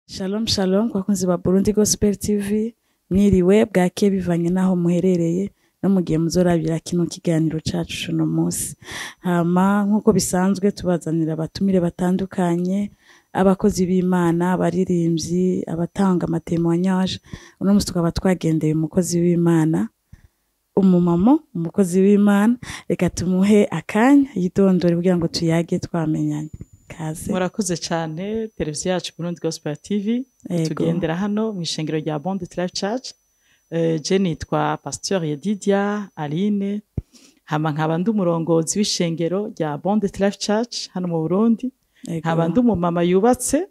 Shalom shalom ku bakunzi ba Burundi Gospel TV, mwiriwe bwake bivanye naho muherereye no mugihe muzorabira kino kiganiro cacu cuno munsi. Hama nkuko bisanzwe tubazanira abatumire batandukanye, abakozi b'Imana, abaririmbyi, abatanga ama témoignages. Uno munsi tukaba twagendeye umukozi w'Imana, umumamo, umukozi w'Imana. Reka tumuhe akanya yidondore kugira ngo tuyage twamenyanye. Kaze. Murakoze cyane, televiziyo yacu Burundi Gospel TV. Tugendera hano mu ishengero rya Abundant Life Church. Je nitwa Pasteur Yedidia Aline, hama nkaba ndi umurongozi w'ishengero rya Abundant Life Church hano mu Burundi. Nkaba ndi umumama yubatse,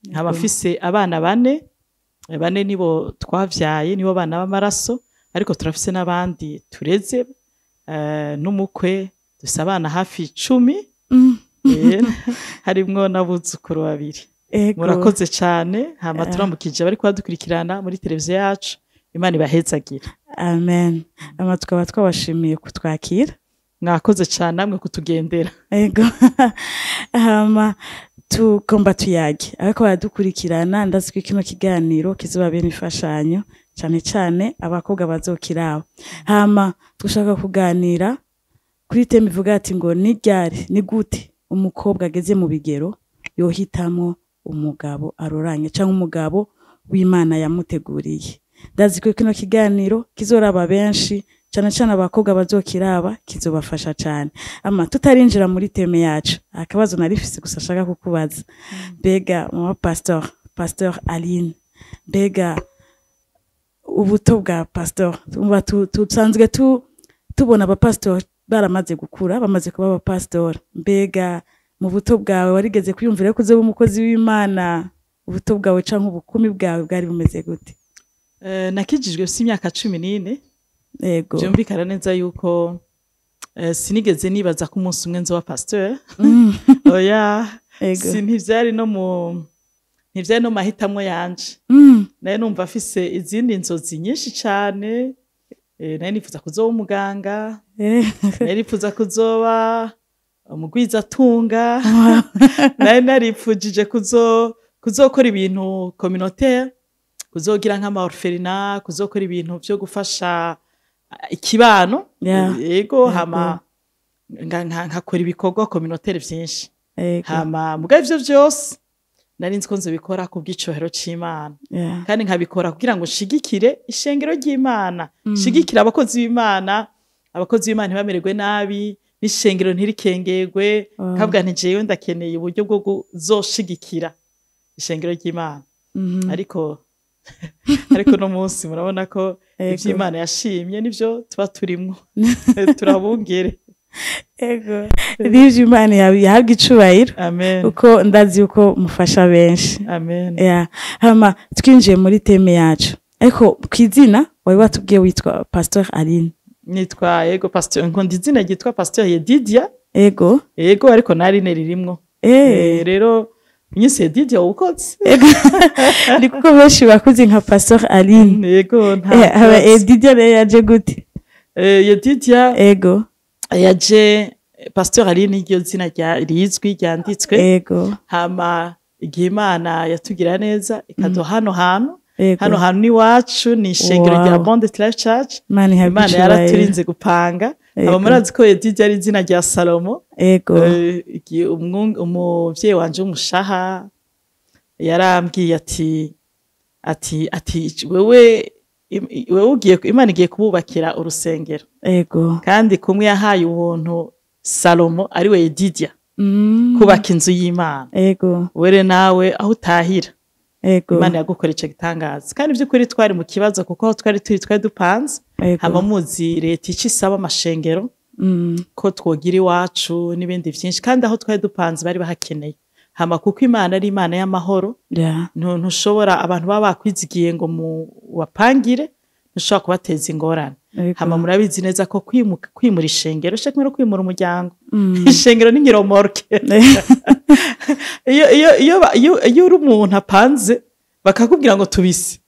nkaba mfise abana bane. Bane nibo twavyaye, nibo bana b'amaraso, ariko turafise n'abandi tureze, n'umukwe. Dufise abana hafi 10. Harimwo n'abuzukuru babiri. Murakoze cyane. Hama turamukije bari kubadukurikirana muri televiziyo yacu. Imana ibahezagire. Amen. Ama tukaba twabashimiye kutwakira. Mwakoze cyane namwe kutugendera. Ego. Hama tugomba tuyage ariko baradukurikirana. Ndazi ko kino kiganiro kizobabera imfashanyo, cyane cyane abakobwa bazokiraba. Hama dushaka kuganira kuri thème ivuga ati ngo ni ryari, ni gute umukobwa ageze mu bigero yohitamwo umugabo aroranye cyangwa umugabo w'Imana yamuteguriye. Ndazi ko kino kiganiro kizoraba benshi, cyane cyane abakobwa bazokiraba, kizobafasha cyane. Ama tutarinjira muri thème yacu, akabazo narifise gusa ashaka kukubaza: mbega mama pasteur Aline, mbega ubuto bwa pasteur, tumva tusanzwe tubona abapastor baramaze gukura, bamaze kuba abapastor, mbega mu buto bwawe warigeze kwiyumvira ko uzoba umukozi w'Imana? Ubuto bwawe canke ubukumi bwawe bwari bumeze gute? Nakijijwe mfise imyaka 14. Byumvikana neza yuko sinigeze nibaza ko umunsi umwe nzoba pasteur. Oya. Si ntivyari no mahitamwo yanje. Nayo numva afise izindi nzozi nyinshi cane. Nari nifuza kuzoba umuganga, nari nifuza kuzoba umugwizatunga, nari naripfujije kuzokora ibintu communautaire, kuzogira nk'ama orphelinat, kuzokora ibintu vyo gufasha ikibano. Yego. Hama nkakora ibikorwa communautaire vyinshi. Hama muga ivyo vyose nari nzi ko nzobikora kubw'icubahiro c'Imana, kandi nkabikora kugira ngo nshigikire ishengero ry'Imana, nshigikire abakozi b'Imana, abakozi b'Imana ntibamererwe nabi n'ishengero ntirikengegwe. Kavuga nti jewe ndakeneye uburyo bwo kuzoshigikira ishengero ry'Imana. Ariko no munsi murabona ko ivyo Imana yashimye nivyo tuba turimwo, turabungere. Ego, n'ivyo Imana yahabwa icubahiro. Amen. Uko ndazi yuko mufasha benshi. Amen. Yeah. Hama twinjiye muri thème yacu, ariko kw'izina wari watubwiye witwa Pasteur Aline. Nitwa, yego, pasteur, nkunda izina ryitwa Pasteur Yedidia. Yego, ariko na Aline ririmwo. Rero nyise Yedidia ukoze. Ego, ni kuko benshi bakuzi nka Pasteur Aline. Yego, nta Haba kibazo. Yedidia rero yaje gute? Yedidia yaje, Pasteur Aline iryo zina rizwi ryanditswe. Hama igihe Imana yatugira neza ikaduha hano hantu, hano hantu n'iwacu, ni ishengero rya Abundant Life Church. Imana ihabwe Imana icubahiro. yaraturinze gupanga. Aba murazi ko Yedidia ari izina rya Salomo. Igihe umuvyeyi wanje w'umushaha yarambwiye ati wewe ugiye, Imana igiye kububakira urusengero, kandi kumwe yahaye ubuntu Salomo ari we Yedidia kubaka inzu y'Imana, were nawe aho utahira, Imana yagukora ico gitangaza. Kandi by'ukuri twari mu kibazo, kuko aho twari turi twari dupanze. Hama muzi leta ico isaba amashengero, ko twogira iwacu n'ibindi vyinshi, kandi aho twari dupanze bari bahakeneye. Hama kuko Imana ari Imana y'amahoro, ntushobora, abantu baba bakwizigiye ngo mu wapangire, ntushobora kubateza ingorane. Hama murabizi neza ko kwimura ishengero shaka no kwimura umuryango. Ishengero ni nk'iromorke. Iyo uri umuntu apanze bakakubwira ngo tubise,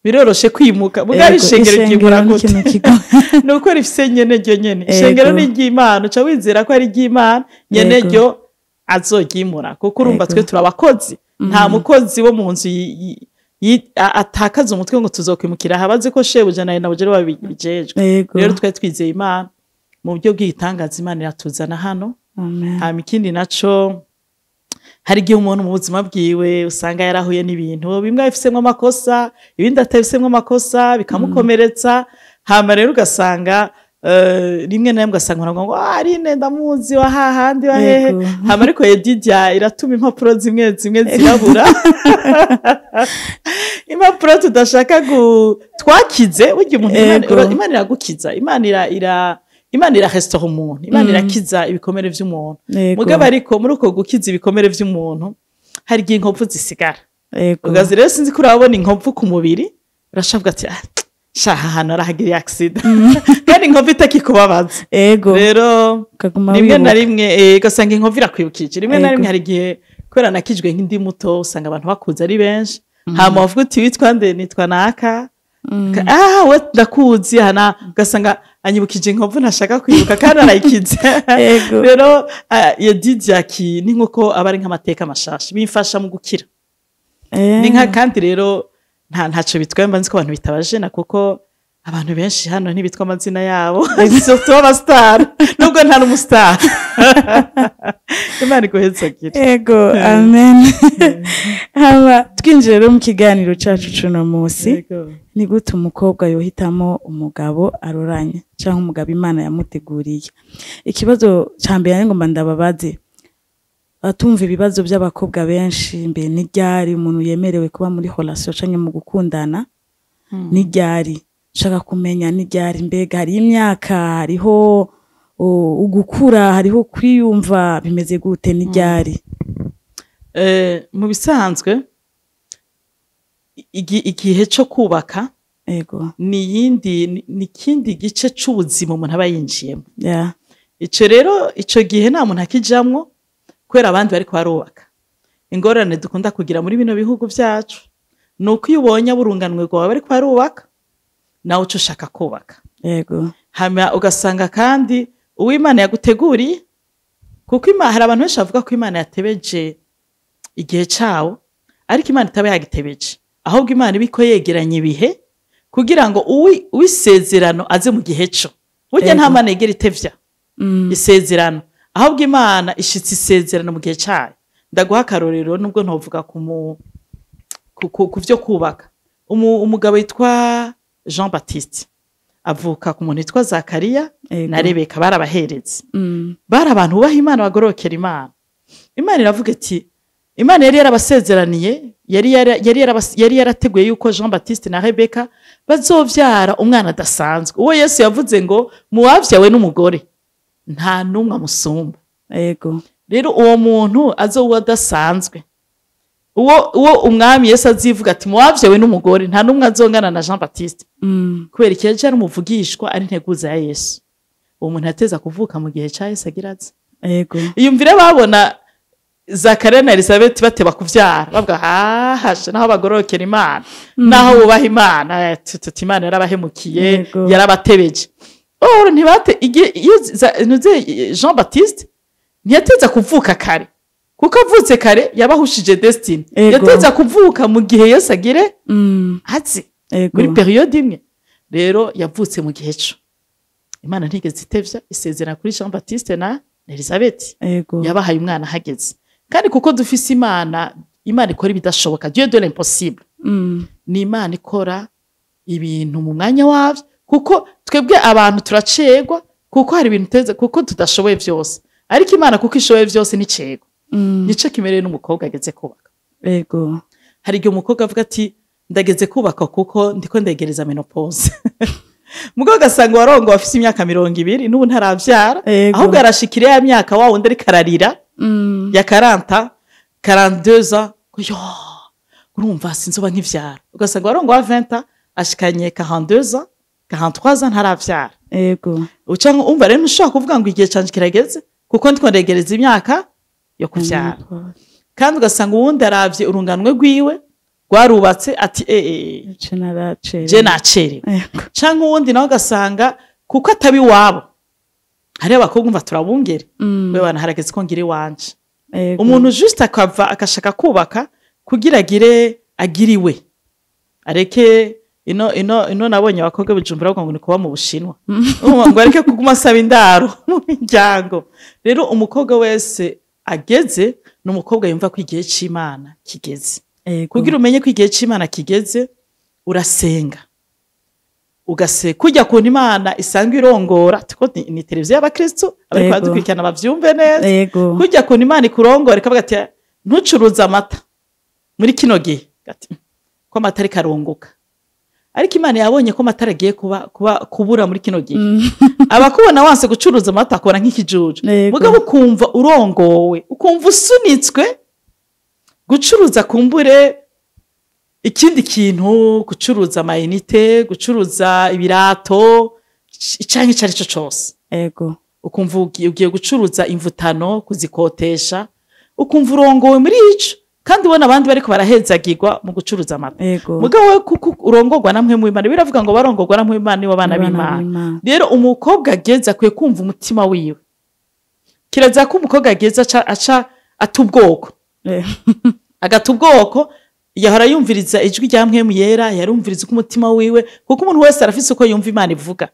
biroroshe kwimuka. Mugari ishengero ryimura Ishengero ni gute? ikintu kigoye. Ni uko rifise nyene ryo nyene. Ishengero ni iry'Imana, uca wizera ko ari iry'Imana nyene, ryo azoryimura, kuko urumva twe turi abakozi. Nta mukozi wo mu nzu atakaza umutwe ngo tuzokwimukira aha, bazi ko shebuja na nyinabuja aribo babijejwe. Rero twari twizeye Imana mu buryo bw'igitangaza, Imana iratuzana hano. Amen. Hama ikindi naco, hari igihe umuntu mu buzima bwiwe usanga yarahuye n'ibintu bimwe abifisemwo amakosa, ibindi atabifisemwo amakosa, bikamukomeretsa. Hama rero ugasanga rimwe na rimwe ugasanga uravuga ngo: "Ah, Aline ndamuzi wa hahandi wa hehe." Hama ariko Yedidia iratuma impapuro zimwe zimwe zirabura, impapuro tudashaka twakize. Burya umuntu Imana iragukiza, Imana irarestaura umuntu, Imana irakiza ibikomere vy'umuntu. Mugabo ariko muri uko gukiza ibikomere vy'umuntu, hari igihe inkovu zisigara. Ugazi rero, sinzi ko urabona inkovu ku mubiri, urashavuga ati: "Ah, sha, aha hantu arahagiriye accident," kandi inkovu itakikubabaza. Rero ukaguma rimwe na wibuka. rimwe ugasanga inkovu irakwibukije rimwe na rimwe. Hari igihe kubera nakijwe nk'indi muto, usanga abantu bakuze ari benshi, hama wavuga uti: "Witwa nde?" "Nitwa naka." "Ah, we ndakuzi hana." Ugasanga anyibukije inkovu ntashaka kwibuka kandi arayikize. Rero iyo Didiaki ni nkuko aba ari nk'amateka mashasha, bimfasha mu gukira. Ni nka kandi rero ntaco bitwaye, mba nzi ko abantu bitabajena, kuko abantu benshi hano ntibitwa amazina yabo, surtout abastar, nubwo nta n'umustar. Imana iguhezagire. Ego, amen. Hama twinjiye rero mu kiganiro cacu cuno musi. Ni gute umukobwa yohitamo umugabo aroranye canke umugabo Imana yamuteguriye? Ikibazo ca mbere nari ngomba ndababaze, batumva ibibazo by'abakobwa benshi: mbe ni ryari umuntu yemerewe kuba muri relation canke mu gukundana? Ni ryari? Nshaka kumenya ni ryari. Mbega hari imyaka, hariho ugukura, hariho kwiyumva, bimeze gute? Ni ryari? Mu bisanzwe igihe co kubaka ni yindi ni ikindi gice c'ubuzima umuntu aba yinjiyemo. Ico rero, ico gihe nta muntu akijamwo kubera abandi bariko barubaka. Ingorane dukunda kugira muri bino bihugu vyacu ni uko iyo ubonye aburunganwe rwawe bariko barubaka, nawe uca ushaka kubaka. Hama ugasanga kandi uw'Imana yaguteguriye, kuko hari abantu benshi bavuga ko Imana yatebeje igihe cawo, ariko Imana itaba yagitebeje, ahubwo Imana iba iko yegeranya ibihe kugira ngo uw'isezerano aze mu gihe co. Burya nta Mana yigera itevya isezerano, ahubwo Imana ishitse isezerano mu gihe cayo. Ndaguha akarorero, nubwo ntovuga ku vyo kubaka. Umugabo yitwa Jean Baptiste avuka ku muntu witwa Zakariya na Rebeka, barabahereza. Bari abantu bubaha Imana, bagororokera Imana. Imana iravuga iti, Imana yari yarabasezeraniye, yari yarateguye yuko Jean Baptiste na Rebeka bazovyara umwana adasanzwe, uwo Yesu yavuze ngo mu wavyawe n'umugore nta n'umwe amusumba. Rero uwo muntu azoba adasanzwe, uwo umwami Yesu azivuga ati: "Mu wavyawe n'umugore nta n'umwe azongana na Jean Baptiste." Kubera iki? Yaje ari umuvugishwa, ari integuza ya Yesu. Uwo muntu yateza kuvuka mu gihe ca Yesu agira aze. Iyumvire, babona Zakariya na Elizabeth bateba kuvyara, bavuga: "Hahashe, naho bagororokera Imana, naho bubaha Imana, tuti Imana yarabahemukiye, yarabatebeje." Or ntibate igihe iyo Jean Baptiste ntiyateza kuvuka kare, kuko avutse kare yabahushije destiny. Yateza kuvuka mu gihe Yesu agire aze, muri période imwe. Rero yavutse mu gihe co Imana ntigeze itevya isezerana kuri Jean Baptiste na Elizabeth. Yabahaye umwana ahageze. Kandi kuko dufise Imana, Imana ikora ibidashoboka, Dieu de l'impossible, ni Imana ikora ibintu mu mwanya wavyo, kuko twebwe abantu turacegwa, kuko hari ibintu teze, kuko tudashoboye vyose, ariko Imana kuko ishoboye vyose nicegwa. Nico kimereye n'umukobwa ageze kubaka. Hari igihe umukobwa avuga ati: "Ndageze kubaka kuko ndiko ndegereza ménopause." Mugabo ugasanga warongo afise imyaka 20 n'ubu ntaravyara. Ahubwo arashikira ya myaka wa wundi ariko ararira ya 40, 42 ans, ngo: "Yo, urumva sinzoba nkivyara." Ugasanga warongo wa 20 ans ashikanye 42 ans, 43 ans, ntaravyara. Uca umva rero ntushobora kuvuga ngo igihe canje kirageze kuko ndiko ndegereza imyaka yo kuvyara. Kandi ugasanga uwundi aravye urunganwe rwiwe rwarubatse, ati: Je naracerewe. Je nacerewe." Canke uwundi nawe ugasanga kuko ataba iwabo, hariho abakobwa umva turabungere: "We bana, harageze ko ngira iwanje." Umuntu juste akava agashaka kubaka. Kugira agire agiriwe, areke ino nabonye abakobwa Bujumbura bavuga ngo ni kuba mu Bushinwa. Urumva, ngo areke kuguma asaba indaro mu miryango. Rero umukobwa wese ageze ni umukobwa yumva ko igihe c'Imana kigeze. Kugira umenye ko igihe c'Imana kigeze, urasenga, ugase kujya kuntu Imana isanzwe irongora, tuko ni televiziyo y'abakristo, abariko baradukurikirana bavyumve neza. Kujya kuntu Imana ikurongora ikavuga ati: "Ntucuruze amata muri kino gihe." Ati ko amata ariko arunguka, ariko Imana yabonye ko amata agiye kuba kubura muri kino gihe. Abakubona wanse gucuruza amata akubona nk'ikijuju. Mugabo ukumva urongowe, ukumva usunitswe gucuruza kumbure ikindi kintu, gucuruza amayinite, gucuruza ibirato, canke ico ari cyo cose. Ukumva ugiye gucuruza imvutano, kuzikotesha, ukumva urongowe muri ico, kandi ubona abandi bariko barahezagirwa mu gucuruza amata. Mugabo we kuko urongorwa na Mpwemu w'Imana, biravuga ngo barongorwa na Mpwemu w'Imana nibo bana Abana b'Imana. b'Imana. Rero umukobwa ageze akwiye kumva umutima wiwe. Kirazira ko umukobwa ageze aca ata ubwoko, agata ubwoko. Yahora yumviriza ijwi rya Mpwemu Yera, yarumviriza uko umutima wiwe, kuko umuntu wese arafise uko yumva Imana ivuga.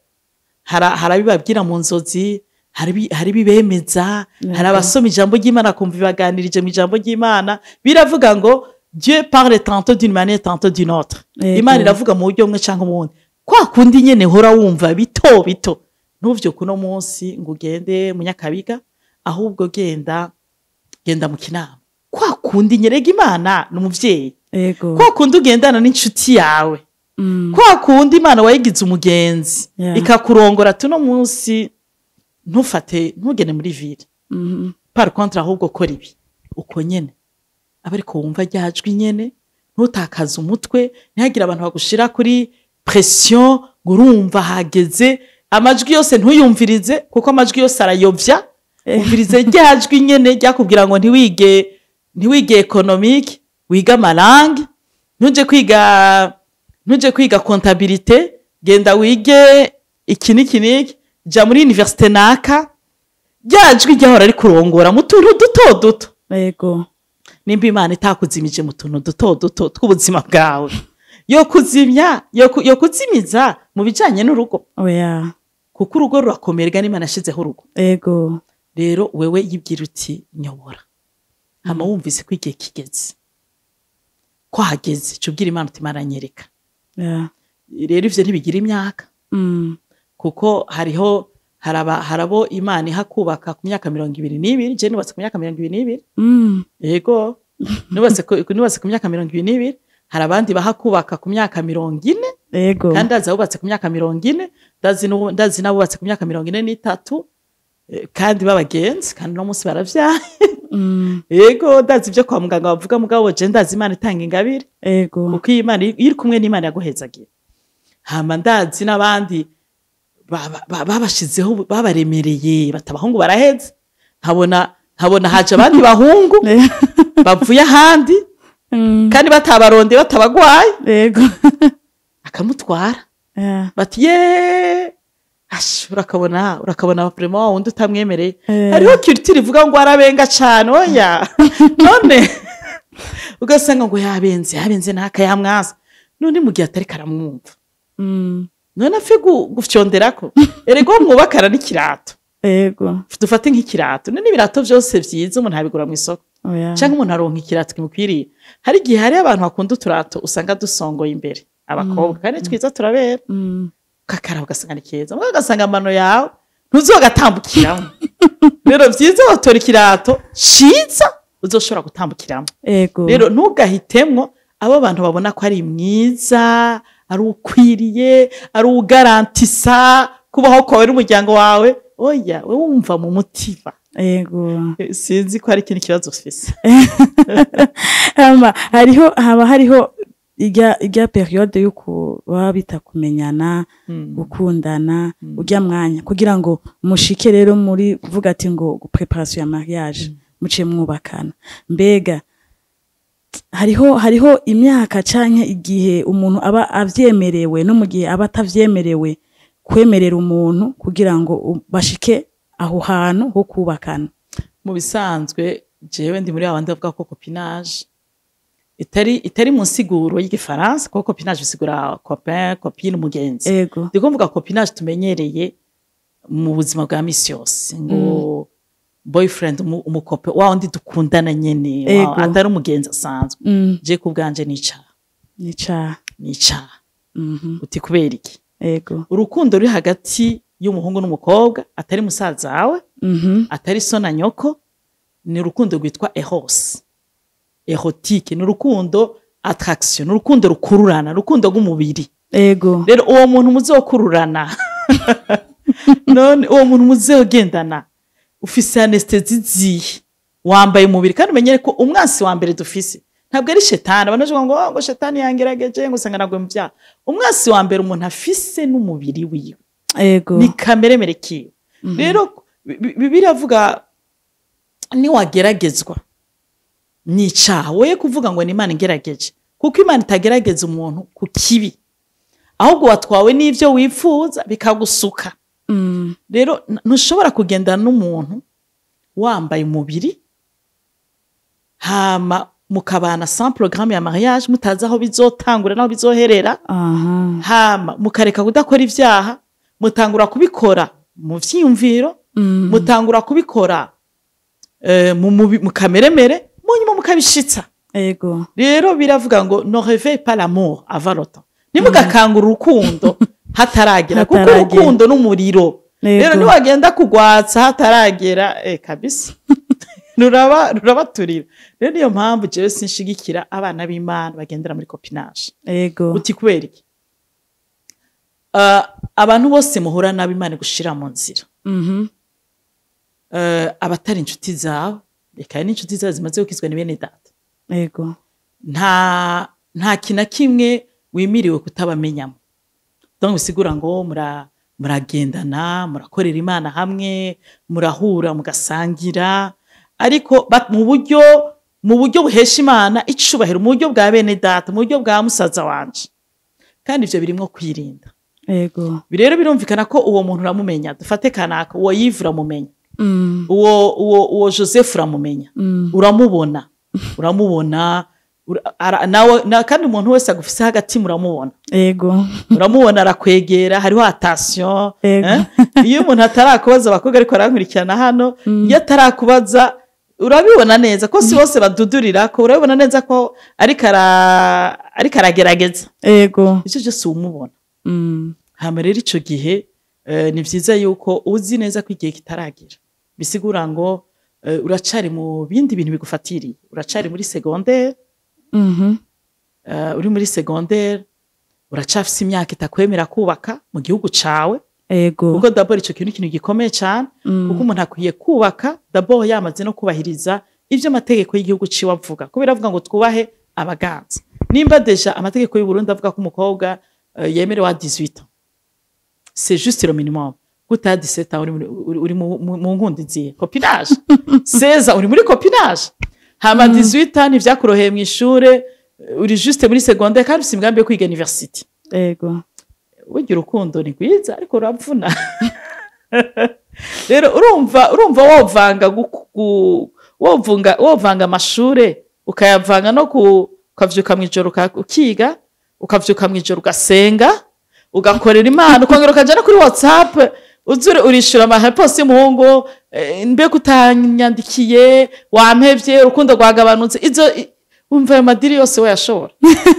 Hari abibabwira mu nzozi, hari ibibemeza, hari abasoma ijambo ry'Imana akumva ibaganirije mu ijambo ry'Imana. Biravuga ngo Dieu parle tantôt d'une manière, tantôt d'une autre. Imana iravuga mu buryo bumwe canke ubundi. Kwa kundi nyene hora wumva bito bito, ntuvyuke uno munsi ngo ugende mu Nyakabiga, ahubwo genda mu Kinama. Kwa kundi nyerega Imana ni umuvyeyi. Kwa kundi ugendana n'inshuti yawe, kwa kundi Imana wayigize umugenzi, ikakurongora tuno munsi ntufate, ntugende muri ville, par contre ahubwo kora ibi, uko nyene aba ariko wumva ryajwi nyene. Ntutakaze umutwe, ntihagire abantu bagushira kuri pression ngo urumva hageze. Amajwi yose ntuyumvirize, kuko amajwi yose arayovya. Umvirize ryajwi nyene ryakubwira ngo ntiwige économique, wige ama langues, ntuje kwiga comptabilité, genda wige iki n'iki n'iki, jya muri université naka. Rya jwi ryahora rikurongora mu tuntu duto duto. Nimba Imana itakuzimije mu tuntu duto duto tw'ubuzima bwawe, yo kuzimya yo kuzimiza mu bijanye n'urugo? Oya. Kuko urugo rurakomerwa n'Imana yashizeho urugo. Rero wewe yibwira uti: "Nyobora." Hama wumvise ko igihe kigeze, ko hageze, ca ubwira Imana uti: "Imana, nyereka." Rero ivyo ntibigira imyaka, kuko hariho harabo Imana iha kubaka ku myaka 22. Je nubatse ku myaka 22. Yego, nubatse ku myaka 22. Hari abandi baha kubaka ku myaka 40. Kandi ndazi abubatse ku myaka 40, ndazi n'abubatse ku myaka 43, kandi b'abagenzi, kandi uno munsi baravyaye. Yego, ndazi ibyo kwa muganga bavuga, mugabo je ndazi Imana itanga ingabire. Kuko iyo Imana iyo iri kumwe n'Imana yaguhezagira. Hama ndazi n'abandi babashizeho, babaremereye, bati abahungu baraheze, nkabona haje abandi bahungu bavuye ahandi, kandi batabarondeye, batabagwaye, akamutwara. Bati ye ash, urakabona vraiment wa wundi utamwemereye. Hariho culture ivuga ngo arabenga cane. Oya, none ugasanga ngo yabenze ntaka yamwasa, none mu gihe atari karamwumva, none apfe gufyonderako? Erega uwo mwubakana n'ikirato. Dufate nk'ikirato. None ibirato vyose vyiza umuntu abigura mu isoko? Oya. Canke umuntu aronka ikirato kimukwiriye? Hari igihe hariho abantu bakunda uturato usanga dusongoye imbere, abakobwa, kandi twiza turabera, kakaraba ugasanga ni keza, mugabo ugasanga amano yawe ntuzogatambukiramo. Rero vyiza watora ikirato ciza uzoshobora gutambukiramo. Rero ntugahitemwo abo abantu babona ko ari mwiza, ari ukwiriye, ari ugarantisa kubaho kwawe n'umuryango wawe. Oya, we wumva mu mutima. Sinzi ko hari ikindi kibazo ufise. Hama haba hariho irya période yuko baba bita kumenyana, gukundana, urya mwanya kugira ngo mushike rero muri kuvuga ati ngo préparation ya mariage, muciye mwubakana. Mbega hariho imyaka canke igihe umuntu aba avyemerewe, no mu gihe aba atavyemerewe kwemerera umuntu kugira ngo bashike aho hantu ho kubakana? Mu bisanzwe jewe ndi muri babandi bavuga ko copinage Itari mu nsiguro y'Igifaransa, kuko copinage bisigura copain, copine, umugenzi. Ndiko mvuga copinage tumenyereye mu buzima bwa misi yose, ngo boyfriend, umukope wa wundi dukundana nyene, atari umugenzi asanzwe. Je ku bwanje n'icaha. N'icaha. N'icaha. Uti kubera iki? Urukundo ruri hagati y'umuhungu n'umukobwa atari musaza wawe, atari so na nyoko, ni urukundo rwitwa eros, érotique, ni urukundo attraction, ni urukundo rukururana, urukundo rw'umubiri. Rero uwo muntu muzokururana, none uwo muntu muzogendana, ufise anesthésie zihe? Wambaye umubiri. Kandi umenyere ko umwansi wa mbere dufise ntabwo ari shetani. Abantu bavuga ngo: "Oh, ngo shetani yangerageje, ngo usanga naguye mu byaha." Umwansi wa mbere umuntu afise n'umubiri wiwe. Ni kameremere kiwe. Rero Bibiliya avuga niwageragezwa ni icaha, woye kuvuga ngo ni Imana ingerageje, kuko Imana itagerageza umuntu ku kibi, ahubwo watwawe n'ivyo wifuza bikagusuka. Rero ntushobora kugendana n'umuntu wambaye umubiri, hama mukabana sans programme ya mariage, mutazi aho bizotangura n'aho bizoherera, hama mukareka kudakora ivyaha, mutangura kubikora mu vyiyumviro, mutangura kubikora mu kameremere, munyuma mukabishitsa. Rero biravuga ngo ne réveille pas l'amour avant le temps, ntimugakangura urukundo hataragera, kuko Hataragera. urukundo n'umuriro. Rero niwagenda kugwatsa hataragera, kabisa rurabaturira. Rero niyo mpamvu jewe sinshigikira abana b'Imana bagendera muri copinage. Uti kubera iki? Abantu bose muhura nabo Imana gushira mu nzira, abatari inshuti zawe, reka n'inshuti zawe zimaze gukizwa, ni bene data, nta kintu na kimwe wimiriwe kutabamenyamo. Donc bisigura ngo muragendana, murakorera Imana hamwe, murahura, mugasangira, ariko mu buryo buhesha Imana icubahiro, mu buryo bwa bene data, mu buryo bwa musaza wanje. Kandi ivyo birimwo kwirinda. Rero birumvikana ko uwo muntu uramumenya. Dufate kanaka, uwo Yves uramumenya, uwo Joseph uramumenya, uramubona nawe kandi umuntu wese agufise hagati muramubona. Uramubona, arakwegera, hariho attention. Eh? Iyo umuntu atarakubaza, abakobwa ariko arankurikirana hano, iyo atarakubaza urabibona neza ko si bose badudurira, ko urabibona neza ko ariko aragerageza. Icyo cyose umubona. Hama rero ico gihe, ni vyiza yuko uzi neza ko igihe kitaragera, bisigura ngo uracari mu bindi bintu bigufatiriye, uracari muri secondaire. Uri muri secondaire, uracafise imyaka itakwemera kubaka mu gihugu cawe. Kuko d'abord ico kintu ni ikintu gikomeye cane, kuko umuntu akwiye kubaka d'abord yamaze no kubahiriza ivyo amategeko y'igihugu ciwe avuga, kubera avuga ngo twubahe abaganza. Nimba déjà amategeko y'u Burundi avuga ko umukobwa yemerewe à 18 ans, c'est juste le minimum, guta 17 ans uri mu nkundi zihe? Copinage. 16 ans uri muri copinage. Hama 18 ans ntivyakuroheye mw'ishure, uri juste muri secondaire kandi ufise imigambi yo kwiga university. Burya urukundo ni rwiza ariko ruravuna. Rero urumva wovanga amashure, ukayavanga no ukavyuka mw'ijoro ukiga, ukavyuka mw'ijoro ugasenga, ugakorera Imana, ukongera ukaja no kuri WhatsApp uzure urishura amareponse y'umuhungu: "Mbega utanyandikiye, wampevye, urukundo rwagabanutse." Izo wumva ayo madiri yose wayashobora?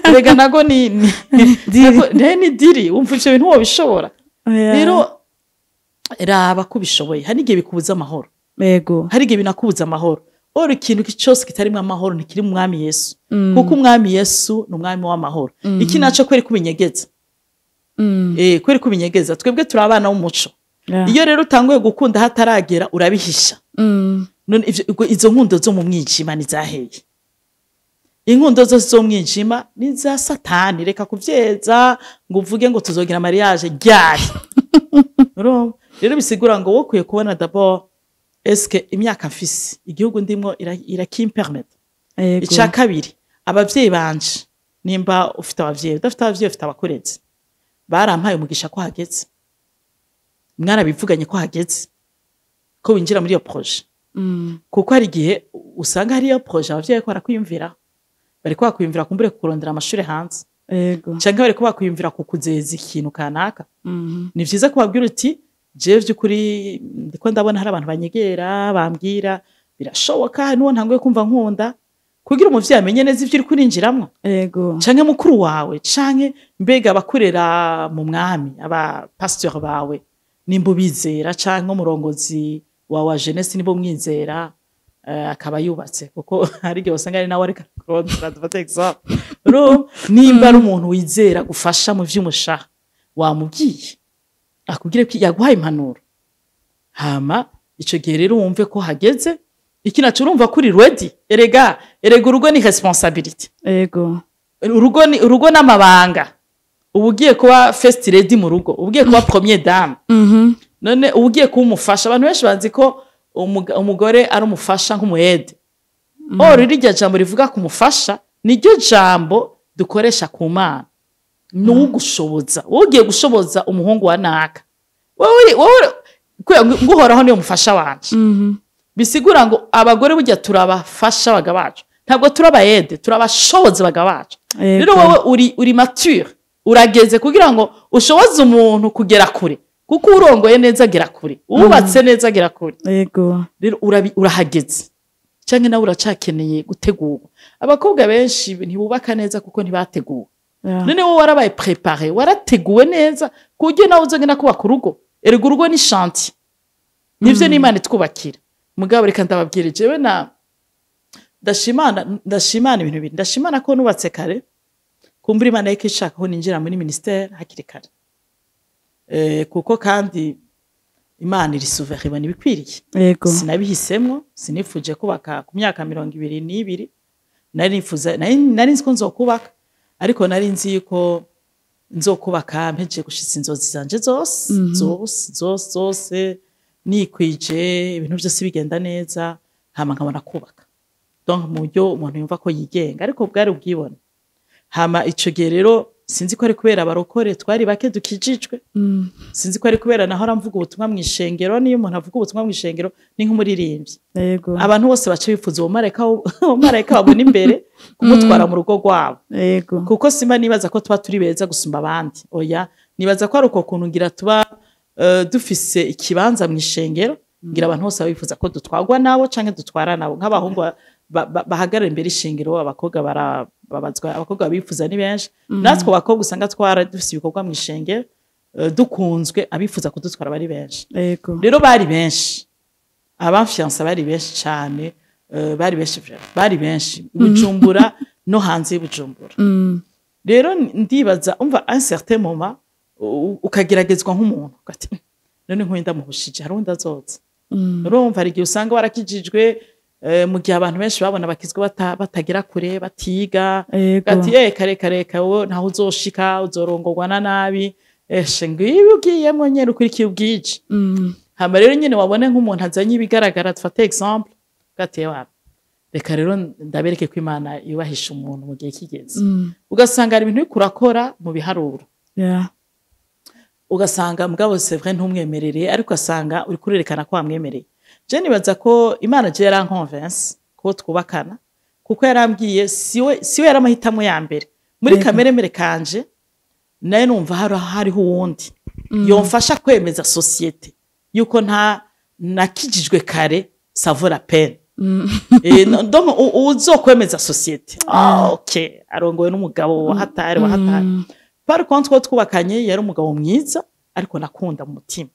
Rega nago Diri. Ni diri. Wumva ivyo bintu wobishobora? Oya. Rero raba ko ubishoboye. Hari igihe bikubuza amahoro. Hari igihe binakubuza amahoro. Ora ikintu cyose kitarimwo amahoro ntikiri mu Mwami Yesu, kuko Umwami Yesu ni Umwami w'amahoro. Iki naco kweri kubinyegeza, kweri kubinyegeza. Twebwe turi abana b'umuco. Iyo rero utanguye gukunda hataragera, urabihisha. None izo nkundo zo mu mwijima nizaheye? Inkundo zose zo mu mwijima ni za Satani. Reka kuvyeza ngo uvuge ngo tuzogira mariage ryari. Urumva rero bisigura ngo wowe ukwiye kubona d'abord: est-ce que imyaka mfise, igihugu ndimwo irakimpermeta? Icya kabiri, abavyeyi banje, nimba ufite abavyeyi, udafite abavyeyi ufite abakurezi, barampaye umugisha ko hageze? Mwarabivuganye ko hageze ko winjira muri iyo projet? Kuko hari igihe usanga hariyo projet abavyeyi bariko barakwiyumviraho. Bariko bakwiyumvira kumbure kurondera amashuri hanze, canke bariko bakwiyumvira kukuzeza ikintu kanaka. Ni vyiza kubabwira uti: "Jewe vy'ukuri ndiko ndabona hari abantu banyegera, bambwira birashoboka, n'uwo ntanguye kumva nkunda," kugira umuvyeyi amenye neza ivyo uriko urinjiramwo, canke mukuru wawe, canke mbega abakorera mu Mwami, aba pasteur bawe nimba ubizera, canke umurongozi wawe wa jeunesse nimba umwizera, akaba yubatse, kuko hari igihe usanga ari nawe ariko arakurondera, dufate exemple. Urumva, nimba ari umuntu wizera gufasha mu vy'umushaha, wamubwiye akubwire ko yaguhaye impanuro. Hama ico gihe rero wumve ko hageze iki naco, urumva ko uri ready. Erega urugo ni responsabilité. Urugo ni urugo n'amabanga. Uba ugiye kuba first lady mu rugo, uba ugiye kuba première dame. None uba ugiye kuba umufasha. Abantu benshi bazi ko umugore ari umufasha nk'umu aide. Or rirya jambo rivuga ku mufasha niryo jambo dukoresha ku Mana, ni uwugushoboza. Wowe ugiye gushoboza umuhungu wa naka, wowe kubera ngo Uhoraho niyo mufasha wanje. Bisigura ngo abagore burya turabafasha abagabo bacu, ntabwo turaba aide, turabashoboza abagabo bacu. Rero wowe uri mature, urageze kugira ngo ushoboze umuntu kugera kure, kuko urongoye neza agera kure, uwubatse neza agera kure. Rero urahageze cyangwa nawe uracakeneye gutegurwa? Abakobwa benshi ntibubaka neza kuko ntibateguwe. None wowe warabaye préparé, warateguwe neza ku buryo nawe uzogenda kubaka urugo? Erega urugo ni chantier, nivyo, n'Imana itwubakira. Mugabo reka ndababwire, jewe na ndashimana ibintu bibiri. Ndashimana ko nubatse kare, kumbura Imana yariko ishaka ko ninjira muri ministère hakiri kare, kuko kandi Imana iri souverain, ibona ibikwiriye. Sinabihisemwo, sinifuje kubaka ku myaka 22. Nari nifuza, nari nzi ko nzokubaka, ariko nari nzi yuko nzokubaka mpejeje gushitsa inzozi zanje zose, zose, zose, zose, nikwije, ibintu byose bigenda neza, hama nkabona kubaka, donc mu buryo umuntu yumva ko yigenga. Ariko bwari ubwibone. Hama ico gihe rero, sinzi ko ari kubera abarokore twari bake dukijijwe, sinzi ko ari kubera nahora mvuga ubutumwa mu ishengero. Niyo umuntu avuga ubutumwa mu ishengero ni nk'umuririmbyi. Abantu bose baca bifuza uwo marayika babona imbere kumutwara mu rugo rwabo. Kuko simba nibaza ko tuba turi beza gusumba abandi, oya. Nibaza ko ari uko kuntu ngira tuba dufise ikibanza mu ishengero, ngira abantu bose baba bifuza ko dutwarwa nabo canke dutwara nabo, nk'abahungu bahagarara imbere y'ishengero, abakobwa barababazwa, abakobwa bifuza ni benshi. Natwe abakobwa usanga twara dufise ibikorwa mu ishengero, dukunzwe, abifuza kudutwara bari benshi. Rero bari benshi, abamfiyansa bari benshi cyane, bari benshi vraiment, bari benshi i Bujumbura no hanze y'Ibujumbura. Rero ndibaza, umva, un certain moment ukageragezwa nk'umuntu, ugati: "None nk'uyu ndamuhushije, hari undi azoza?" Urumva, hari igihe usanga warakijijwe, mu gihe abantu benshi babona bakizwa batagera kure, batiga. Ati: "Kare kare kare, wowe ntaho uzoshika, uzorongorwa na nabi." Eshe, ngibi ugiyemwo nyene ukurikiye ubwije. Hama rero nyene wabone nk'umuntu azanye ibigaragara, dufate exemple, ugati: "Wa reka rero ndabereke ko Imana yubahisha umuntu mu gihe kigeze." Ugasanga hari ibintu uriko urakora mu biharuro, ugasanga mugabo c'est vrai ntumwemerereye, ariko ugasanga uriko urerekana ko wamwemereye. Je nibaza ko Imana je yaranconvince ko twubakana, kuko yarambwiye siwe yari amahitamo ya mbere muri kamere mere kanje. Nayo numva hariho uwundi yomfasha kwemeza société yuko nta nakijijwe kare, ça vaut la peine. Donc uzokwemeza société: "Ah, okay, arongowe n'umugabo wa hatari, wa hatari." Par contre uwo twubakanye yari umugabo mwiza, ariko nakunda mu mutima.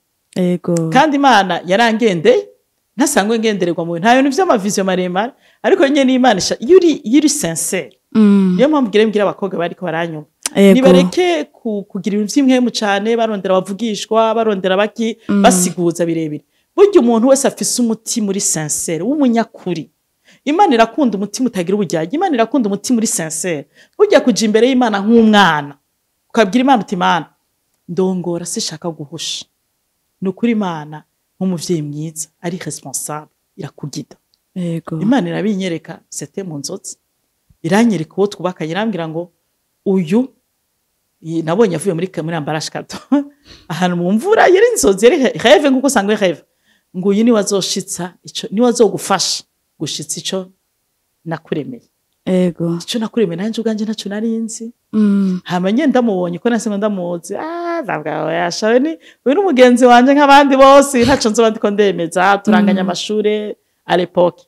Kandi Imana yarangendeye, ntasangwe ngendererwa mu bintu, nta bintu vy'ama vision maremare, ariko nyene n'Imana iyo uri sincère. Niyo mpamvu mbwira abakobwa bariko baranyumva, nibareke kugira ibintu vy'impwemu cane, barondera abavugishwa, barondera baki basiguza birebire. Burya umuntu wese afise umutima uri sincère, w'umunyakuri, Imana irakunda umutima utagira uburyarya. Imana irakunda umutima uri sincère. Burya kuja imbere y'Imana nk'umwana, ukabwira Imana uti: "Imana, ndongora, sishaka guhusha," ni ukuri Imana nk'umuvyeyi mwiza ari responsable irakugida. Imana irabinyereka, c'était mu nzozi, iranyereka uwo twubakanye, irambwira ngo uyu nabonye avuye muri emballage cadeau ahantu mu mvura. Yari inzozi, yari rêve, nkuko usanga rêve, ngo uyu niwe azoshitsa ico, niwe azogufasha gushitsa ico nakuremeye. Ego. Ico nakuremeye nanje ubwanje ntaco narinzi. Hama nyene ndamubonye ko nase ndamuzi, ndavuga oya shawe, ni uyu n'umugenzi wanje nk'abandi bose, ntaco nzoba ndiko ndemeza, turanganya amashure à l'époque.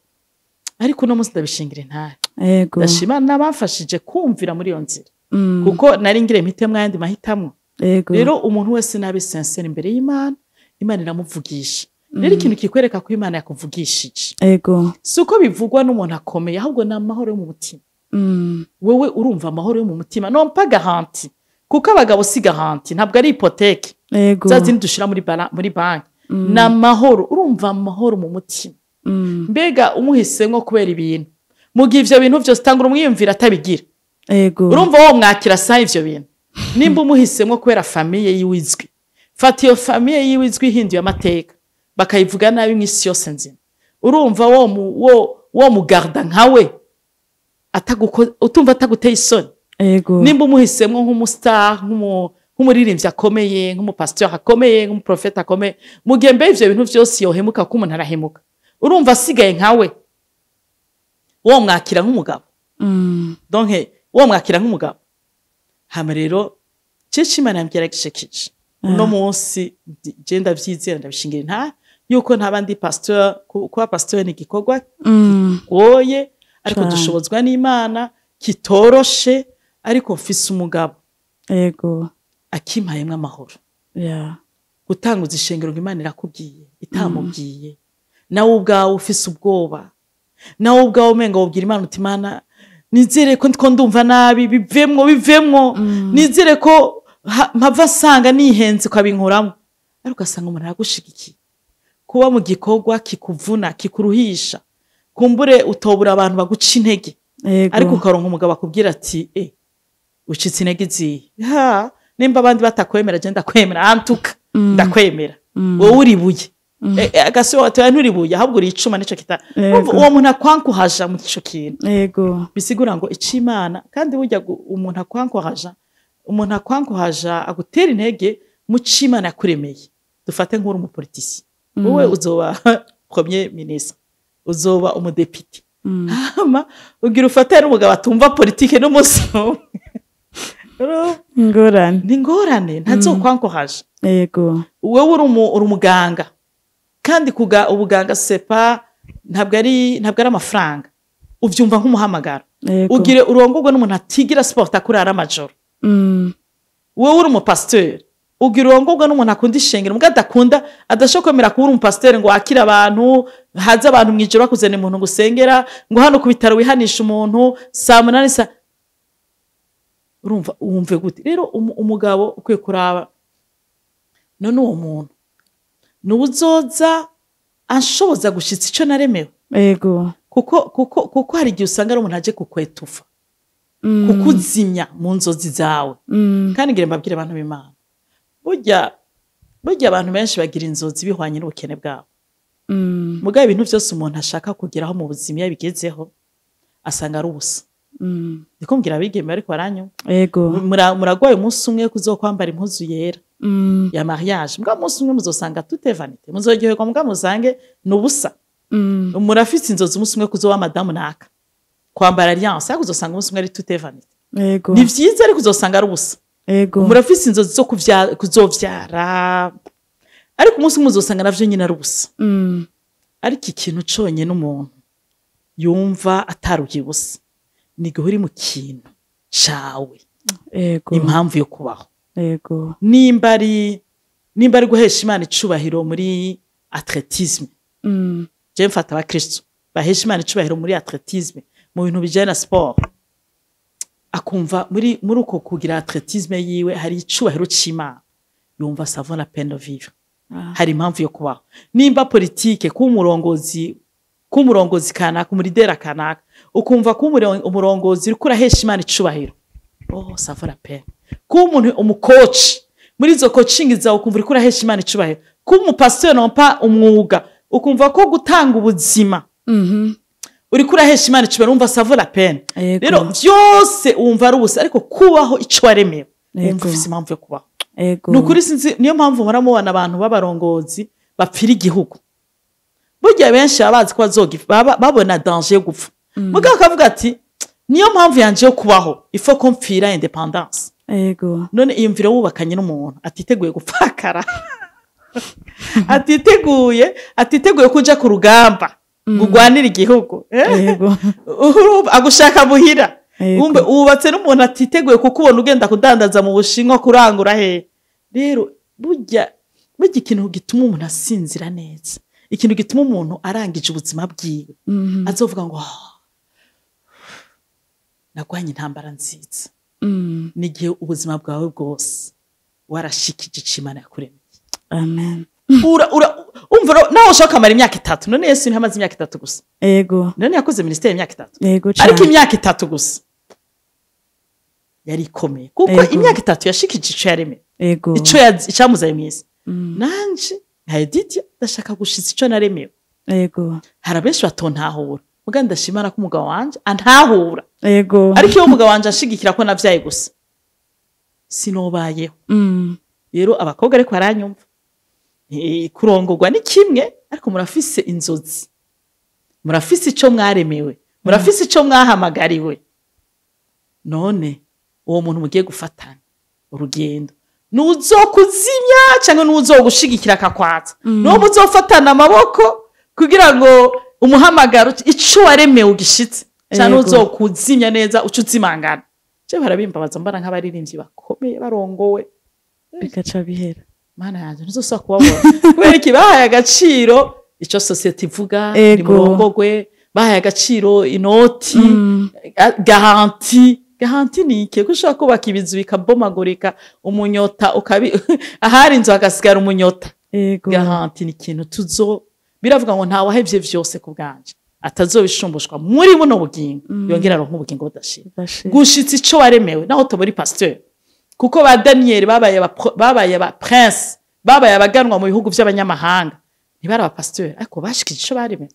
Ariko uno munsi ndabishingira intahe. Ndashima n'abamfashije kumvira muri iyo nzira, kuko nari ngire mpitemwo ayandi mahitamwo. Rero umuntu wese nabe sincère imbere y'Imana, Imana iramuvugisha. Rero ikintu kikwereka ko Imana yakuvugishije, si uko bivugwa n'umuntu akomeye, ahubwo ni amahoro yo mu mutima. Wewe urumva amahoro yo mu mutima, non pas garantie, kuko abagabo si garantie, ntabwo ari hypothèque za zindi dushira muri banki. Ni amahoro, urumva amahoro mu mutima. Mbega umuhisemwo kubera ibintu, mu gihe ivyo bintu vyose tangura umwiyumvira atabigira, urumva wo mwakira sa ivyo bintu? Nimba umuhisemwo kubera famille yiwe izwi, fata iyo famille yiwe izwi ihinduye amateka, bakayivuga nabi mw'isi yose nzima, urumva wo mugarda nkawe utumva ataguteye isoni? Nimba umuhisemwo nk'umu star, nk'umuririmbyi akomeye, nk'umupasitori akomeye, nk'umuprofeti akomeye, mu gihe mbe ivyo bintu vyose yohemuka, kuko umuntu arahemuka, urumva asigaye nkawe wo mwakira nk'umugabo? Donc wo mwakira nk'umugabo? Hama rero cece Imana yambwira gishekije uno munsi, je ndavyizera, ndabishingira nta yuko ntaba ndi pasteur. Kuba pasteur ni igikorwa kigoye, ariko dushobozwa n'Imana, kitoroshe, ariko mfise umugabo akimpayemwo amahoro. Gutanguza ishengero ngo Imana irakubwiye, itamubwiye, nawe ubwawe ufise ubwoba, nawe ubwawe umenga wobwira Imana uti: "Imana, nizere ko ndiko ndumva nabi, bivemwo, bivemwo, nizere ko mpava nsanga nihenze ukabinkuramo." Ariko ugasanga umuntu aragushigikiye. Kuba mu gikorwa kikuvuna, kikuruhisha, kumbure utobura abantu baguca intege, ariko ukaronka umugabo akubwira ati: "Ucitse intege izihe? Ha, nimba abandi batakwemera, je ndakwemera, antuka ndakwemera. Wowe uri ibuye." Agasi watoya nturi ibuye, ahubwo uri icuma, nico kita. Urumva uwo muntu akwankuhaja mu ico kintu, bisigura ngo icimana. Kandi burya umuntu akwankuhaja, umuntu akwankuhaja agutera intege mu c'Imana yakuremeye. Dufate nk'uri umu politicien, wowe uzoba premier ministre, uzoba umudepite, hama ugira ufate n'umugabo atumva politike n'umunsi umwe. Urumva? Ingorane. Ni ingorane, ntazokwankuhaja. Wewe uri umuganga, kandi kuga ubuganga sepa ntabwo ari amafaranga, uvyumva nk'umuhamagaro. Ugire urongorwe n'umuntu atigira sport, akurara amajoro. Wowe uri umupasiteri, ugira urongorwe n'umuntu akunda ishengero mbwa adakunda, adashobora kwemera kuba uri umupasiteri ngo wakire abantu, haze abantu mu ijoro bakuzanira umuntu ngo usengera, ngo hano ku bitaro wihanisha umuntu saa 8 sa urumva wumve gute? Rero umugabo ukwiye kuraba: none uwo muntu ni uzoza anshoboza gushitsa ico naremewe? Kuko hari igihe usanga ari umuntu aje kukwetufa, kukuzimya mu nzozi zawe. Kandi ngira mbabwire abantu b'Imana, burya abantu benshi bagira inzozi bihwanye n'ubukene bwabo. Mugabo ibintu byose umuntu ashaka kugeraho mu buzima, iyo abigezeho asanga ari ubusa. Ndiko mbwira abigeme ariko baranyumva. Muragwaye umunsi umwe kuzokwambara impuzu yera ya mariage, mbwa umunsi umwe muzosanga tout est vanité, muzoryoherwa mbwa musange ni ubusa. Murafise inzozi umunsi umwe kuzoba madamu naka, kwambara alliance, ariko uzosanga umunsi umwe ari tout est vanité. Ni vyiza, ariko uzosanga ari ubusa. Murafise inzozi zo kuzovyara, ariko umunsi umwe uzosanga navyo nyine ari ubusa. Ariko ikintu conyene umuntu yumva ataruhiye ubusa ni igihe uri mu kintu cawe, impamvu yo kubaho. Nimba ari guhesha Imana icubahiro muri athlétisme, je mfata abakristo bahesha Imana icubahiro muri athlétisme, mu bintu bijanye na sport, akumva muri uko kugira athlétisme yiwe hari icubahiro c'Imana, yumva ça vaut la peine de vivre. Hari impamvu yo kubaho. Nimba politike, kuba umurongozi kanaka, umu leader kanaka, ukumva kuba umurongozi uriko urahesha Imana icubahiro, oh, ça vaut la peine. Kuba umuntu umu coach, muri izo coaching zawe ukumva uriko urahesha Imana icubahiro. Kuba umupasiteri, non pas umwuga, ukumva ko gutanga ubuzima uriko urahesha Imana icubahiro, wumva ça vaut la peine. Rero vyose wumva ari ubusa, ariko kubaho ico waremewe, wumva ufise impamvu yo kubaho. Ni ukuri, sinzi, niyo mpamvu mpora mubona abantu b'abarongozi bapfira igihugu. Burya benshi baba bazi ko babona danger yo gupfa, mugabo akavuga ati Niyo mpamvu yanje yo kubaho, il faut ko mpfira indépendance. None iyumvire wubakanye n'umuntu atiteguye gupfakara, atiteguye kuja ku rugamba ngo urwanire igihugu, eh? Urumva agushaka muhira. Wumve wubatse n'umuntu atiteguye kukubona ugenda kudandaza mu Bushinwa, kurangura hehe. Rero burya ikintu gituma umuntu asinzira neza, ikintu gituma umuntu arangije ubuzima bwiwe azovuga ngo: "Ah, nagwanye intambara nziza," n'igihe ubuzima bwawe bwose warashikije ico Imana yakuremeye. Amen. Umva nawe ushaka kamara imyaka 3. None Yesu ntiyamaze imyaka 3 gusa? None yakoze ministère imyaka 3? Ego Ariko cane. imyaka 3 gusa yari ikomeye, kuko imyaka 3 yashikije ico yaremewe, ico icamuzanye mw'isi. Nanje nka Edidia ndashaka gushitsa ico naremewe. Hari abenshi batontahura, muga ndashimana ko umugabo wanje antahura. Ariko iyo umugabo wanje ashigikira ko navyaye gusa, sinobayeho. Rero abakobwa ariko baranyumva, kurongorwa ni kimwe, ariko murafise inzozi, murafise ico mwaremewe, murafise ico mwahamagariwe. None uwo muntu mugiye gufatana urugendo, nuzokuzimya cyangwa nuzogushigikira akakwatsa? Nuwo muzofatana amaboko kugira ngo umuhamagaro, ico waremewe, ugishitse, cyangwa uzokuzimya neza uca uzimangana? Je barabimbabaza, mbana nk'abaririmbyi bakomeye barongowe, Bigaca bihera. Mana yanjye, ntuzosubira kubabona. Kubera iki? Bahaye agaciro ico société ivuga, nimurongogwe. Bahaye agaciro inoti, garantie. Garantie ni iki? Ko ushobora kubaka ibizu bikabomagurika, umunyota ukabi, ahari inzu hagasigara umunyota. Garantie ni ikintu tuzo biravuga ngo ntawahevye vyose ku bwanje atazobishumbushwa muri buno bugingo, yongera aronka ubugingo budashira. Budashira. Gushitsa ico waremewe, naho tuburi pasteur, kuko ba Daniel babaye aba prince, babaye abaganwa mu bihugu by'abanyamahanga, ntibari aba pasteur, ariko bashikije ico baremewe.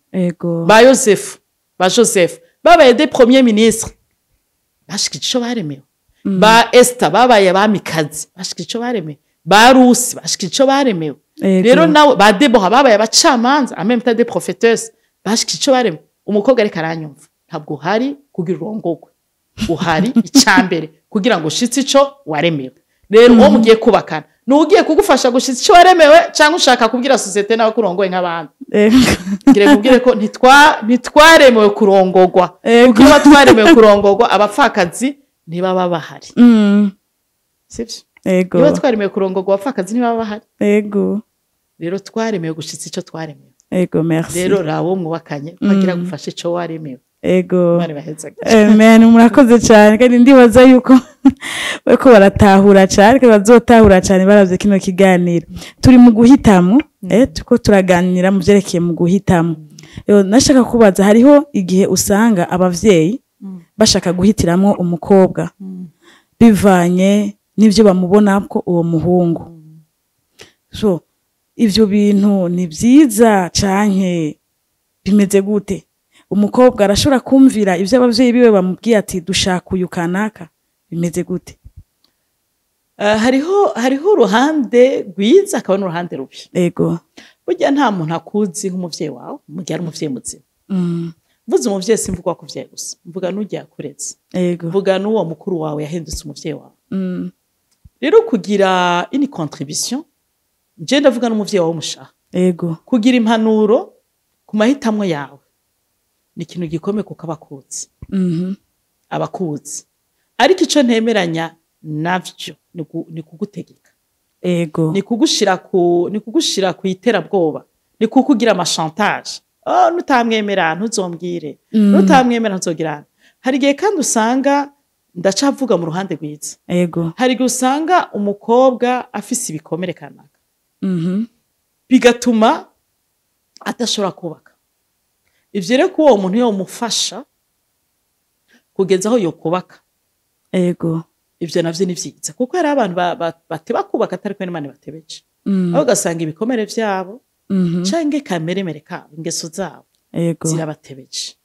Ba Joseph babaye des premiers ministres, bashikije ico baremewe. Ba Esther babaye abamikazi, bashikije ico baremewe. Ba Rusi bashikije ico baremewe. Rero nawe, ba Deborah babaye abacamanza, en même temps des prophétesses, bashikije ico baremewe. Umukobwa ariko aranyumva, ntabwo uhari kugira urongogwe, uhari icambere kugira ngo ushitse ico waremewe. Rero uwo mugiye kubakana ni ugiye kugufasha gushitsa ico waremewe, cyangwa ushaka kubwira société nawe kurongoye nk'abandi? Ngire kubwire ko ntitwaremewe kurongogwa. Kuko iyo twaremewe kurongogwa, abapfakazi ntibaba bahari. Sibyo? Ego. Niba twaremewe kurongogwa, abapfakazi ntibaba bahari. Rero twaremewe gushitsa ico twaremewe. Ego, merci. Rero rabo mwubakanye bagira gufasha ico waremewe. Imana ibahezagire. Amen, murakoze cyane, kandi ndibaza yuko bariko baratahura cyane, kandi bazotahura cyane baravye kino kiganiro. Turi mu guhitamo, tuko turaganira mu vyerekeye mu guhitamo. Yo, nashaka kubaza, hariho igihe usanga abavyeyi bashaka guhitiramwo umukobwa bivanye n'ivyo bamubona ko uwo muhungu. So ivyo bintu ni vyiza canke bimeze gute? Umukobwa arashobora kumvira ivyo abavyeyi biwe bamubwiye ati: "Dushaka uyu kanaka"? Bimeze gute? Hariho uruhande rwiza, hakaba n'uruhande rubi. Burya nta muntu akuzi nk'umuvyeyi wawe mu gihe ari umuvyeyi muzima. Mvuze umuvyeyi, simvuga wakuvyaye gusa, mvuga n'urya yakureze, mvuga n'uwo mukuru wawe yahindutse umuvyeyi wawe. Rero kugira une contribution, je ndavuga n'umuvyeyi wawe umushaha, kugira impanuro ku mahitamwo yawe ni ikintu gikomeye, kuko abakuzi abakuzi. Ariko ico ntemeranya navyo ni kugutegeka, ni kugushira ku iterabwoba, ni kukugira ama chantage: "Oh, nutamwemera ntuzombwire, nutamwemera ntuzogirana." Hari igihe kandi usanga, ndacavuga mu ruhande rwiza, hari igihe usanga umukobwa afise ibikomere kanaka, bigatuma adashobora kubaka. Ivyo rero, ko uwo muntu yomufasha kugeza aho yokubaka, ivyo navyo ni vyiza, kuko hari abantu bateba kubaka atari ko Imana batebeje, aho ugasanga ibikomere vyabo canke kameremere kabo, ingeso zabo zirabatebeje.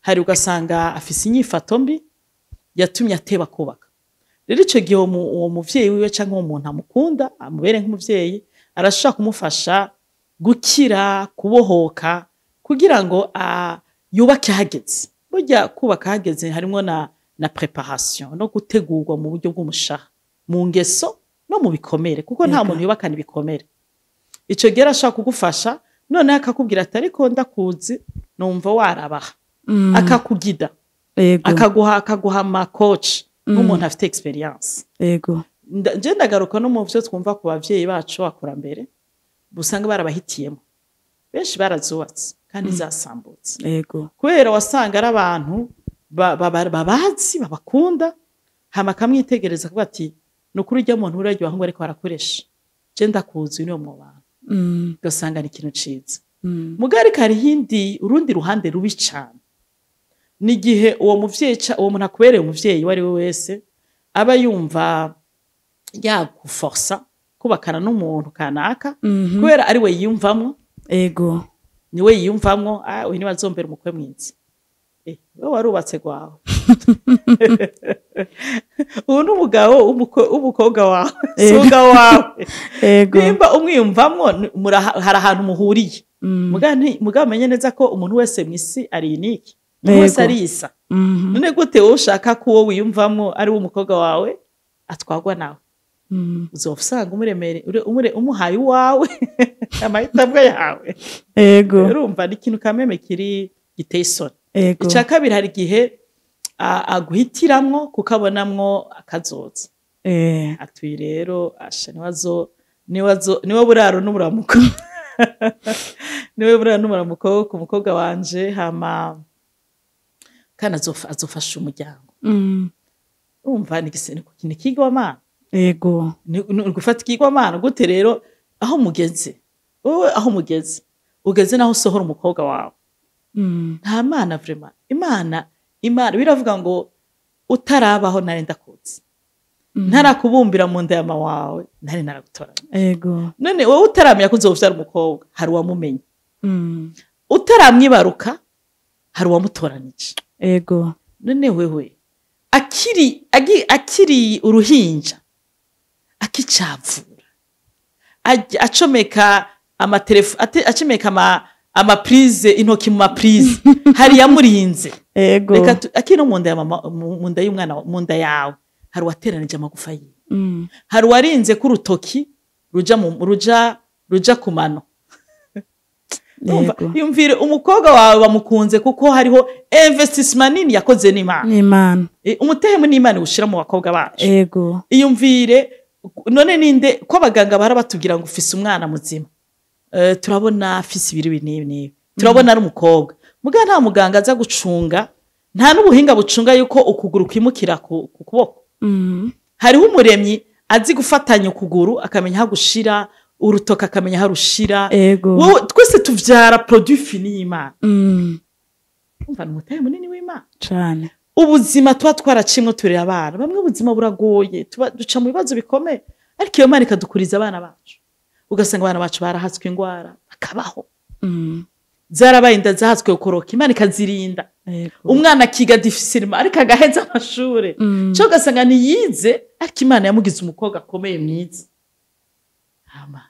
Hari ugasanga afise inyifato mbi yatumye ateba kubaka. Rero ico gihe uwo muvyeyi wiwe canke uwo muntu amukunda, amubere nk'umuvyeyi, arashobora kumufasha gukira, kubohoka, kugira ngo yubake hageze. Burya kubaka hageze harimwo na na préparation no gutegurwa mu buryo bw'umushaha, mu ngeso no mu bikomere, kuko nta muntu yubakana ibikomere. Ico gihe arashobora kugufasha, noneho akakubwira ati: "Ariko ndakuzi, numva warabaha." Akakugida, akaguha ama coach nk'umuntu afite expérience. Nje ndagaruka no mu byo twumva ku bavyeyi bacu bakurambere, usanga barabahitiyemo. Benshi barazubatse kandi zasambutse, kubera wasanga ari abantu babazi, babakunda, hama akamwitegereza akavuga ati: "Ni ukuri, urya muntu urarya abahungu ariko barakoresha, je ndakuzi, niyo mu bantu." Ugasanga ni ikintu ciza. Mugabo ariko hariho indi, urundi ruhande rubi cane, ni igihe uwo muvyeyi uwo muntu akubereye umuvyeyi, uwo ari we wese, aba yumva yaguforsa kubakana n'umuntu kanaka, kubera ari we yiyumvamwo. Niwe yiyumvamwo: "Ah, uyu niwe azombera umukwe mwiza." Wewe warubatse gwawe, ubu ni umugabo w'umukobwa wawe, si umugabo wawe. Nimba umwiyumvamwo, hari ahantu muhuriye. Mugabo menye neza ko umuntu wese mw'isi ari unique, umuntu wese arisa. None gute wowe ushaka ko uwo wiyumvamwo ari we umukobwa wawe atwagwa nawe? Uzoba usanga umuremere umuhaye uwawe, amahitamo yawe. Urumva ni ikintu kameme kiri giteye isoni. Icya kabiri, hari igihe aguhitiramwo kuko abonamwo akazoza. Atuye rero asha niwe buraro n'uburamuko, niwe buraro n'uburamuko ku mukobwa wanje, hama kandi azofasha umuryango. Urumva ni ikigwamana. Ni gufata ikigwamana gute rero? Aho mugeze wowe, aho mugeze, ugeze naho usohora umukobwa wawe. Nta mana vraiment. Imana biravuga ngo: "Utarabaho nari ndakuzi, ntarakubumbira mu nda ya mama wawe nari naragutoranya." None wowe utaramenya ko uzovyara umukobwa, hari uwamumenye. Utaramwibaruka, hari uwamutoranije. None wewe akiri uruhinja, akicavura, acomeka amatelefo, acomeka ama prise, intoki mu ma prise, hari yamurinze. Reka akiri no mu nda ya mama, mu nda y'umwana, mu nda yawe, hari uwateranije amagufa yiwe. Hari uwarinze ko urutoki ruja ku mano. Urumva? Yumvire, umukobwa wawe bamukunze kuko hariho investissement nini yakoze n'Imana. N'Imana. Umutehemu n'Imana iwushira mu bakobwa bacu. Iyumvire none, ninde ko abaganga bara batubwira ngo ufise umwana muzima, turabona afise ibiri ibi n'ibi n'ibi, turabona ari umukobwa. Muga nta muganga aza gucunga, nta n'ubuhinga bucunga yuko ukuguru kwimukira ku kuboko. Hariho umuremyi azi gufatanya ukuguru, akamenya aho gushira urutoki, akamenya aho rushira. Wowe, twese tuvyara produit fini y'Imana. Umva, ni umutahe munini w'Imana. Cane. Ubuzima tuba twaracimwo turera abana, bamwe ubuzima buragoye, tuba duca mu bibazo bikomeye, ariko iyo Mana ikadukuriza abana bacu, ugasanga abana bacu barahatswe ingwara bakabaho. Zarabaye inda zahatswe gukoroka, Imana ikazirinda. Umwana akiga difficilement ariko agaheza amashure. Cyo ugasanga ntiyize, ariko Imana yamugize umukobwa akomeye mwiza. Hama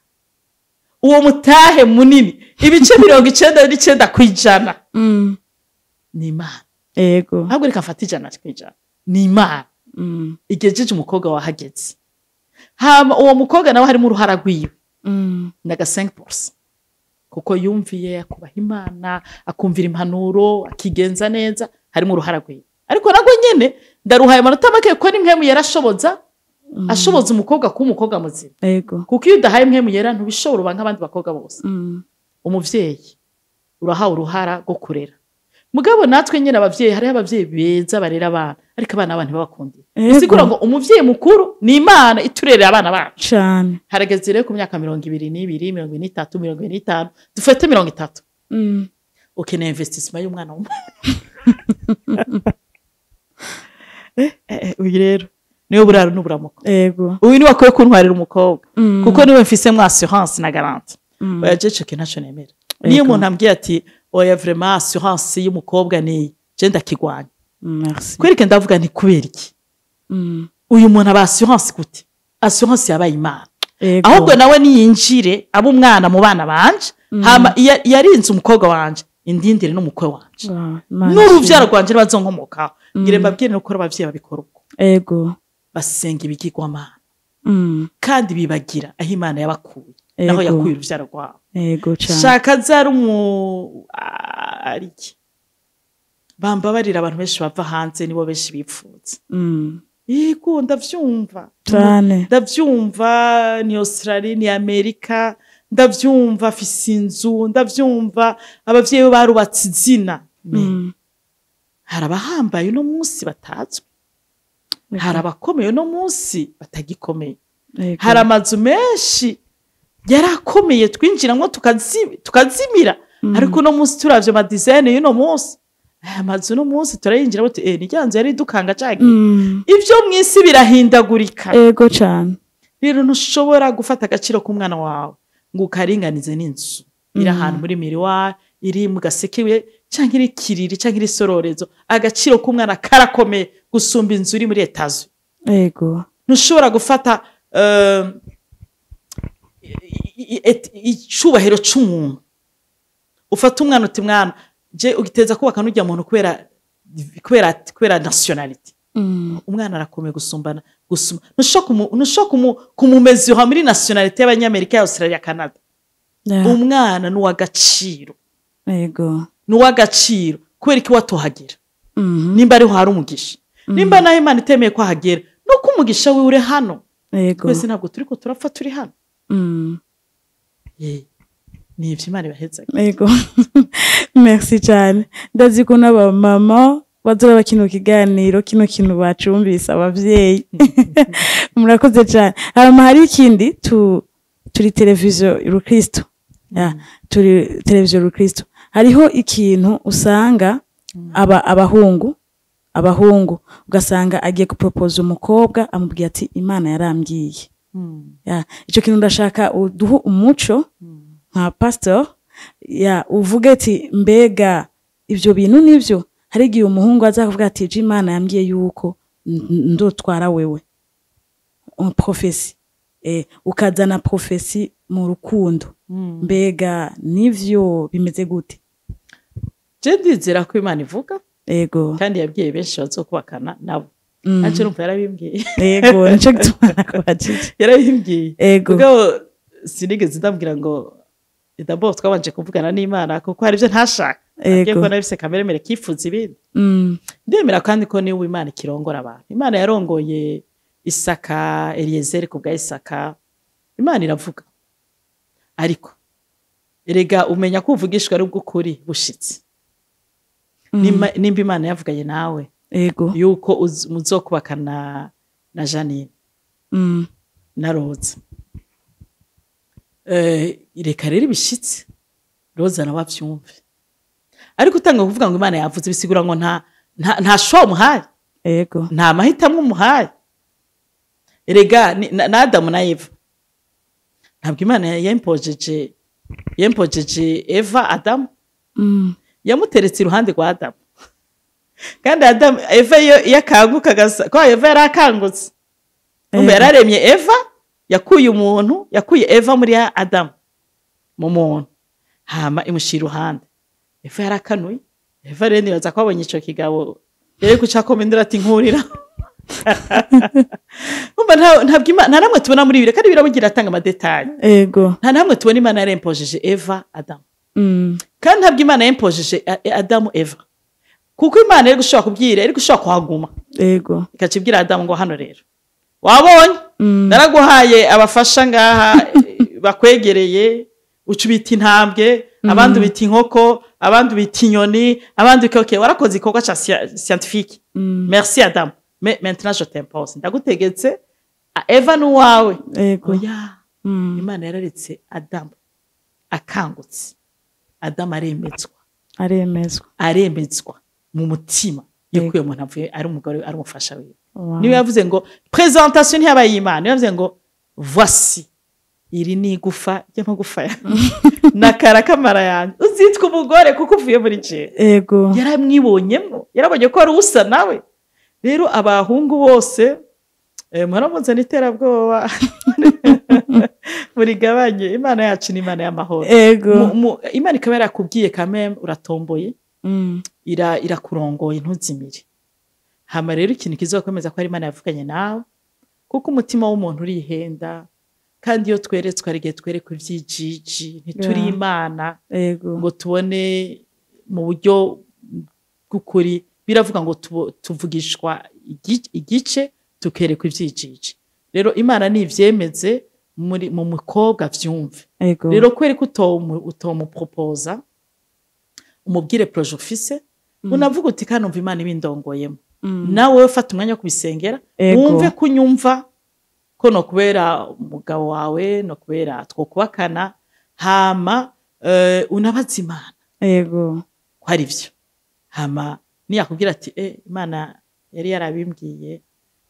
uwo mutahe munini, ibice 99%, ni Imana. Ahubwo reka mfate 100%, ni Imana igejeje umukobwa wahageze. Hama uwo mukobwa nawe harimo uruhara rwiwe, naga 5%, kuko yumviye, akubaha Imana, akumvira impanuro, akigenza neza, harimo uruhara rwiwe. Ariko nabwo nyene ndaruhaye amanota make, kuko ni Mpwemu Yera ashoboza, ashoboza umukobwa kuba umukobwa muzima. Kuko iyo udahaye Mpwemu Yera ntubishobora, uba nk'abandi bakobwa bose. Umuvyeyi urahawe uruhara rwo kurera, mugabo natwe nyine abavyeyi, hariho abavyeyi beza barera abana, ariko abana babo ntibabakundire. Bisigura ngo umuvyeyi mukuru ni Imana iturerera abana bacu. Cane. Harageze rero ku myaka 22, 23, 25, dufate 30, ukeneye investissement y'umwana w'umuntu. Uyu rero niwe buraro n'uburamuko. Uyu niwe akwiye kuntwarira umukobwa, kuko niwe mfisemwo assurance na garantie. Oya, je ico kintu ntaco nemera. Niyo umuntu ambwiye ati: "Oya, vraiment assurance y'umukobwa ni je", ndakigwanya. Merci. Kwereke, ndavuga nti: "Kubera iki? Uyu muntu aba assurance gute?" Assurance yabaye Imana. Ahubwo nawe niyinjire abe umwana mu bana banje, hama yarinze umukobwa wanje, indindire n'umukwe wanje Wow, Imana n'uruvyaro ishimwe. rwanje bazonkomokaho. Ngire mbabwire nuko abavyeyi babikora uko. Basenga ibigirwamana. Kandi bibagira aho Imana yabakuye, naho yakuye uruvyaro rwabo. Ego cane. Shaka zari umu ariki. Bambabarira, abantu benshi bava hanze nibo benshi bipfuza. Yego, ndavyumva. Cane. Ndavyumva, ni Australia, ni Amerika, ndavyumva afise inzu, ndavyumva abavyeyi be barubatse izina. Hari abahambaye uno munsi batazwi, hari abakomeye uno munsi batagikomeye, hari amazu menshi yarakomeye twinjiramwo tukazimira, ariko uno munsi turavye ama design y'uno munsi, aya mazu uno munsi turayinjiramo ni rya nzu yari idukanga cagiye. Ivyo mw'isi birahindagurika. Ego cane. Rero ntushobora gufata agaciro k'umwana wawe ngo ukaringanize n'inzu iri ahantu muri miriwari, iri mu Gasekebuye, canke iri Kiriri, canke iri Sororezo. Agaciro k'umwana karakomeye gusumba inzu iri muri etazo. Ntushobora gufata icubahiro c'umuntu, ufata umwana uti: "Mwana, je ugiteza kubaka n'urya muntu kubera nationalité." Umwana arakomeye gusumbana gusumba, ntushobora kumumezura muri nationalité y'Abanyamerika, ya Australia, Canada. Umwana ni uw'agaciro. Ni uw'agaciro. Kubera iki watohagera? Nimba ariho hari umugisha, nimba naho Imana itemeye ko ahagera, nuko umugisha wiwe uri hano. Twese ntabwo turiko turapfa, turi hano. Ni ivyo, Imana ibaheza. Ego, merci cyane. Ndazi ko n'abamama bazoraba kino kiganiro, kino kintu bacumbise. Abavyeyi, murakoze cyane. Hama hari ikindi, turi televiziyo Rukristo, ya, turi televiziyo Rukristo. Hariho ikintu usanga aba abahungu ugasanga agiye guporopoza umukobwa, amubwiye ati: "Imana yarambwiye." Ya, icyo kintu ndashaka uduhe umuco nka pastor, ya, uvuge ati: mbega ibyo bintu nibyo? Hari igihe umuhungu aza kuvuga ati: "Je, Imana yambwiye yuko ndotwara wewe." Prophétie, ukazana prophétie mu rukundo, mbega nivyo, bimeze gute? Je ndizera ko Imana ivuga. Kandi yabwiye benshi bazokubakana nabo. Anje urumva yarabimbwiye. Ego, nico gituma nakubajije. Yarabimbwiye. Mugabo sinigeze ndambwira ngo d'abord twabanje kuvugana n'Imana, kuko hari ibyo ntashaka. Agiye kubona bifise kamere kifuza ibindi. Ndemera kandi ko niwe Imana ikirongora abantu. Imana yarongoye Isaka, Eliyezeri ku bwa Isaka. Imana iravuga, ariko erega umenya ko uvugishwa ari ubw'ukuri bushitse. Nimba Imana yavuganye nawe yuko muzokubakana na Janine na Roza, reka rero ibishitse Roza nawe avyumve. Ariko utanga kuvuga ngo Imana yavuze, bisigura ngo nta choix umuhaye. Nta mahitamo umuhaye. Erega na Adamu na Eva, ntabwo Imana yempojeje Eva Adamu. Yamuteretse iruhande rwa Adamu. Kandi Adamu, Eva iyo akanguka gasa ko Eva yari akangutse. Umva, yararemye Eva, yakuye umuntu, yakuye Eva muri Adamu, mu muntu, hama imushyira iruhande. Eva yarakanuye. Eva rero nibaza ko abonye ico kigabo yari guca komendera ati: "Nkurira." Umva, ntabwo Imana, nta namwe tubona muri bibiri, kandi birabugira atanga ama détails. Nta namwe tubona Imana yarempojeje Eva Adamu. Kandi ntabwo Imana yempojeje Adamu Eva, kuko Imana yari gushobora kubwira, yari gushobora kuhaguma, ikaca ibwira Adamu ngo: "Hano rero wabonye, naraguhaye abafasha ngaha, bakwegereye, uca ubita intambwe, abandi ubita inkoko, abandi ubita inyoni, abandi ubita, okay, warakoze igikorwa ca scientifique. Merci Adam, mais maintenant je t'impose, ndagutegetse, Eva ni uwawe." Oya. Imana yararetse Adamu akangutse, Adamu aremezwa. Aremezwa. Aremezwa mu mutima yuko uyo muntu avuye ari umugore, ari umufasha wiwe. Niwe yavuze ngo présentation ntiyabaye Imana, niwe yavuze ngo: "Voici, iri ni igufa ry'amagufa yanjye n'akara k'amara yanjye, uzitwa umugore kuko uvuye muri jewe." Yaramwibonyemo, yarabonye ko ari usa nawe. Rero abahungu bose, muramuzana iterabwoba, murigabanye. Imana yacu ni Imana y'amahoro. Imana ikaba yarakubwiye kameme uratomboye, irakurongoye, ntuzimire. Hama rero ikintu kizokwemeza ko ari Imana yavuganye nawe, kuko umutima w'umuntu urihenda, kandi iyo tweretswe hari igihe twerekwa ivy'ijiji, ntituri Imana ngo tubone mu buryo bw'ukuri. Biravuga ngo tuvugishwa igice, tukerekwa ivy'ijiji. Rero Imana nivyemeze muri mu mukobwa vyumve. Rero kubera ko utomupropoza, umubwire projet ufise, unavuga uti: "Kandi umva Imana ibindongoyemo." Nawe fata umwanya wo kubisengera, wumve ko unyumva ko no kubera umugabo wawe, no kubera twokubakana. Hama unabaza Imana ko ari vyo. Hama niyakubwira ati: "Imana yari yarabimbwiye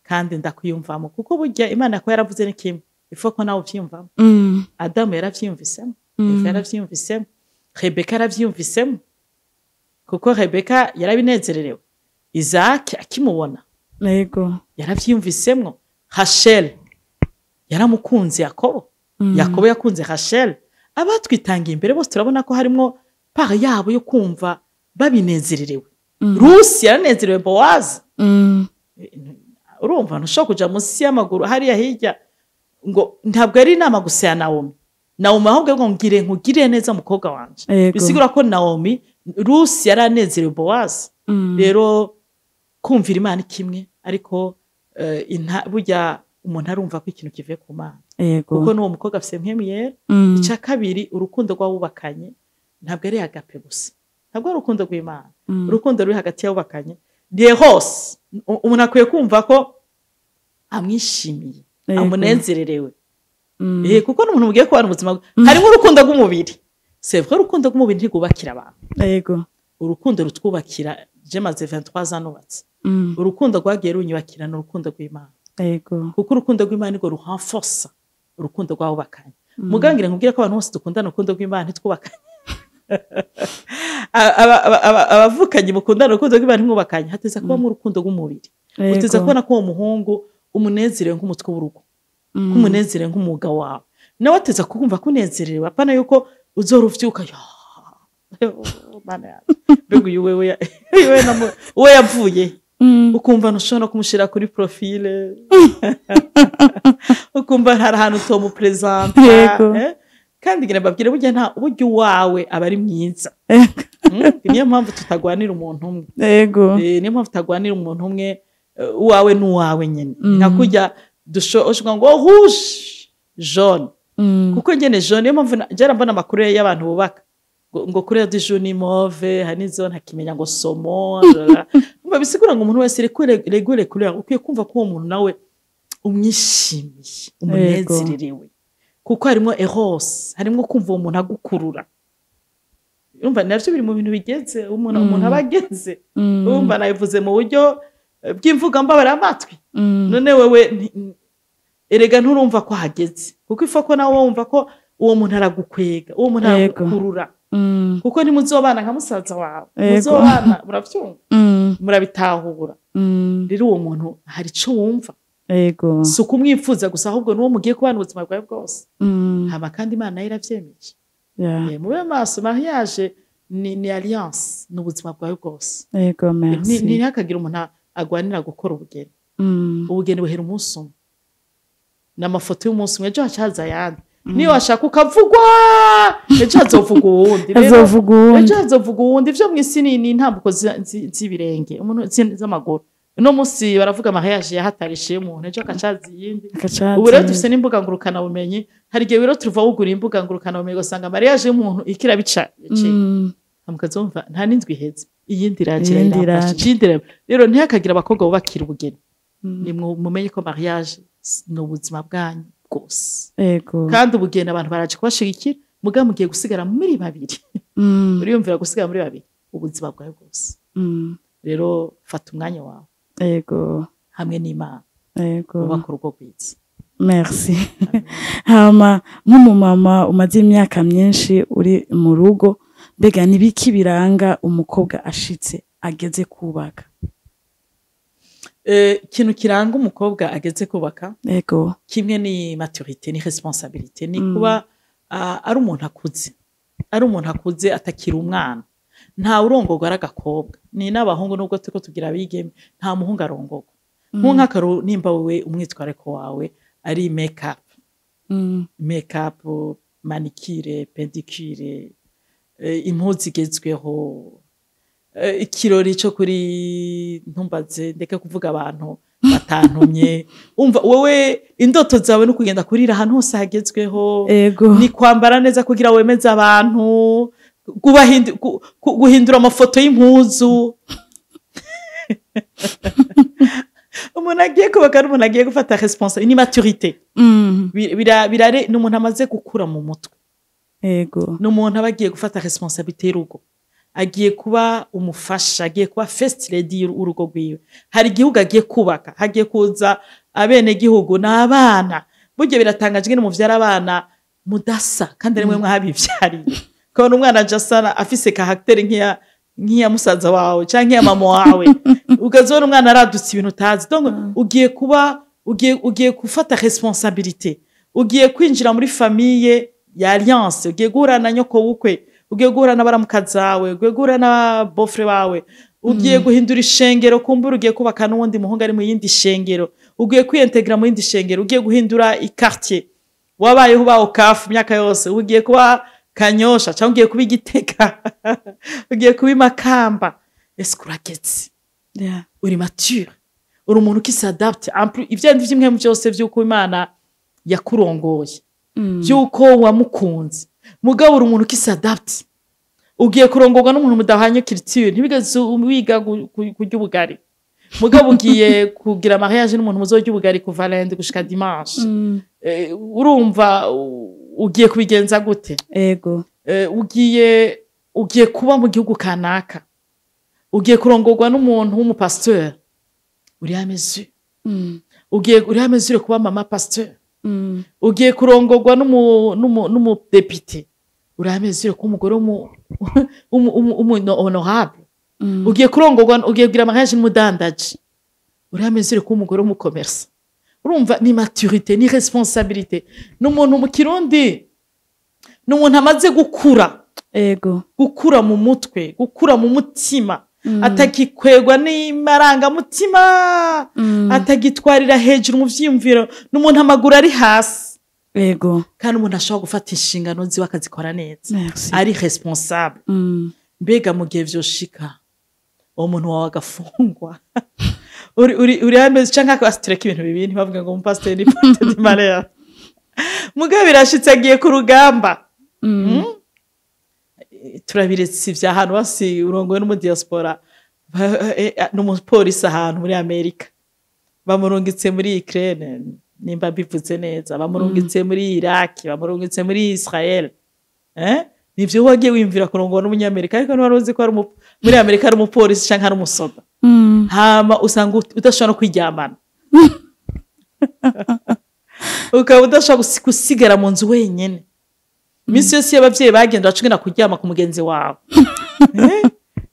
kandi ndakwiyumvamo," kuko burya Imana ko yaravuze ni kimwe, ifo ko nawe uvyiyumvamo. Adamu yaravyiyumvisemo, Eva yaravyiyumvisemo, Rebeka yaravyiyumvisemo, kuko Rebeka yarabinezererewe Isaac akimubona. Yaravyiyumvisemwo. Rachel yaramukunze Yakobo, Yakobo yakunze Rachel. Abatwitangiye imbere bose turabona ko harimwo part yabo yo kumva babinezererewe. Rusi yaranezerewe Bowazi. Urumva ntushobora kuja munsi y'amaguru hariya hirya ngo ntabwo ari inama gusa ya Nawomi. Nawomi ahubwo ngo ngire nkugirire neza, mukobwa wanje. Bisigura ko Nawomi, Rusi yaranezerewe Bowazi. Rero kumvira Imana kimwe, ariko burya umuntu arumva ko ikintu kivuye ku Mana, kuko n'uwo mukobwa afise mpwemu yera. Icya kabiri, urukundo rw'abubakanye ntabwo ari agape gusa, ntabwo ari urukundo rw'Imana. Urukundo ruri hagati y'abubakanye ni hose. Umuntu akwiye kumva ko amwishimiye, amunezererewe. Kuko n'umuntu mugiye kubana ubuzima harimo urukundo rw'umubiri. C'est vrai, urukundo rw'umubiri ntirwubakira abantu. Urukundo rutwubakira, je maze 23 ans nubatse, urukundo rwagiye runyubakira ni urukundo rw'Imana, kuko urukundo rw'Imana nirwo rurenforsa urukundo rw'abubakanye. Mugangire nkubwire ko abantu bose dukundana urukundo rw'Imana ntitwubakanye. Abavukanyi mukundana urukundo rw'Imana ntimwubakanye, hateza kubamo urukundo rw'umubiri. Uteza kubona ko uwo muhungu umunezerewe nk'umutwe w'urugo, ko umunezerewe nk'umwuga wawe, nawe ateza kumva ko unezerewe, apana yuko uzora uvyuka: "Ya, Mana yanjye, mbega uyu wewe uyu wewe uwo yavuye." Ukumva ntushobora no kumushira kuri profile, ukumva hari ahantu utomupresenta. Eh? Kandi ngira mbabwire, burya nta burya uwawe aba ari mwiza. Niyo mpamvu tutagwanira umuntu umwe. Niyo mpamvu tutagwanira umuntu umwe. Uwawe n'uwawe nyine. Nka kurya ushobora ngo rouge, jaune, kuko nyene jaune, niyo mpamvu njera mbona amakuru y'abantu bubaka ngo couleur du jour ni mauve, hari n'izo ntakimenya ngo saumon. Umva, bisigura ngo umuntu wese regure couleur, ukwiye kumva ko uwo muntu nawe umwishimiye, umunezererewe, kuko harimo eros, harimo kumva uwo muntu agukurura. Urumva navyo biri mu bintu bigeze umuntu aba ageze. Urumva nabivuze mu buryo bw'imvuga mbabara amatwi. None wewe erega nturumva ko hageze, kuko ifa ko nawe wumva ko uwo muntu aragukwega, uwo muntu aragukurura, kuko ntimuzobana nka musaza wawe, muzobana, muravyumva, murabitahura. Rero uwo muntu hari ico wumva, si ukumwifuza gusa, ahubwo n'uwo mugiye kubana ubuzima bwawe bwose. Hama kandi Imana nayo iravyemeje. Mube maso, mariage ni alliance, ni ubuzima bwawe bwose. Merci. Ntihakagire umuntu agwanira gukora ubugeni. Ubugeni buhera umunsi umwe, ni amafoto y'umunsi umwe, ejo hacaza ayandi. Niyo washaka ukavugwa, ejo hazovuga uwundi. Rero, Azovuga uwundi. ejo hazovuga uwundi. Ivyo mw'isi ni intambuko z'ibirenge umuntu z'amaguru. Uno munsi baravuga mariage yahatarishiye umuntu, ejo hakacaza iyindi. Agacaza. Ubu rero dufise n'imbuga ngurukanabumenyi. Hari igihe rero tuva wugura imbuga ngurukanabumenyi ugasanga mariage y'umuntu ikirabica, mukazumva nta n'indwi iheze, iyindi iraje, Iyindi irafashe, iraje. iyindi iraje. Rero ntihakagire abakobwa bubakira ubugeni. Ni mumenye ko mariage ni ubuzima bwanyu bwose. Kandi ubugeni abantu baraje kubashigikira, mugabo mugiye gusigara muri babiri. Uriyumvira gusigara muri babiri ubuzima bwawe bwose? Rero fata umwanya wawe hamwe n'Imana, wubake urugo rwiza. Merci. Hama nk'umumama umaze imyaka myinshi uri mu rugo, mbega nibiki biranga umukobwa ashitse, ageze kubaka? Ikintu kiranga umukobwa ageze kubaka, kimwe ni maturité, ni responsabilité, ni kuba ari umuntu akuze, ari umuntu akuze atakiri umwana. Nta urongorwa ari agakobwa, ni n'abahungu, nubwo turiko tugira abigeme, nta muhungu arongorwa. Nk'akaru nimba wewe umwitwariko wawe ari make up, make up, manicure, pédicure, impuzu igezweho, ikirori co kuri, ntumbaze, ndeke kuvuga abantu batantumye. Umva, wewe indoto zawe no kugenda kurira ahantu hose hagezweho, ni kwambara neza kugira wemeze abantu, guhindura amafoto y'impuzu. Umuntu agiye kubaka n'umuntu agiye gufata responsabilité, ni maturité. Birare ni umuntu amaze gukura mu mutwe. Ni umuntu aba agiye gufata responsabilité y'urugo, agiye kuba umufasha, agiye kuba first lady y'urugo rwiwe. Hari igihugu agiye kubaka, hagiye kuza abenegihugu n'abana. Burya biratangaje ingene muvyara abana mudasa kandi ari mwe mwabivyariye. Ukabona umwana aje asa, afise caractère nk'iya musaza wawe canke nk'iya mama wawe, ukazibona umwana aradutse ibintu utazi. Donc ugiye kuba ugiye gufata responsabilité, ugiye kwinjira muri famille ya alliance, ugiye guhura na nyoko bukwe, ugiye guhura n'abaramukazi bawe, ugiye guhura na beau-frère bawe, ugiye guhindura ishengero, kumbura ugiye kubaka n'uwundi muhungu ari mu yindi shengero, ugiye kwiyentegra mu yindi shengero, ugiye guhindura iquartier wabayeho, ubaho kafu imyaka yose, ugiye kuba Kanyosha cyangwa ugiye kuba Igitega, ugiye kuba Imakamba. Ese urageze? Uri mature, uri umuntu qui s'adapte. En plus ibyo vyimwe byose vy'uko Imana yakurongoye, by'uko wamukunze, mugabo uri umuntu qui s'adapte. Ugiye kurongorwa n'umuntu mudahanye culture, ntibigeze wiga kurya ubugari, mugabo ugiye kugira mariage n'umuntu muzorya ubugari kuva lundi gushika dimanche. Urumva ugiye kubigenza gute? Ugiye kuba mu gihugu kanaka, ugiye kurongorwa n'umuntu w'umupasteur, uri à mesure, ugiye uri à mesure kuba mama pasteur. Ugiye kurongorwa n'umudepite, uri à mesure kuba umugore honorable. Ugiye kurongorwa, ugiye kugira mariage n'umudandaji, uri à mesure kuba umugore w'umucommerçant. Urumva ni maturité, ni responsabilité, ni umuntu, mu Kirundi ni umuntu amaze gukura. Gukura mu mutwe, gukura mu mutima, atagikwegwa n'amarangamutima, atagitwarira hejuru mu vyiyumviro, ni umuntu amaguru ari hasi. Kandi umuntu ashobora gufata inshingano ziwe akazikora neza. Merci. Ari responsable. Mbega mu gihe vyoshika uwo muntu wawe agafungwa, uri hameze canke akasitireka ibintu bibiri, ntibavuge ngo umupasiteri ni porte du malheur, mugabo birashitse agiye ku rugamba. Turabiretse ivya ahantu basi urongowe n'umudiaspora, n'umupolisi ahantu muri Amerika, bamurungitse muri Ukraine, nimba mbivuze neza, bamurungitse muri Iraki, bamurungitse muri Israel, nivyo wagiye wiyumvira kurongora n'umunyamerika, ariko ntiwari uzi ko ari muri Amerika ari umupolisi canke ari umusoda. Hama usanga udashobora no kwiryamana, ukaba udashobora gusigara mu nzu wenyene. Iminsi yose iyo abavyeyi bagenda, waca ugenda kuryama ku mugenzi wawe.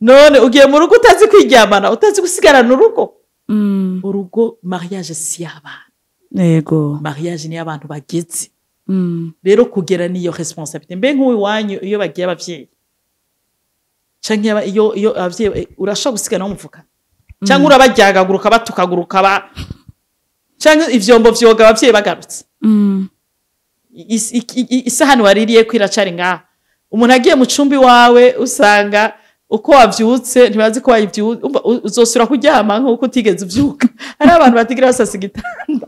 None ugiye mu rugo utazi kwiryamana, utazi gusigarana urugo. Urugo, mariage si y'abana. Mariage ni y'abantu bageze. Rero kugera niyo responsabilité. Mbe nk'uwo iwanyu iyo bagiye abavyeyi canke iyo abavyeyi, urashobora gusigana n'umuvuka, canke urabaryagaguruka, batukaguruka ba, canke ivyombo vyoga abavyeyi bagarutse? Isahani waririyeko iracari ngaha. Umuntu agiye mu cumbi wawe usanga uko wavyutse ntibazi ko wayivyutse. Umva, uzosubira kuryama nk'uko utigeze uvyuka. Hari abantu batigira basasa igitanda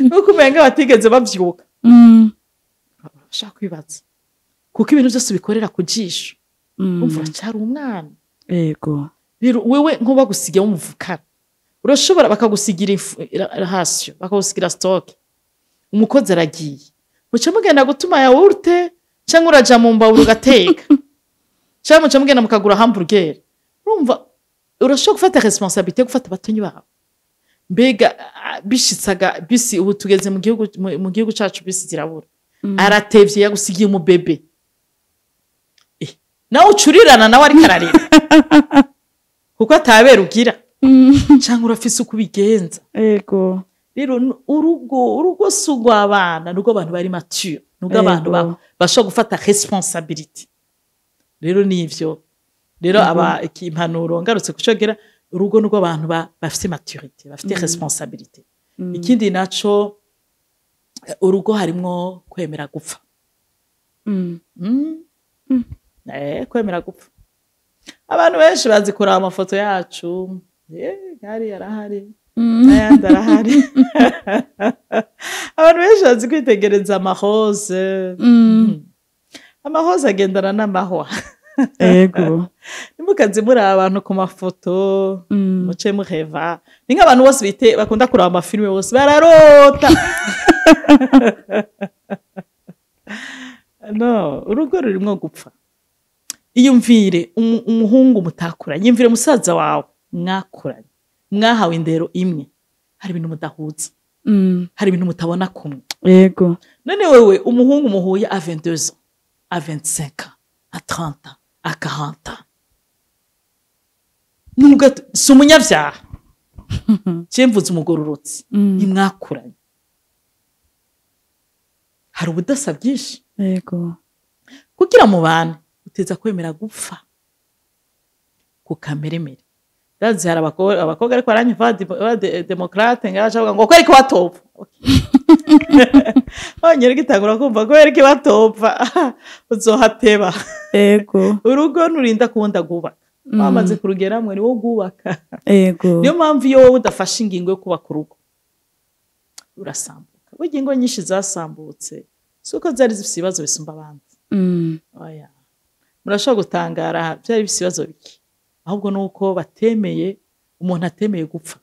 nk'uko umenga batigeze bavyuka. Urashaka kwibaza kuko ibintu byose ubikorera ku jisho. Umva, uracyari umwana. Rero wewe nko bagusigiye w'umuvukana, urashobora, bakagusigira ration, bakagusigira stock, umukozi aragiye, muca mugenda gutuma yaourt, cyangwa uraja mu mbabura ugateka, cyangwa muca mugenda mukagura hamburger. Urumva urashobora gufata responsabilité yo gufata abatonyi bawe. Mbega bishitsaga bisi, ubu tugeze mu gihugu, mu gihugu cacu bisi zirabura, aratevye, yagusigiye umubebe, nawe ucurirana nawe ariko ararira kuko atabera ugira, cyangwa urafise uko ubigenza? Rero urugo si urw'abana, ni urw'abantu bari mature, ni urw'abantu bashobora gufata responsabilité. Rero nivyo rero aba impanuro ngarutse kucogera, urugo nurwo abantu bafite maturité, bafite responsabilité. Ikindi naco, urugo harimwo kwemera gupfa. Kwemera gupfa. Abantu benshi bazi kuraba amafoto yacu, hari arahari, n'ayandi arahari. Abantu benshi bazi kwitegereza amahoze. Amahoze agendana n'amahwa. Ntimukaze muri abantu ku mafoto, muce muheva. Ni nk'abantu bose bite bakunda kuraba amafilime, bose bararota. No urugo rurimwo gupfa. Iyumvire umuhungu mutakuranye, iyumvire musaza wawe mwakuranye, mwahawe indero imwe, hari ibintu mudahuza, hari ibintu mutabona kumwe. None wewe umuhungu muhuye à 22 ans, à 25 ans, à 30 ans, à 40 ans, nubwo si umunyabyaha, je mvuze umugororotsi, ntimwakuranye, hari ubudasa bwinshi. Kugira mubane uteza kwemera gupfa ku kameremere. Ndazi hari abakobwa ariko baranyumva ba démocrate ngaca bavuga ngo kwereka batopfa. Bonyine gitangura kumva ko batopfa, uzohateba. Urugo nurinda kubunda rwubaka, wamaze kurugeramwe ni wo rwubaka. Niyo mpamvu iyo wowe udafashe ingingo yo kubaka urugo, urasambuka. Burya ingo nyinshi zasambutse si uko zari zifite ibibazo bisumba abandi. Oya, murashobora gutangara, byari bifite ibibazo bike, ahubwo ni uko batemeye, umuntu atemeye gupfa.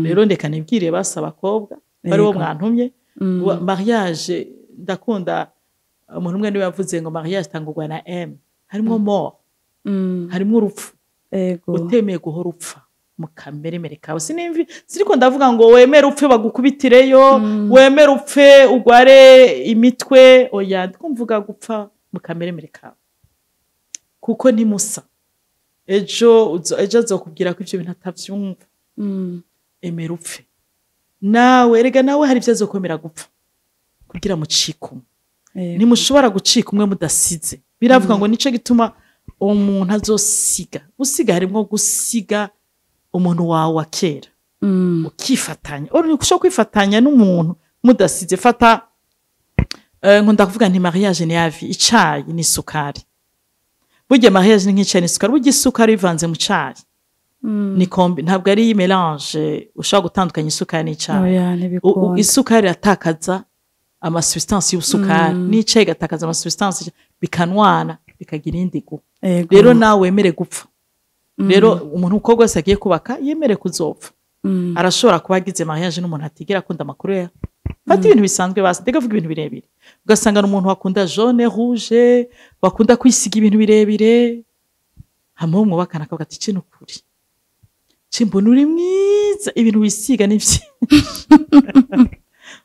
Rero ndeka nibwire basi abakobwa bari bo mwantumye. Mariage, ndakunda umuntu umwe niwe yavuze ngo mariage itangurwa na M, harimo mort, harimo urupfu. Utemeye guhora upfa mu kameremere kawe, sinimvi siriko ndavuga ngo wemere upfe bagukubitireyo, wemere upfe ugware imitwe, oya, ndiko mvuga gupfa mu kameremere kawe, kuko ntimusa. Ejo ejo azokubwira ko ivyo bintu atavyumva. Emera upfe nawe. Erega nawe hari ivyo azokwemera gupfa kugira mucike umwe. Ntimushobora gucika umwe mudasize. Biravuga ngo nico gituma uwo muntu azosiga. Gusiga harimwo gusiga umuntu wawe wa kera, ukifatanya. Uri ushobora kwifatanya n'umuntu mudasize. Fata, nkunda kuvuga nti mariage ni avi icayi n'isukari. Burya mariage ni nk'icayi n'isukari. Burya isukari ivanze mu cayi ni combi, ntabwo ari mélange ushobora gutandukanya isukari n'icayi. Oya, ntibikunda. Isukari iratakaza amasubstance y'ubusukari, n'icayi igatakaza amasubstance, bikanwana, bikagira indi gu. Rero nawe wemere gupfa. Rero umuntu uko wese agiye kubaka yemere kuzopfa. Arashobora kuba agize mariage n'umuntu atigera akunda amakuru ya, fata ibintu bisanzwe basi, ndeka avuga ibintu birebire, ugasanga ni umuntu wakunda jaune, rouge, bakunda kwisiga ibintu birebire, hama uwo mwubakana akavuga ati: "Ci nukuri ci mbona uri mwiza, ibintu wisiga ni vyinshi."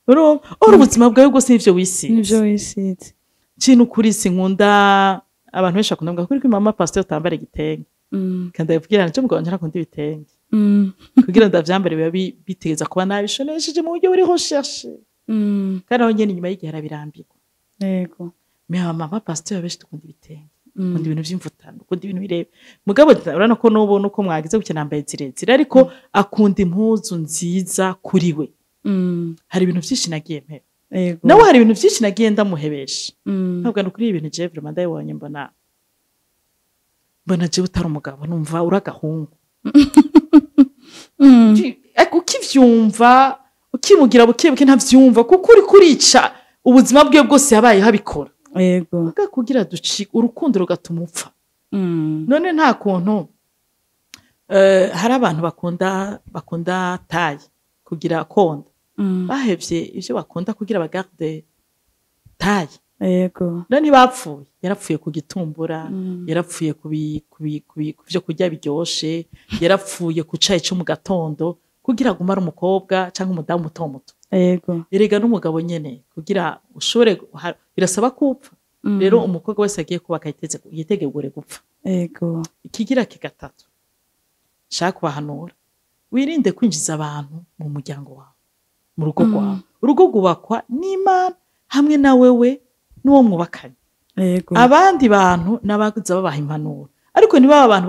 Urumva, uri ubuzima bwawe bwose nivyo wisize. Nivyo wisize. Ci nukuri sinkunda, abantu benshi bakunda kuvuga kuri mama pasteur utambara igitenge. Kandi ndababwira nje umugabo wanje ntakunda ibitenge. Kugira ndavyambare biba bitegeza kuba nabishonesheje mu buryo buri recherche. Kandi aho nyene inyuma y'igihe arabirambirwa. Mais mama pasteur benshi dukunda ibitenge, dukunda ibintu vy'imvutano, dukunda ibintu birebe. Mugabo urabona ko n'ubu nuko mwagize gutya nambaye zirezire, ariko akunda impuzu nziza kuri we. Hari ibintu vyinshi nagiye mpeba. Nawe hari ibintu vyinshi nagiye ndamuhebesha. Ntabwo ni kuri ibintu jewe vraiment ndabibonye, mbona jewe utari umugabo, numva uri agahungu. Ariko ukivyumva, ukimugira buke buke, ntavyumva kuko uri kurica ubuzima bwiwe bwose yabayeho abikora. Muga kugira duci urukundo rugatuma upfa. None nta kuntu, hari abantu bakunda taille, kugira konda, bahevye ivyo bakunda kugira bagarde taille. None ntibapfuye? Yarapfuye ku gitumbura, yarapfuye ku vyo kurya biryoshe, yarapfuye ku cayi co mu gatondo kugira agume ari umukobwa canke umudamu muto muto. Erega n'umugabo nyene kugira ushobore birasaba kupfa. Rero umukobwa wese agiye kubaka yitegegure gupfa. Ikigira kigatatu nshaka kubahanura: wirinde kwinjiza abantu mu muryango wawe, mu rugo rwawe. Urugo rwubakwa n'Imana hamwe na wewe n'uwo mwubakanye. Abandi bantu n'abaza babaha impanuro, ariko ntibaba abantu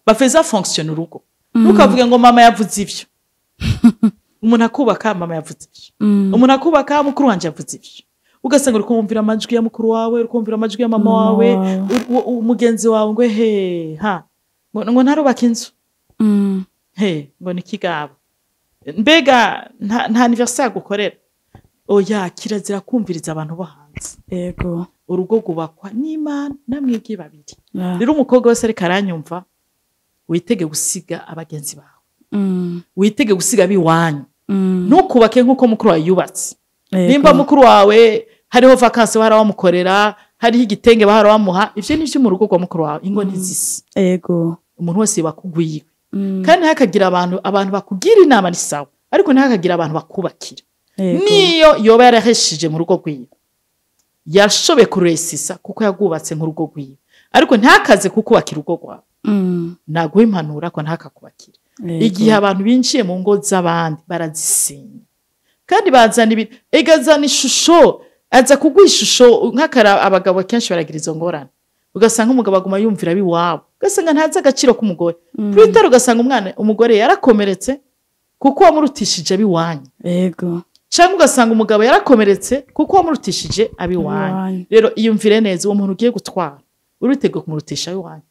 bafeza fonction urugo. Ntukavuge ngo mama yavuze ivyo. Umuntu akubaka, mama yavuze ivyo. Umuntu akubaka, mukuru wanje yavuze ivyo. Ugasanga uri kumvira amajwi ya mukuru wawe, uri kumvira amajwi ya mama wawe, umugenzi wawe ngo he ha, ngo ntarubaka inzu. He, ngo ni kigabo. Mbega nta anniversaire gukorera. Oya, kirazira kumviriza abantu bo hanze. Urugo rwubakwa n'Imana namwebwe babiri. Rero umukobwa wese ariko aranyumva, witege gusiga abagenzi bawe. Witege gusiga abiwanyu. Ntukubake nk'uko mukuru wawe yubatse. Nimba mukuru wawe hariho vacances bahora bamukorera, hariho igitenge bahora bamuha, ivyo ni ivyo mu rugo rwa mukuru wawe, ingo ntizisa. Umuntu wese bakugwiwe. Kandi ntihakagira abantu bakugira inama ni sawa, ariko ntihakagira abantu bakubakira. Niyo yoba yaraheshije mu rugo rwiwe, yashoboye kuresisa kuko yagubatse nk'urugo rwiwe, ariko ntakaze kukubakira urugo rwawe. Naguha impanuro ko ntakakubakira. Igihe abantu binjiye mu ngo z'abandi barazisenya, kandi bazana ibintu, egazana ishusho, aza kuguha ishusho nk'akara. Abagabo kenshi baragira izo ngorane, ugasanga umugabo aguma yumvira abiwabo, ugasanga ntazi agaciro k'umugore. Plus tard ugasanga umwana umugore yarakomeretse kuko wamurutishije abiwanyu. Cyangwa ugasanga umugabo yarakomeretse kuko wamurutishije abiwanyu. Abiwanyu. Rero iyumvire neza, uwo muntu ugiye gutwara uriteguye kumurutisha abiwanyu?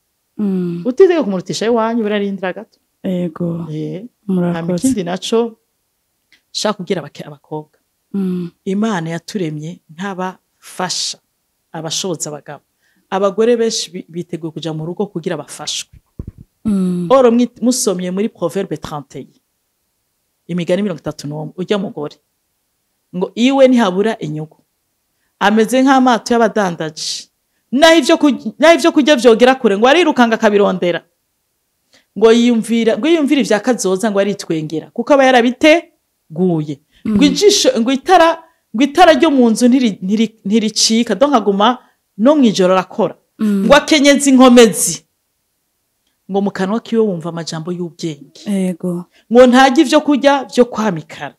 Utiteguye kumurutisha abiwanyu, birarindira gato. Hama Murakoze. ikindi naco nshaka kubwira abakobwa, Imana yaturemye nk'abafasha, abashoboza abagabo. Abagore benshi biteguye kuja mu rugo kugira bafashwe. Or musomye muri Proverbe 31, Imigani 31, ujya mugore ngo iwe ntihabura inyungu, ameze nk'amato y'abadandaji, naho ivyo kurya vyogera kure ngo arirukanga akabirondera, ngo yiyumvira, ngo yiyumvira ivya kazoza, ngo aritwengera kuko aba yarabiteguye, ngo ijisho, ngo itara ryo mu nzu ntiricika, donc aguma no mw'ijoro arakora, ngo akenyeza inkomezi, ngo mu kanwa kiwe wumva amajambo y'ubwenge, ngo ntarya ivyo kurya vyo kwamikara,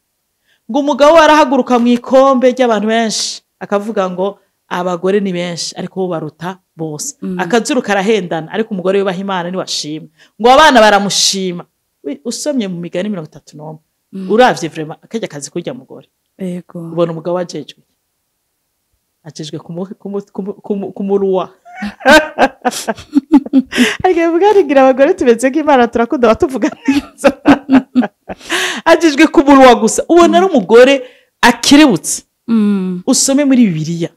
ngo umugabo we arahaguruka mu ikombe ry'abantu benshi akavuga ngo abagore ni benshi ariko bo baruta bose. Akazuru karahendana, ariko umugore yubaha Imana niwashima, ngo abana baramushima. Usomye mu Migani 31, uravye vraiment akarya kazi kurya mugore, ubona umugabo ajejwe kumuruwa. Ariko bivuga abagore tumeze nk'Imana, turakunda batuvuga neza. Ajejwe kumuruwa gusa, ubona ari umugore akerebutse. Usome muri Bibiliya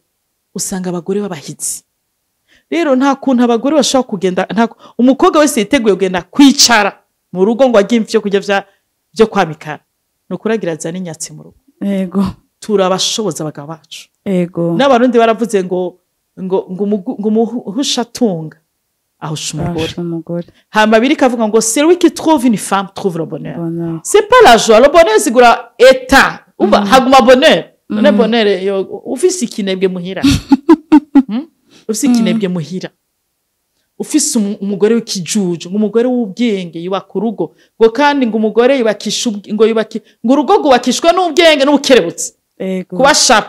usanga abagore b'abahizi. Rero nta kuntu abagore bashobora kugenda, nta umukobwa wese yiteguye kugenda kwicara mu rugo ngo ajye ivyo kurya vyo kwamikara, ni ukuragira azane inyatsi mu rugo. Turabashoboza abagabo bacu. N'Abarundi baravuze ngo umuhusha atunga ahusha umugore. Ahusha umugore. Hama biri kavuga ngo celui qui trouve une femme trouve le bonheur. Bonheur. C'est pas la joie, le bonheur sigura état uba haguma bonheur. None bonheur yo ufise ikinebwe muhira? Ufise ikinebwe muhira, ufise umugore w'ikijuju, ngo umugore w'ubwenge yubaka urugo, ngo kandi ngo umugore yubakisha ngo yubaki, ngo urugo rwubakishwa n'ubwenge n'ubukerebutsi, kuba sharp.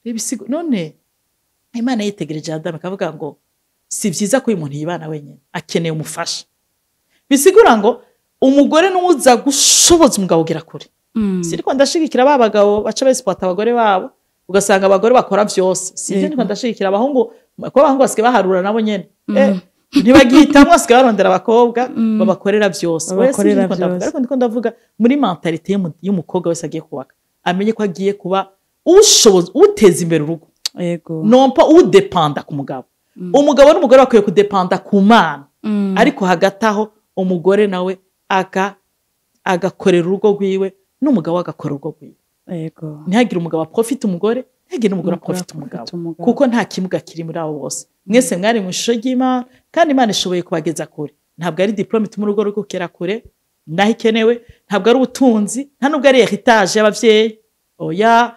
Ibisigo none Imana yitegereje Adamu ikavuga ngo si vyiza ko uyu muntu yibana wenyine, akeneye umufasha. Bisigura ngo umugore nuza gushoboza umugabo ugera kure. Siriko ndashigikira ba bagabo baca bexploita abagore babo, ugasanga abagore bakora vyose, sivyo. Ndiko ndashigikira abahungu, kuko abahungu basigaye baharura nabo nyene, ntibagihitamwo, basigaye barondera abakobwa babakorera vyose. Oya, sivyo. Babakorera Ndiko ndavuga, vyose. ariko ndiko ndavuga muri mentalité y'umukobwa wese agiye kubaka, amenye ko agiye kuba ushoboza, uteza imbere urugo, non pas udépenda ku mugabo. Umugabo n'umugore bakwiye kudépenda ku Mana, ariko hagati aho umugore nawe agakorera urugo rwiwe, n'umugabo agakora urugo rwiwe. Ntihagire umugabo aprofite umugore, ntihagire n'umugore Umugore aprofite umugabo, aprofite umugabo. kuko nta kimuga kiri muri abo bose. Mwese mwari mu ishusho ry'Imana, kandi Imana ishoboye kubageza kure. Ntabwo ari diplôme ituma urugo rugera kure naho ikenewe, ntabwo ari ubutunzi, nta nubwo ari héritage y'abavyeyi. Oya,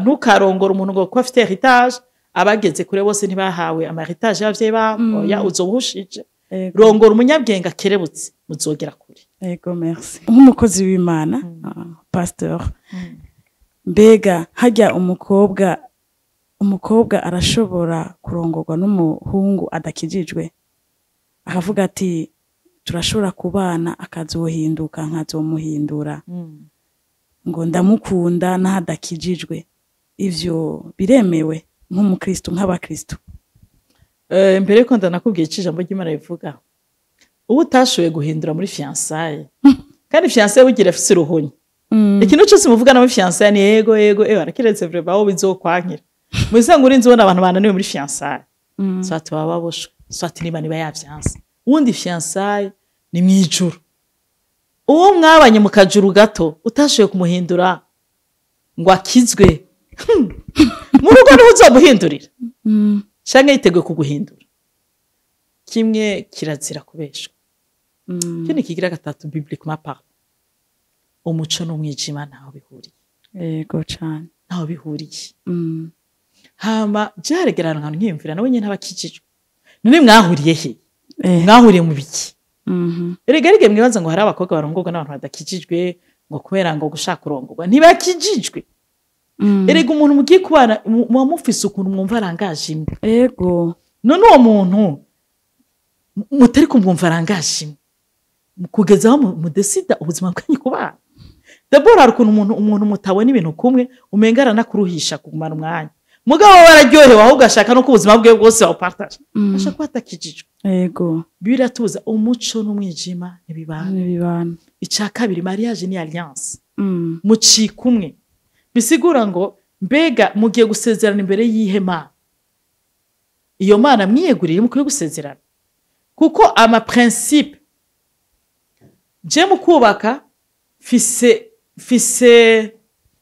ntukarongore umuntu ngo kuko afite héritage. Abageze kure bose ntibahawe ama héritage y'abavyeyi babo. Oya, uzobuhushije. Rongora umunyabwenge akerebutse, muzogera kure. Ego, merci. Nk'umukozi w'Imana, pasteur, mbega hajya umukobwa Umukobwa arashobora kurongorwa n'umuhungu adakijijwe, akavuga ati turashobora kubana, akazohinduka nkazomuhindura, ngo ndamukunda n'aho adakijijwe. Ivyo biremewe nk'umukristo, nk'abakristo? Mbere yuko ndanakubwiye icyo ijambo ry'Imana rivuga, uba utashoboye guhindura muri fiançailles, kandi fiançailles bugira afise uruhonyi. Ikintu cyose muvugana muri fiançailles ni yego yego, arakiretse vraiment aho bizokwankira. Mu bisanzwe urinze ubona abantu bananiwe muri fiançailles, soit baba baboshwe, soit niba yavyanse. Ubundi fiançailles ni mw'ijuru. Uwo mwabanye mu kajuru gato utashoboye kumuhindura ngo akizwe, mu rugo niho uzomuhindurira, canke yiteguye kuguhindura. Kimwe kirazira kubeshwa. Ikindi kigira gatatu, bibliquement parlant, umuco n'umwijima ntaho bihuriye. Yego cane. Ntaho bihuriye. Hama byaregerana ahantu nkiyumvira, nawe nyene ntabakijijwe, none mwahuriye he? Mwahuriye mu biki? Erega erega mwibaza ngo hari abakobwa barongorwa n'abantu badakijijwe ngo kubera ngo gushaka kurongorwa, ntibakijijwe. Erega umuntu mugiye kubana muba mufise ukuntu mwumva arangaje imwe. None uwo muntu mutari kumwumva arangaje imwe, kugeza aho mudesida ubuzima bwanyu kubana. D'abord hari ukuntu umuntu mutabona ibintu kumwe, umenga aranakuruhisha kugumana umwanya, mugabo we araryohewe, ahubwo ashaka no ko ubuzima bwe bwose bawupartage, ashaka kuba atakijijwe. Biratuza, umuco n'umwijima ntibibana. Ntibibana. Icya kabiri, mariage ni alliance. Mucika umwe, bisigura ngo mbega mugiye gusezerana imbere y'ihe Mana? Iyo Mana mwiyeguriye mukwiye gusezerana, kuko ama principe je mu kubaka mfise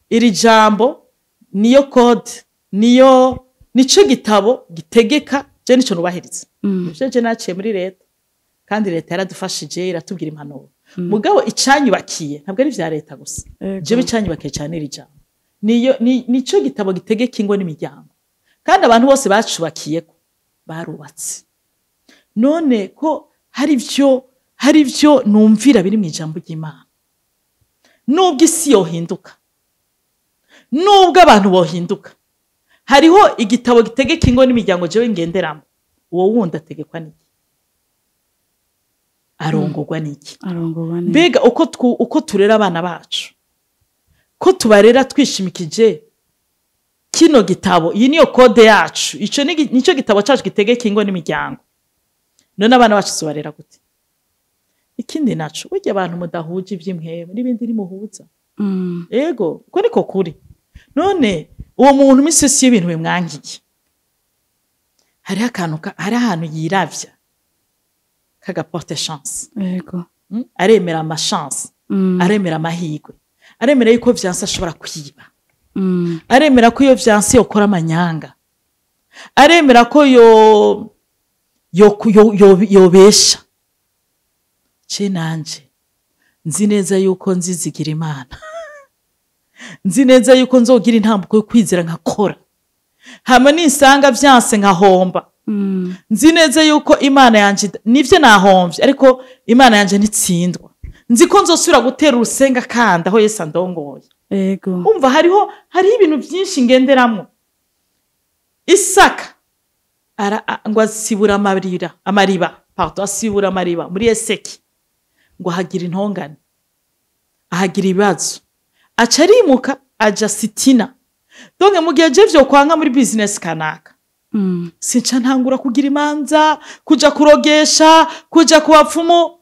iri jambo, niyo code, niyo nico gitabo gitegeka je, nico nubahiriza. Ivyo je naciye muri leta, kandi leta yaradufashije, iratubwira impanuro. Mugabo icanyubakiye ntabwo ari ivya leta gusa. Jewe icanyubakiye cyane iri jambo, niyo nico gitabo gitegeka ingo n'imiryango, kandi abantu bose bacubakiyeko barubatse. None ko hari ivyo numvira biri mu ijambo ry'Imana, nubwo isi yohinduka, nubwo abantu bohinduka, hariho igitabo gitegeka ingo n'imiryango jewe ngenderamo. Uwo wundi ategekwa n'iki? Arongorwa n'iki? Arongorwa neza. Mbega uko turera abana bacu, ko tubarera twishimikije kino gitabo? Iyi niyo code yacu, ico nico gitabo cacu gitegeka ingo n'imiryango. None abana bacu tubarera gute? Ikindi naco, burya abantu mudahuje ivy'impwemu n'ibindi ntimuhuza. Ego, uko niko kuri. None uwo muntu imisi yose iyo ibintu bimwangiye, hariho akantu hari ahantu yiravya kagaporte chance. Aremera amachance, aremera amahirwe, aremera yuko vyanse ashobora kwiba, aremera ko iyo vyanse yokora amanyanga, aremera ko yo yobesha. Ce nanje nzi neza yuko nzizigira Imana, nzi neza yuko nzogira intambuko yo kwizera nkakora, hama nisanga vyanse nkahomba, nzi neza yuko Imana yanje, nivyo nahomvye, ariko Imana yanje ntitsindwa. Nzi ko nzosubira gutera urusenga kandi aho Yesu andongoye. Umva, hariho ibintu byinshi ngenderamwo. Isaka ngo asibura amarira, amariba, pardon, asibura amariba muri Eseki, ngo ahagira intongane, ahagira ibibazo, aca arimuka aja Sitina. Donc mu gihe je vyokwanga muri business kanaka, sinca ntangura kugira imanza, kuja kurogesha, kuja ku bapfumu.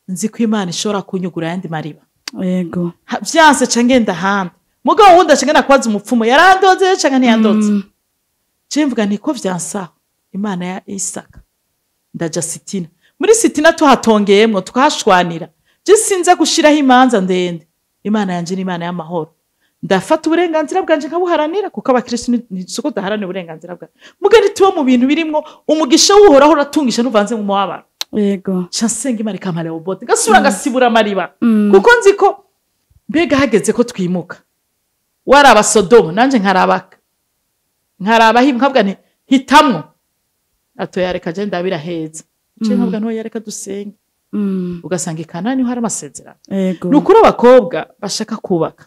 Nzi ko Imana ishobora kunyugura ayandi mariba. Vyanse ca ngenda ahandi. Mugabo wundi aca ngenda kubaza umupfumu, yarandoze canke ntiyandoze? Je mvuga nti ko vyansaho Imana ya Isaka, ndaja Sitina. Muri Sitina tuhatongeyemwo, tukahashwanira. Je sinza gushiraho imanza ndende. Imana yanje ni Imana y'amahoro. Ndafata uburenganzira bwanje nkabuharanira, kuko abakristo ni soko daharanira uburenganzira bwawe. Muga ntituba mu bintu birimwo umugisha w'Uhoraho uratungisha ntuvanze mu mubabaro. Nca nsenga Imana ikampa Rehobote, ngasubira ngasibura amariba, kuko nzi ko mbega hageze ko twimuka, waraba Sodomu nanje nkaraba nkavuga nti hitamwo, atoya reka je ndabira heza. Nce nkavuga ntoya reka dusenge, ugasanga i Kanani hari amasezerano. Ni ukuri, abakobwa bashaka kubaka,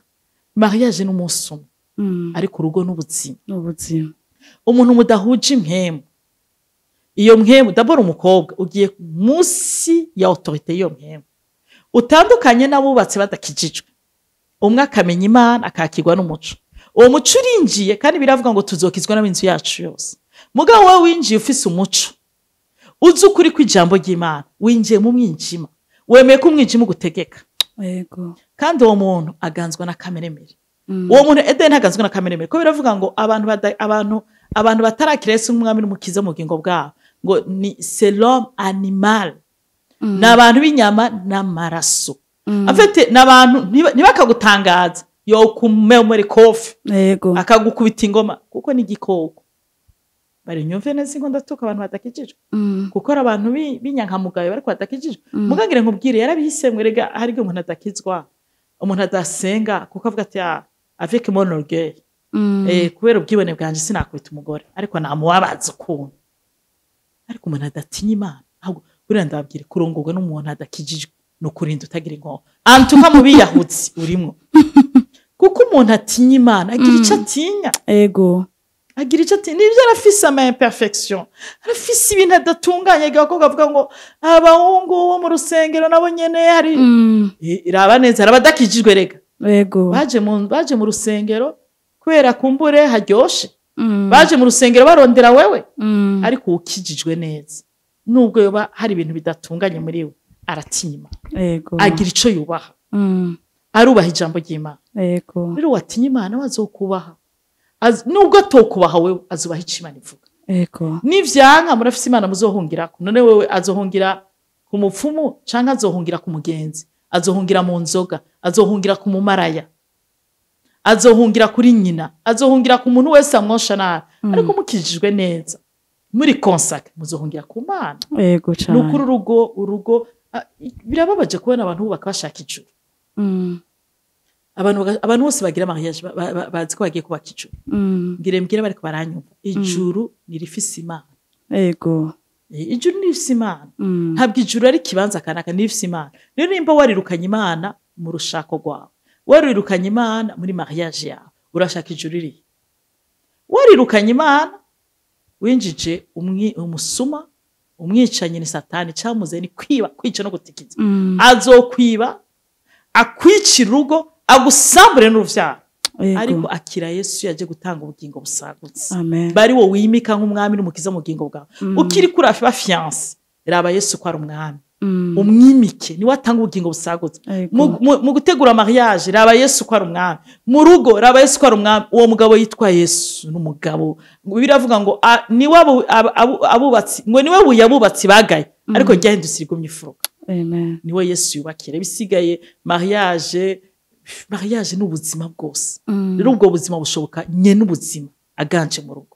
mariage n'umunsi umwe, ariko urugo n'ubuzima. Ubuzima. Umuntu mudahuje impwemu, iyo mpwemu, d'abord umukobwa ugiye munsi ya autorité y'iyo mpwemu, utandukanye n'abubatse badakijijwe. Umwe akamenya Imana, akakirwa n'umuco, uwo muco urinjiye, kandi biravuga ngo tuzokizwa n'ab'inzu yacu yose. Mugabo wowe winjiye ufise umuco, uzi ukuri kw'ijambo ry'Imana, winjiye mu mwijima, wemeye ko umwijima ugutegeka. Kandi uwo muntu aganzwa na kameremere. Uwo muntu edeni ntaganzwa na kameremere, ko biravuga ngo abantu batarakira Yesu nk'umwami n'umukiza mu bugingo bwabo, ngo ni c'est l'homme animal, ni abantu b'inyama n'amaraso. En fait, ni abantu ntibakagutangaza yokumemore kofi, akagukubita ingoma, kuko ni igikoko. Bari nyumve neza, ingo ndatuka abantu badakijijwe, kuko ari abantu b'inyankamugayo bariko badakijijwe. Mugangire nkubwire, yarabihisemwe. Rega hari igihe umuntu adakizwa, umuntu adasenga, kuko avuga ati: "Ah, avec mon orgueil, kubera ubwibone bwanje sinakubita umugore, ariko namubabaza ukuntu." Ariko umuntu adatinya Imana, ahubwo buriya ndababwire, kurongorwa n'umuntu adakijijwe ni ukurinda utagira inkoho antuka mu biyahutsi urimwo, kuko umuntu atinya Imana agira ico atinya. Agira icyo ati nibyo, arafise ama imperfection, arafise ibintu adatunganye. Igihe abakobwa bavuga ngo abahungu bo mu rusengero nabo nyene hari, iraba neza, hari abadakijijwe rega. Baje mu rusengero kubera kumbure haryoshe, baje mu rusengero barondera wewe. Ariko ukijijwe neza, nubwo yoba hari ibintu bidatunganye muri we, aratinya Imana. Agira ico yubaha, arubaha ijambo ry'Imana. Rero watinya Imana wazokubaha. Nubwo atokubaha wewe, azubaha ico Imana ivuga. Nivyanka murafise Imana muzohungirako. None wewe azohungira ku mupfumu, canke azohungira ku mugenzi, azohungira mu nzoga, azohungira ku mumaraya, azohungira kuri nyina, azohungira ku muntu wese amwosha nabi? Ariko mukijijwe neza, muri consacré, muzohungira ku Mana. Ni ukuri, urugo birababaje kubona abantu bubaka bashaka ijuru. Abantu bose bagira mariage bazi ko bagiye kubaka ijuru. Ngire mbwire bariko baranyumva, ijuru nirifise Imana. Ijuru nirifise Imana. Ntabwo ijuru ari ikibanza kanaka, nirifise Imana. Rero nimba warirukanye Imana mu rushako rwawe, warirukanye Imana muri mariage yawe, urashaka ijuru ririhe? Warirukanye Imana, winjije umusuma, umwicanyi ni Satani. Cyamuze ni kwiba, kwica no gutikiza. Azokwiba, akwicira urugo, agusambure n'uruvyaro. Ariko akira Yesu yaje gutanga ubugingo busagutse. Amen. Bari wowe wimika nk'umwami n'umukiza mu bugingo bwawe. Ukiri kuri ba fiancé, raba Yesu ko ari umwami, umwimike, niwe atanga ubugingo busagutse. Mu gutegura mariage, raba Yesu ko ari umwami. Mu rugo, raba Yesu ko ari umwami. Uwo mugabo yitwa Yesu n'umugabo biravuga ngo niwe abubatsi, ngo niwe buye abubatsi bagaye, ariko ryahindutse rigumye ifuruka. Amen. Niwe Yesu yubakira. Ibisigaye, mariage ni ubuzima bwose. Rero ubwo buzima bushoboka nye n'ubuzima aganje mu rugo.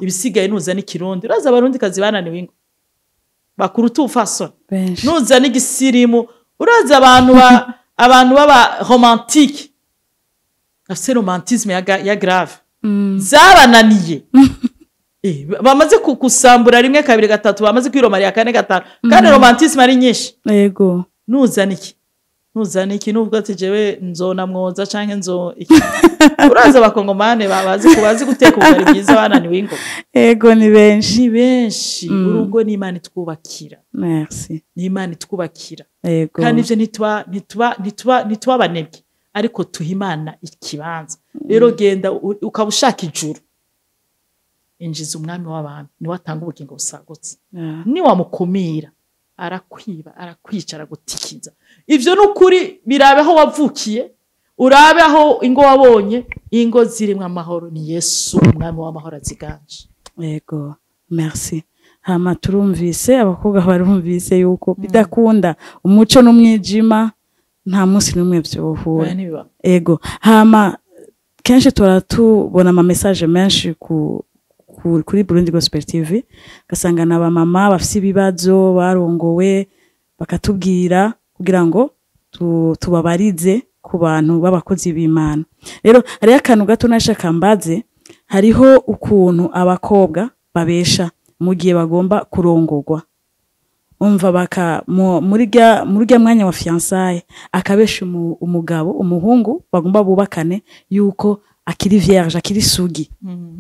Ibisigaye nuzana ikirundi, uraza abarundi kazi bananiwe ingo bakuruta ubufasoni. Benshi. Nuzana igisirimu, uraza abantu baba romantique, bafise romantisme ya grave, zabananiye. Bamaze kusambura rimwe, kabiri, gatatu, bamaze kwiromariya kane, gatanu, kandi romantisme ari nyinshi. Nuzana iki, nuzana iki, nubwo ati jewe nzona mwoza canke nzo iki, uraza abakongomane bazi guteka ubugari bwiza bananiwe ingo. Ego, ni benshi. Ni benshi. Urugo ni Imana itwubakira. Merci. Ni Imana itwubakira. Kandi ivyo ntituba abanebwe, ariko tuha Imana ikibanza. Rero genda ukaba ushaka ijuru, injiza umwami w'abantu, niwe atanga ubugingo busagutse. Niwamukumira, arakwiba, arakwica, aragutikiza. Ivyo ni ukuri. Birabe aho wavukiye, urabe aho ingo wabonye, ingo zirimwo amahoro ni Yesu umwami w'amahoro aziganje. Ego, merci. Hama turumvise, abakobwa barumvise yuko bidakunda, umuco n'umwijima nta munsi n'umwe vyohura. Oya, ntibiba. Ego. Hama kenshi tora tubona ama message menshi kuri Burundi Gospel TV, ugasanga na bamama bafise ibibazo, barongowe, bakatubwira kugira ngo tubabarize ku bantu b'abakozi b'Imana. Rero hariho akantu gato nashaka mbaze. Hariho ukuntu abakobwa babesha mu gihe bagomba kurongorwa, umva, baka muri rya mwanya wa fiançailles, akabesha umugabo, umuhungu bagomba bubakane, yuko Akiri vierge, akiri sugi.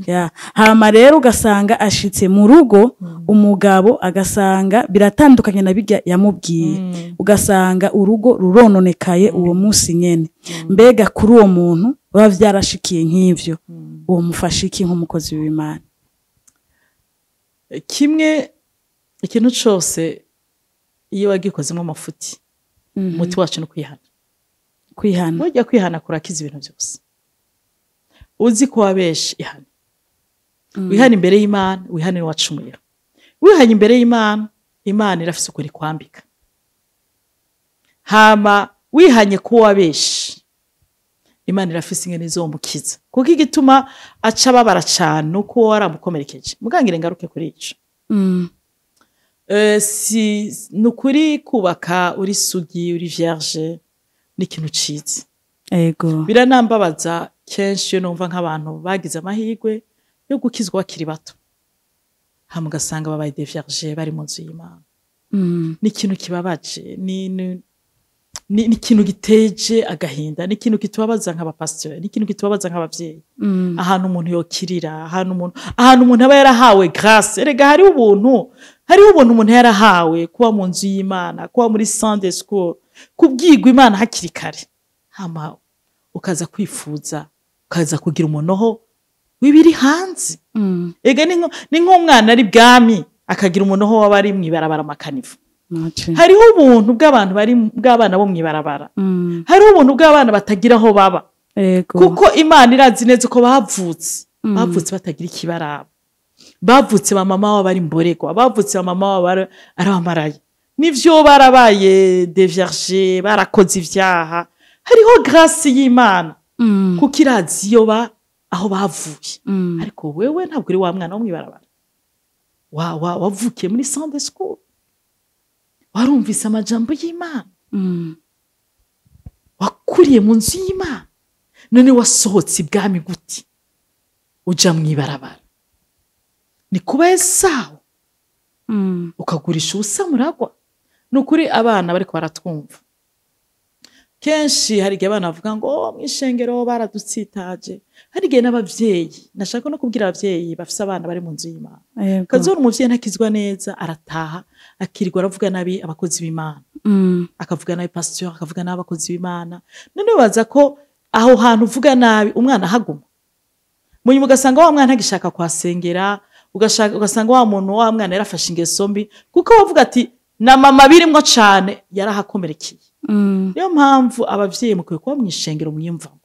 Ya. Hama rero ugasanga ashitse mu rugo, umugabo agasanga biratandukanye na birya yamubwiye, ugasanga urugo rurononekaye uwo munsi nyene. Mbega kuri uwo muntu baba vyarashikiye nk'ivyo, uwo mufasha iki nk'umukozi w'Imana? Kimwe, ikintu cose iyo wagikozemo amafuti, umuti wacu ni kwihana. Kwihana. Burya kwihana kurakiza ibintu byose. Uzi ko wabeshe, ihana. Wihana imbere y'Imana, wihane wacumuye. Wihanye imbere y'Imana, Imana irafise ukuri kwambika. Hama wihanye ko wabeshe, Imana irafise ingene izomukiza, kuko igituma aca ababara cane uko waramukomerekeje. Mugangire ngaruke kuri ico. Si nukuri, kubaka uri sugi, uri vierge, ni ikintu ciza. Biranambabaza kenshi iyo numva nk'abantu bagize amahirwe yo gukizwa bakiri bato, hama ugasanga babaye des vierges bari mu nzu y'Imana. Ni ikintu kibabaje, ni ikintu giteje agahinda, ni ikintu kitubabaza nk'abapasitori, ni ikintu kitubabaza nk'abavyeyi. Ahantu umuntu yokirira, ahantu umuntu aba yarahawe grâce. Erega hariho ubuntu umuntu yarahawe, kuba mu nzu y'Imana, kuba muri Sunday school, kubwirwa Imana hakiri kare, hama ukaza kwifuza, ukaza kugira umunoho w'ibiri hanze. Ega ni nk'umwana ari bwami akagira umunoho w'abari mw'ibarabara, amakanivu. Hariho ubuntu bw'abantu bari bw'abana bo mw'ibarabara. Hariho ubuntu bw'abana batagira aho baba. Kuko Imana irazi neza uko bavutse. Bavutse batagira ikibaraba, bavutse ba mama wabo ari mboregwa, bavutse ba mama wabo ari abamaraye, nivyo barabaye des vierges, barakoze ivyaha. Hariho grâce y'Imana, kuko irazi iyo ba aho bavuye. Ariko wewe ntabwo uri wa mwana wo mw'ibarabara, wa wa wavukiye muri Sunday school, warumvise amajambo y'Imana, wakuriye mu nzu y'Imana. None wasohotse ibwami gute uja mw'ibarabara? Ni kuba Esawu, ukagurisha ubusa muragwa. Ni ukuri, abana bariko baratwumva, kenshi hari igihe abana bavuga ngo: "Oh, mw'ishengero baradutsitaje." Hari igihe n'abavyeyi, nashaka no kubwira abavyeyi bafise abana bari mu nzu y'Imana, kazora umuvyeyi ntakizwa neza, arataha akirirwa aravuga nabi abakozi b'Imana, akavuga nabi pasteur, akavuga nabi abakozi b'Imana. None baza ko aho hantu uvuga nabi umwana ahaguma, munyuma ugasanga wa mwana ntagishaka kuhasengera, ugasanga wa muntu, wa mwana yarafashe ingeso mbi, kuko bavuga ati: "Na mama birimwo cane, yarahakomerekeye." Niyo mpamvu abavyeyi mukwiye kuba mw'ishengero mwiyumvamo,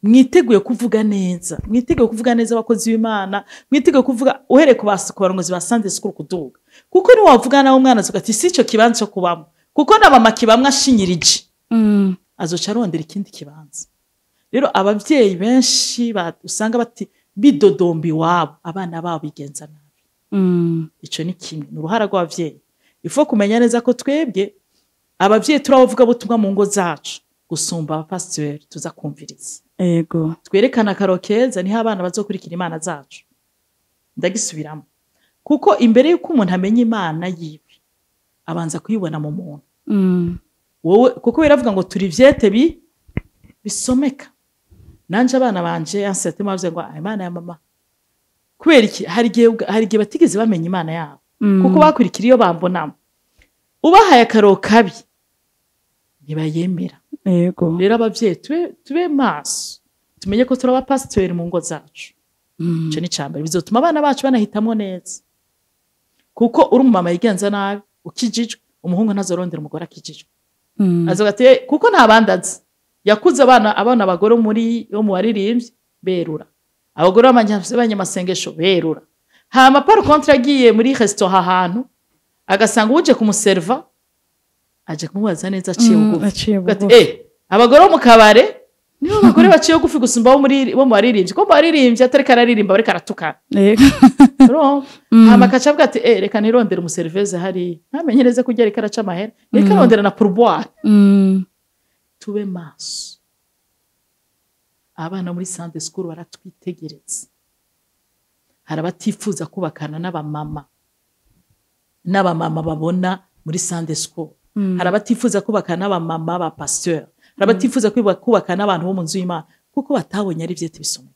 mwiteguye kuvuga neza, mwiteguye kuvuga neza abakozi b'Imana, mwiteguye kuvuga uhereye ku barongozi ba Sunday school kuduga, kuko niwavuga nawe umwana azoga ati: "Si ico kibanza cyo kubamo, kuko na mama kibamwe ashinyirije." Azoca arondera ikindi kibanza. Rero abavyeyi benshi usanga bati bidodomba iwabo, abana babo bigenza nabi. Ico ni kimwe, ni uruhara rw'abavyeyi. Ifo kumenya neza ko twebwe abavyeyi turabavuga butumwa mu ngo zacu gusumba abapasiteri tuza kumviriza. Twerekana akaro keza, niho abana bazokurikira Imana zacu. Ndagisubiramo, kuko imbere y'uko umuntu amenya Imana yiwe, abanza kuyibona mu muntu. Wowe, kuko biravuga ngo turi vyete bisomeka. Nanje abana banje ansete bavuze ngo: "Ah, Imana ya mama." Kubera iki? Hari igihe batigeze bamenya Imana yabo, kuko bakurikira iyo bambonamo. Ubahaye akaro kabi, ntibayemera. Rero abavyeyi tube maso, tumenye ko turi abapasitori mu ngo zacu. Ico ni icambere bizotuma abana bacu banahitamwo neza, kuko uri umumama yigenza nabi ukijijwe, umuhungu ntazorondera umugore akijijwe. Azoga ati: "Eh, kuko nta bandi azi." Yakuze abana abagore muri yo mu baririmbyi berura, abagore b'abanyamasengesho berura. Hama par contre agiye muri restaurant ahantu, agasanga uje kumuserva aje kumubaza neza aciye bugufi. Aciye Ati: bugufi. "Eh, abagore bo mu kabare nibo bagore baciye bugufi gusumba bo mu baririmbyi, ko mu baririmbyi atariko araririmba, bariko aratukana." Urumva? Hama akaca avuga ati: "Eh, reka nirondere umuseriveze hariya, ntamenye neza ko ariko araca amahera, reka arondera na pourboire." Tube maso, abana muri Sunday school baratwitegereza. Hari abatifuza kubakana n'abamama babona muri Sunday school. Hari abatifuza kubakana n'abamama ba pasteur. Hari abatifuza kubakana n'abantu bo mu nzu y'Imana, kuko Kuko batabonye ari ivyete bisomeka.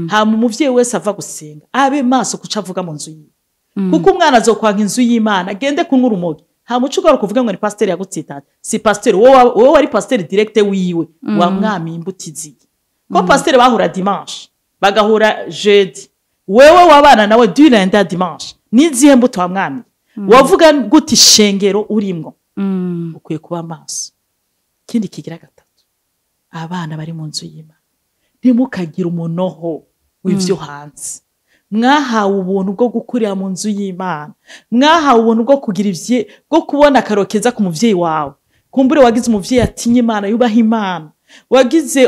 Hama umuvyeyi wese ava gusenga abe maso kuca avuga mu nzu yiwe, kuko umwana azokwanka inzu y'Imana agende kunywa urumogi. Hama uca ugaruka uvuge ngo ni pasiteri yagutsitaje. Si pasiteri, wowe wari pasiteri direct wiwe, wamwamiye imbuto iziye. Ko pasiteri bahura dimanche, bagahura jeudi, wewe wabana nawe du lundi à dimanche, n'izihe mbuto wamwamiye? Wavuga gute ishengero urimwo? Ukwiye kuba maso. Ikindi kigira gatatu, abana bari mu nzu y'Imana, ntimukagire umunoho w'ivyo hanze. Mwahawe ubuntu bwo gukurira mu nzu y'Imana, mwahawe ubuntu bwo kugira ivye, bwo kubona akaro keza ku muvyeyi wawe. Kumbure wagize umuvyeyi atinya Imana, yubaha Imana, wagize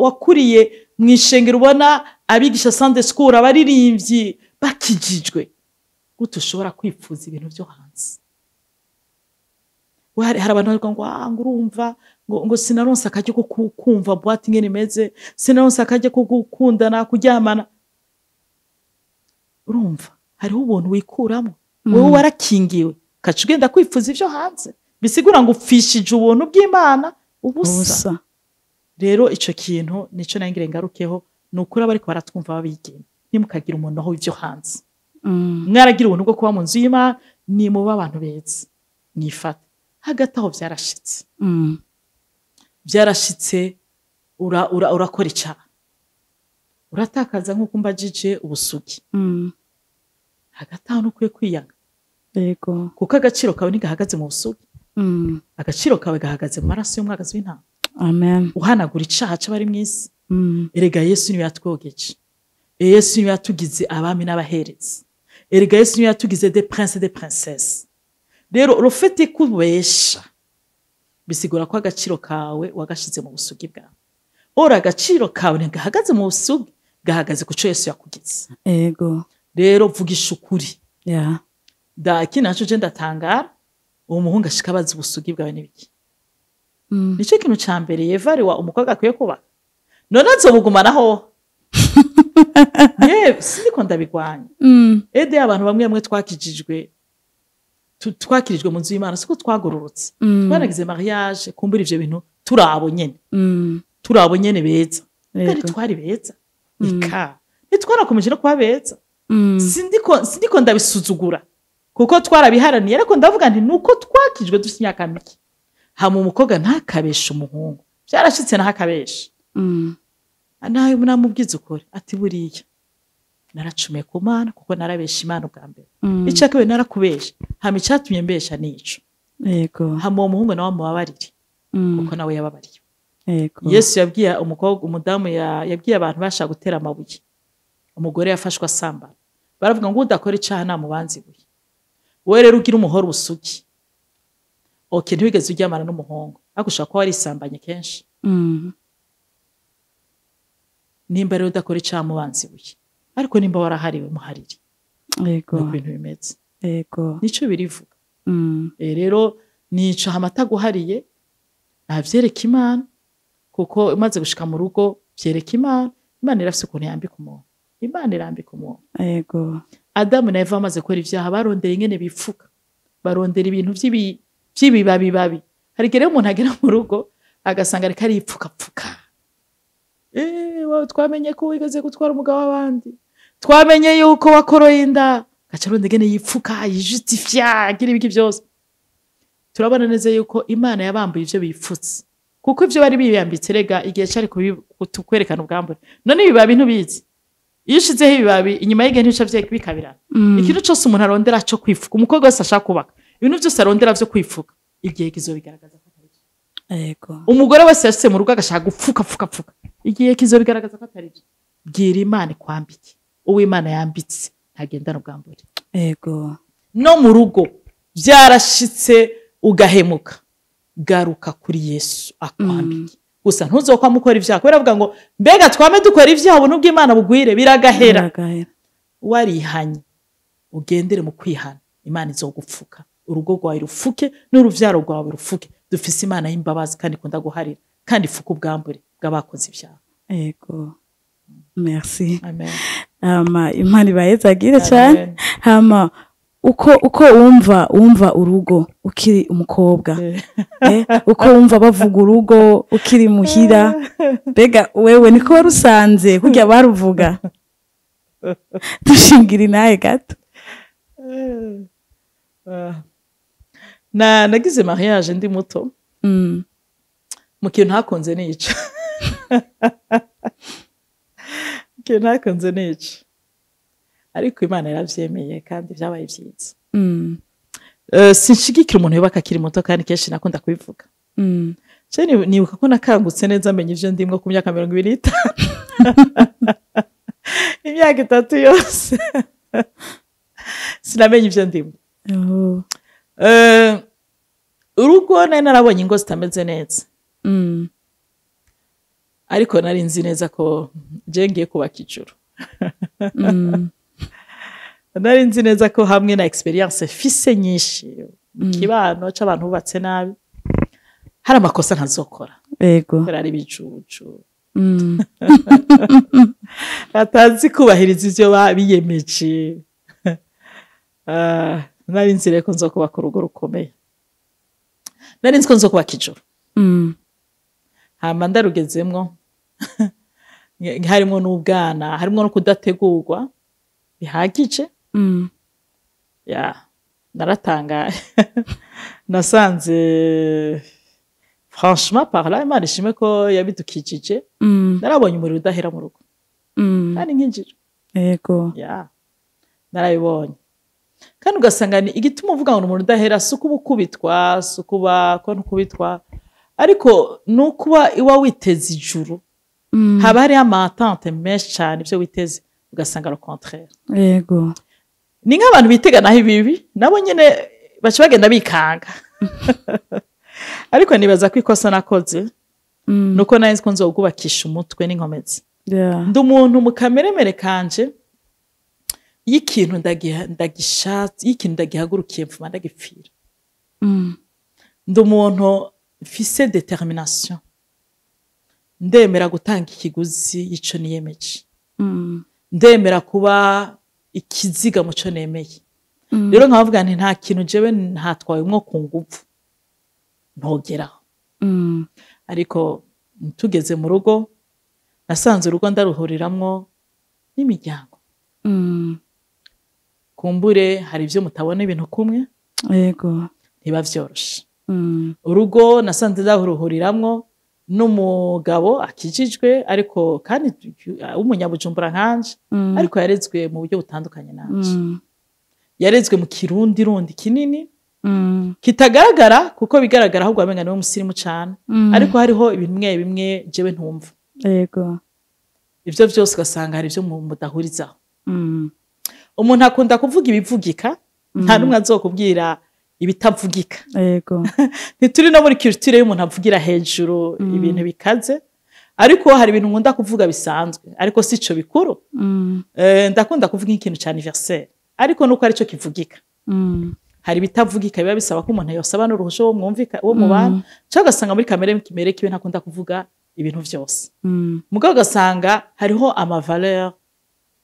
wakuriye mu ishengero, ubona abigisha Sunday school, abaririmbyi bakijijwe. Gute ushobora kwifuza ibintu vyo hanze? Hari abantu bavuga ngo ah, ngo urumva ngo sinaronse akaryo ko kumva boîte ingene imeze, sinaronse akaryo ko gukundana, kuryamana. Urumva hariho ubuntu wikuramo, wewe warakingiwe, ukaca ugenda kwifuza ivyo hanze, bisigura ngo upfishije ubuntu bw'Imana ubusa. Ubusa. Rero ico kintu nico nangire ngarukeho, ni ukuri abariko baratwumva babigeme, ntimukagire umunoho w'ivyo hanze. Mwaragira ubuntu bwo kuba mu nzu y'Imana, nimuba abantu beza, mwifate. Hagati aho vyarashitse, vyarashitse, urakora icaha, uratakaza nk'uko umbajije ubusugi. Hagati aho ntukwiye kwiyanga, kuko agaciro kawe ntigahagaze mu busugi. Agaciro kawe gahagaze mu maraso y'umwagazi w'intama Amen. uhanagura icaha c'abari mw'isi. Erega Yesu niwe yatwogeje, Yesu niwe yatugize abami n'abaherezi, erega Yesu niwe yatugize des princes, des princesses. Rero le fait kubesha bisigura ko agaciro kawe wagashize mu busugi bwawe. Ora agaciro kawe ntigahagaze mu busugi, gahagaze ku co Yesu yakugize. Rero vugisha ukuri. Da ikindi naco, je ndatangara uwo muhungu ashika abaza ubusugi bwawe n'ibiki. Nico kintu ca mbere yevariwa umukobwa akwiye kubaka. None azobugumanaho? Yewe, siniko ndabigwanya. Ede abantu bamwe bamwe twakijijwe, twakirijwe mu nzu y'Imana, siko twagororotse. Twanagize mariage, kumbura ivyo bintu turabo nyene, turabo nyene beza. Kandi twari beza, eka ntitwarakomeje no kuba beza. Sindiko ndabisuzugura kuko twarabiharaniye, ariko ndavuga nti nuko twakijwe dufite imyaka mike. Hama umukobwa ntakabeshe umuhungu. Byarashitse naho akabesha, nawe namubwiza ukuri ati buriya naracumiye ku Mana kuko narabesha Imana ubwa mbere. Icya kabiri narakubesha, hama icyatumye mbesha nico. Hama uwo muhungu nawe amubabarire, kuko nawe yababariye. Yesu yabwiye umukobwa, umudamu yabwiye abantu bashaka gutera amabuye umugore yafashwe asambana, baravuga ngo udakora icaha namubanza ibuye. Wowe rero ugira umuhoro ubusugi, okay, ntiwigeze uryamana n'umuhungu, ariko ushobora kuba warisambanye kenshi. Nimba rero udakora icaha, mubanza ibuye, ariko nimba warahariwe, muharire. Nuko ibintu bimeze. Nico birivuga. Rero nico amata guhariye navyereka Imana, kuko umaze gushika mu rugo vyereka Imana. Imana irafise ukuntu yambika umuntu, Imana irambika umuntu. Adamu na Eva bamaze gukora ivyaha, barondera ingene bipfuka, barondera ibintu vy'ibibabi babi. Hari igihe rero umuntu agera mu rugo agasanga ariko aripfukapfuka. Twamenye ko wigeze gutwara umugabo w'abandi, twamenye yuko wakoroye inda, agaca arondera ingene yipfuka, yijustifia, agira ibiki byose. Turabona neza yuko Imana yabambuye ivyo bipfutse, kuko ivyo bari biyambitse rega igihe cari kwerekana ubwambure. None ibibabi ntubizi, iyo ushizeho ibibabi inyuma y'igihe ntibica bikabirana. Ikintu cose umuntu arondera co kwifuka, umukobwa wese ashaka kubaka, ibintu vyose arondera vyo kwifuka, igihe kizobigaragaza ko atari vyo. Umugore wese yashitse mu rugo agashaka gupfuka pfuka pfuka, igihe kizobigaragaza ko atari vyo. Bwira Imana ikwambike. Uwo Imana yambitse ntagendana ubwambure. No mu rugo byarashitse ugahemuka, garuka kuri Yesu akwambike. Gusa ntuzokwama ukora ivyaha, kubera avuga ngo mbega twame dukora ivyaha ubuntu bw'Imana bugwire? Biragahera. Biragahera. Warihanye, ugendere mu kwihana, Imana izogupfuka, urugo rwawe rufuke n'uruvyaro rwawe rufuke. Dufise Imana y'imbabazi kandi ikunda guharira kandi ifuka ubwambure bw'abakoze ivyaha. Ego, merci. Amen. Hama Imana ibahezagire cyane. Amen. Hama Uko wumva urugo ukiri umukobwa, uko wumva bavuga urugo ukiri muhira, mbega wewe niko warusanze kurya baruvuga? Dushingira inahe gato. Na nagize mariage ndi muto. Mu kintu ntakunze nico. Ikintu ntakunze nico, ariko Imana yaravyemeye kandi vyabaye vyiza. Sinshigikira umuntu yubaka akiri muto, kandi kenshi nakunda kubivuga. Je nibuka ko nakangutse neza menya ivyo ndimwo ku myaka 25, imyaka 3 yose sinamenye ivyo ndimwo. Oh. Urugo nari narabonye ingo zitameze neza, ariko nari nzi neza ko je ngiye kubaka ijuru. Nari nzi neza ko hamwe na experience fise nyinshi mu kibano c'abantu bubatse nabi, hari amakosa ntazokora. Kubera ari ibicucu, batazi kubahiriza ivyo biyemeje. Nari nzi rero ko nzokubaka urugo rukomeye, nari nzi ko nzokubaka ijuru. Hama ndarugezemwo, harimwo n'ubwana, harimwo no kudategurwa bihagije. Ya, naratangaye, nasanze, franchement parlant, Imana ishimwe ko yabidukijije. Narabonye umuriro udahera mu rugo, kandi nkinjira. Ya, narabibonye, kandi ugasanga ni igituma uvuga ngo umuriro udahera, si ukuba ukubitwa, si ukuba ko ntukubitwa, ariko ni ukuba iwa witeze ijuru. Haba hariho ama attentes menshi cyane, ibyo witeze ugasanga le contraire. Ni nk'abantu biteganaho ibibi, nabo nyine baca bagenda bikanga. Ariko nibaza ko ikosa nakoze nuko nari nzi ko nzogubakisha umutwe n'inkomezi. Ndi umuntu mu kameremere kanje, iyo ikintu ndagishatse, iyo ikintu ndagihagurukiye, mfuma ndagipfira. Ndi umuntu mfise détermination, ndemera gutanga ikiguzi y'ico niyemeje, ndemera kuba ikiziga muco nemeye. Rero nkavuga nti nta kintu jewe ntatwaye umwo ku nguvu ntogeraho. Ariko tugeze mu rugo, nasanze urugo ndaruhuriramwo n'imiryango. Kumbure hari ibyo mutabona ibintu kumwe, ntiba vyoroshe. Urugo nasanze ndaruhuriramwo n'umugabo akijijwe, ariko kandi w'umunyabujumbura nkanje, ariko yarezwe mu buryo butandukanye nanje. Yarezwe mu kirundi rundi kinini, kitagaragara, kuko bigaragara ahubwo wamenga niwe musirimu cane. Ariko hariho ibintu bimwe bimwe jewe ntumva. Ivyo vyose ugasanga hari ivyo mudahurizaho. Umuntu akunda kuvuga ibivugika, nta n'umwe azokubwira ibitavugika. Ntituri no muri culture y'umuntu avugira hejuru ibintu bikaze, ariko hari ibintu nkunda kuvuga bisanzwe, ariko sico bikuru. Ndakunda kuvuga ikintu ca anniversaire, ariko nuko arico kivugika. Hari ibitavugika biba bisaba ko umuntu yosaba n'uruhusha wo mwumvika wo mubana, cyangwa ugasanga muri kamere kimere kiwe ntakunda kuvuga ibintu vyose. Mugabo ugasanga hariho ama valeur,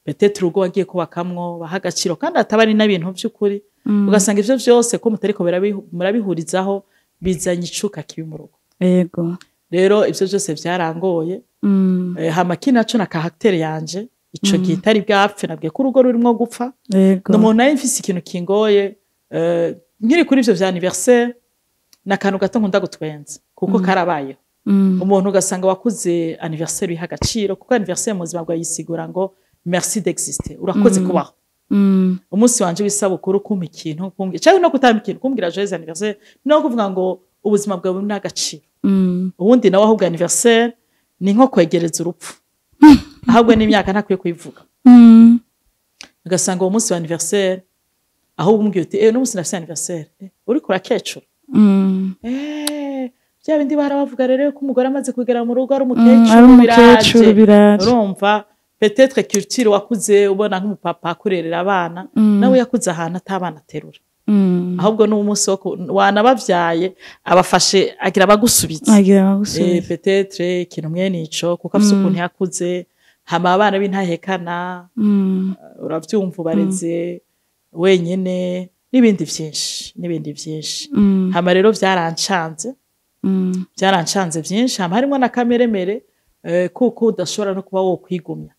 peut-être urugo wagiye kubakamwo baha agaciro, kandi ataba ari n'ibintu vy'ukuri. Ugasanga ivyo vyose ko mutariko murabihurizaho, bizanye icuka kibi mu rugo. Rero ivyo vyose vyarangoye. Hama kino naco na caractère yanje ico gihe itari bwapfe, nabwiye ko urugo rurimwo gupfa. Ni umuntu nari mfise ikintu kingoye, nkiri kuri ivyo vya anniversaire, n'akantu gato nkunda gutwenza kuko karabayeho. Umuntu ugasanga wakuze anniversaire uyiha agaciro, kuko anniversaire mu buzima bwawe yisigura ngo merci d'exister, urakoze kubaho. Umunsi wanje w'isabukuru, kumpa ikintu, kumbwira cyangwa no kutampa ikintu, kumbwira joyeux anniversaire, no kuvuga ngo ubuzima bwawe ni agaciro. Ubundi nawe ahubwo anniversaire ni nko kwegereza urupfu, ahubwo n'imyaka ntakwiye kuyivuga. Ugasanga uwo munsi wa anniversaire, ahubwo umubwiye uti eh, n'umunsi nafise anniversaire, uriko urakecura. Bya bindi barabavuga rero ko umugore amaze kugera mu rugo ari umukecuru. Ari umukecuru. Biraje. Biraje. Urumva, peut-être culture wakuze ubona nk'umupapa akurerera abana, nawe yakuze ahantu atabana aterura, ahubwo n'umunsi wo wanabavyaye abafashe agira abagusubiza. Agira abagusubiza. Peut-être ikintu mwene ico, kuko afise ukuntu yakuze, hama abana b'intahekana, uravyumva, ubareze Wenyene, n'ibindi vyinshi, n'ibindi vyinshi. Hama rero vyarancanze, vyarancanze vyinshi. Hama harimwo na kameremere, kuko udashobora no kuba wokwigumya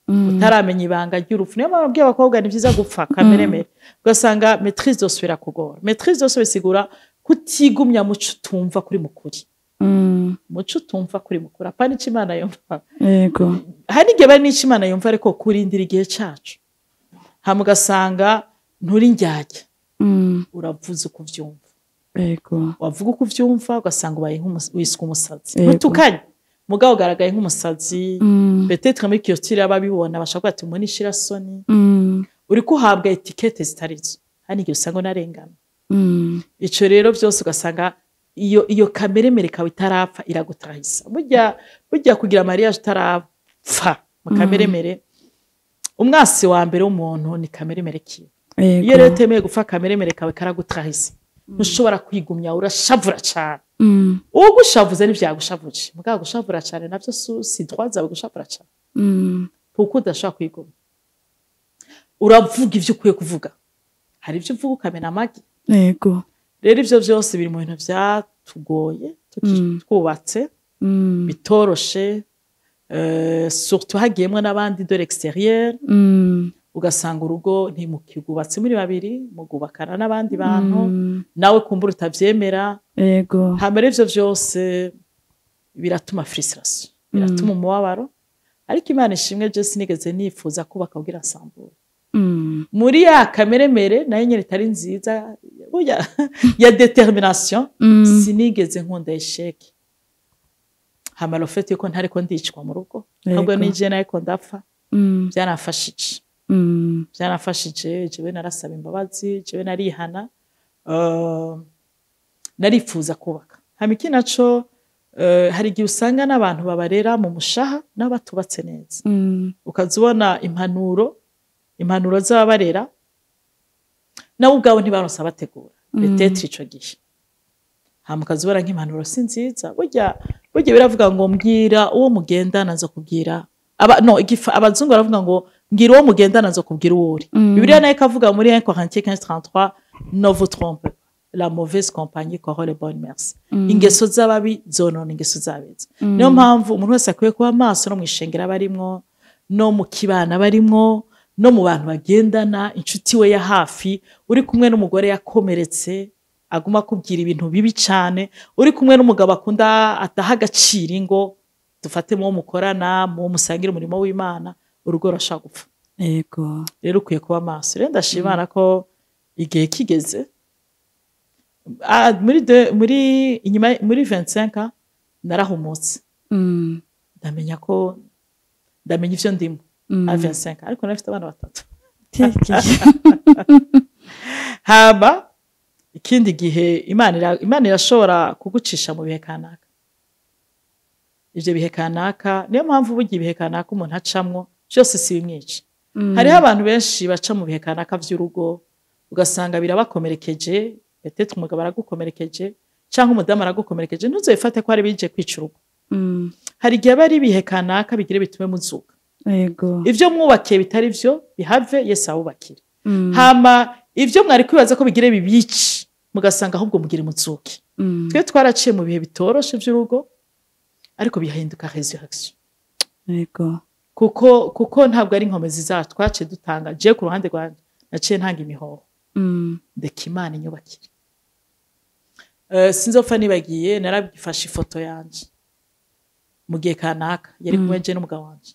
utaramenya ibanga ry'urupfu. Niyo mpamvu abwiye abakobwa, ni vyiza gupfa kameremere. Ugasanga maîtrise de soi irakugora. Maîtrise de soi bisigura kutigumya muco utumva kuri mukuri, muco utumva kuri mukuri, apana ico Imana yumva. Hari n'igihe bari n'ico Imana yumva, ariko kurindira igihe cacu. Hama ugasanga nturi ndyarya, uravuze uko uvyumva. Wavuga uko uvyumva, ugasanga ubaye wiswe umusazi. Ntutukanye, mugabo ugaragaye nk'umusazi. Peut-être muri culture ababibona bashobora kuvuga ati umuntu ishirasoni, uriko uhabwa étiquette zitarizo. Hari igihe usanga unarengana. Ico rero byose ugasanga iyo kameremere kawe itarapfa iragutahisa. Burya kugira mariage utarapfa mu kameremere, umwasi wa mbere w'umuntu ni kameremere kiwe. Iyo rero utemeye gupfa, kameremere kawe karagutahisa, ntushobora kwigumya, urashavura cane. Ugushavuze ntivyagushavuje, mugabo gushavura cane navyo si droit zawe gushavura cane, kuko udashobora kwigumya, uravuga ivyo ukwiye kuvuga. Hari ivyo uvuga ukamena amagi. Rero ivyo vyose biri mu bintu vyatugoye twubatse, bitoroshe, surtout hagiyemwo n'abandi de l'extérieur. Ugasanga urugo ntimukigubatse muri babiri, mugubakana n'abandi bantu, nawe kumbura utavyemera. Hama rero ivyo vyose biratuma frustration, biratuma umubabaro. Ariko Imana ishimwe, je sinigeze nifuza kubaka kugira nsambure. Muri ya kameremere nayo nyene itari nziza, burya ya détermination, sinigeze nkunda échec. Hama le fait yuko ntariko ndicwa mu rugo, ahubwo nije nariko ndapfa, byaramfashije. Byaramfashije. Jewe narasaba imbabazi, jewe narihana, narifuza kubaka. Hama iki naco, hari igihe usanga n'abantu babarera mu mushaha nabo batubatse neza. Ukaza ubona impanuro z'ababarera, nabo ubwabo ntibaronse abategura peut-être ico gihe. Hama ukaza ubona nk'impanuro si nziza. Burya biravuga ngo mbwira uwo mugendana nzokubwira aba no igifa. Abazungu baravuga ngo mbwira uwo mugendana nzokubwira uwo uri. Bibiliya nayo ikavuga muri 1 Corinthiens 15:33: "Ne vous trompez pas, la mauvaise compagnie corrompt les bonnes mœurs." Ingeso z'ababi zonona ingeso z'abeza. Niyo mpamvu umuntu wese akwiye kuba maso, no mu ishengero aba arimwo, no mu kibana aba arimwo, no mu bantu bagendana, inshuti we ya hafi. Uri kumwe n'umugore yakomeretse aguma akubwira ibintu bibi cane, uri kumwe n'umugabo akunda ataha agaciro ingo, dufate muwo mukorana, muwo musangira umurimo w'Imana, urugo rurashobora gupfa. Rero ukwiye kuba maso. Rero ndashima Imana ko igihe kigeze, muri inyuma muri 25 ans narahumutse. Ndamenya ko ndamenya ivyo ndimo à 25, ariko nafite abana batatu. Tiki. Haba ikindi gihe Imana irashobora kugucisha mu bihe kanaka. Ivyo bihe kanaka, niyo mpamvu burya ibihe kanaka umuntu acamwo byose si bimwica. Hariho abantu benshi baca mu bihe kanaka vy'urugo, ugasanga birabakomerekeje. Peut-être umugabo aragukomerekeje cyangwa umudamu aragukomerekeje, ntuzobifate ko ari bije kwica urugo. Hari igihe aba ari ibihe kanaka bigire bitume muzuka. Ivyo mwubakiye bitari vyo bihave, Yesu awubakire. Hama ivyo mwari kwibaza ko bigire bibici, mugasanga ahubwo mugire muzuke. Twe twaraciye mu bihe bitoroshe vy'urugo, ariko bihinduka résurrection. Kuko ntabwo ari inkomezi zacu twaciye dutanga. Je ku ruhande rwanjye naciye ntanga imihoho, ndeka Imana inyubakire. Sinzopfa nibagiye, narabifashe ifoto yanje mu gihe kanaka yari kumwe je n'umugabo wanje,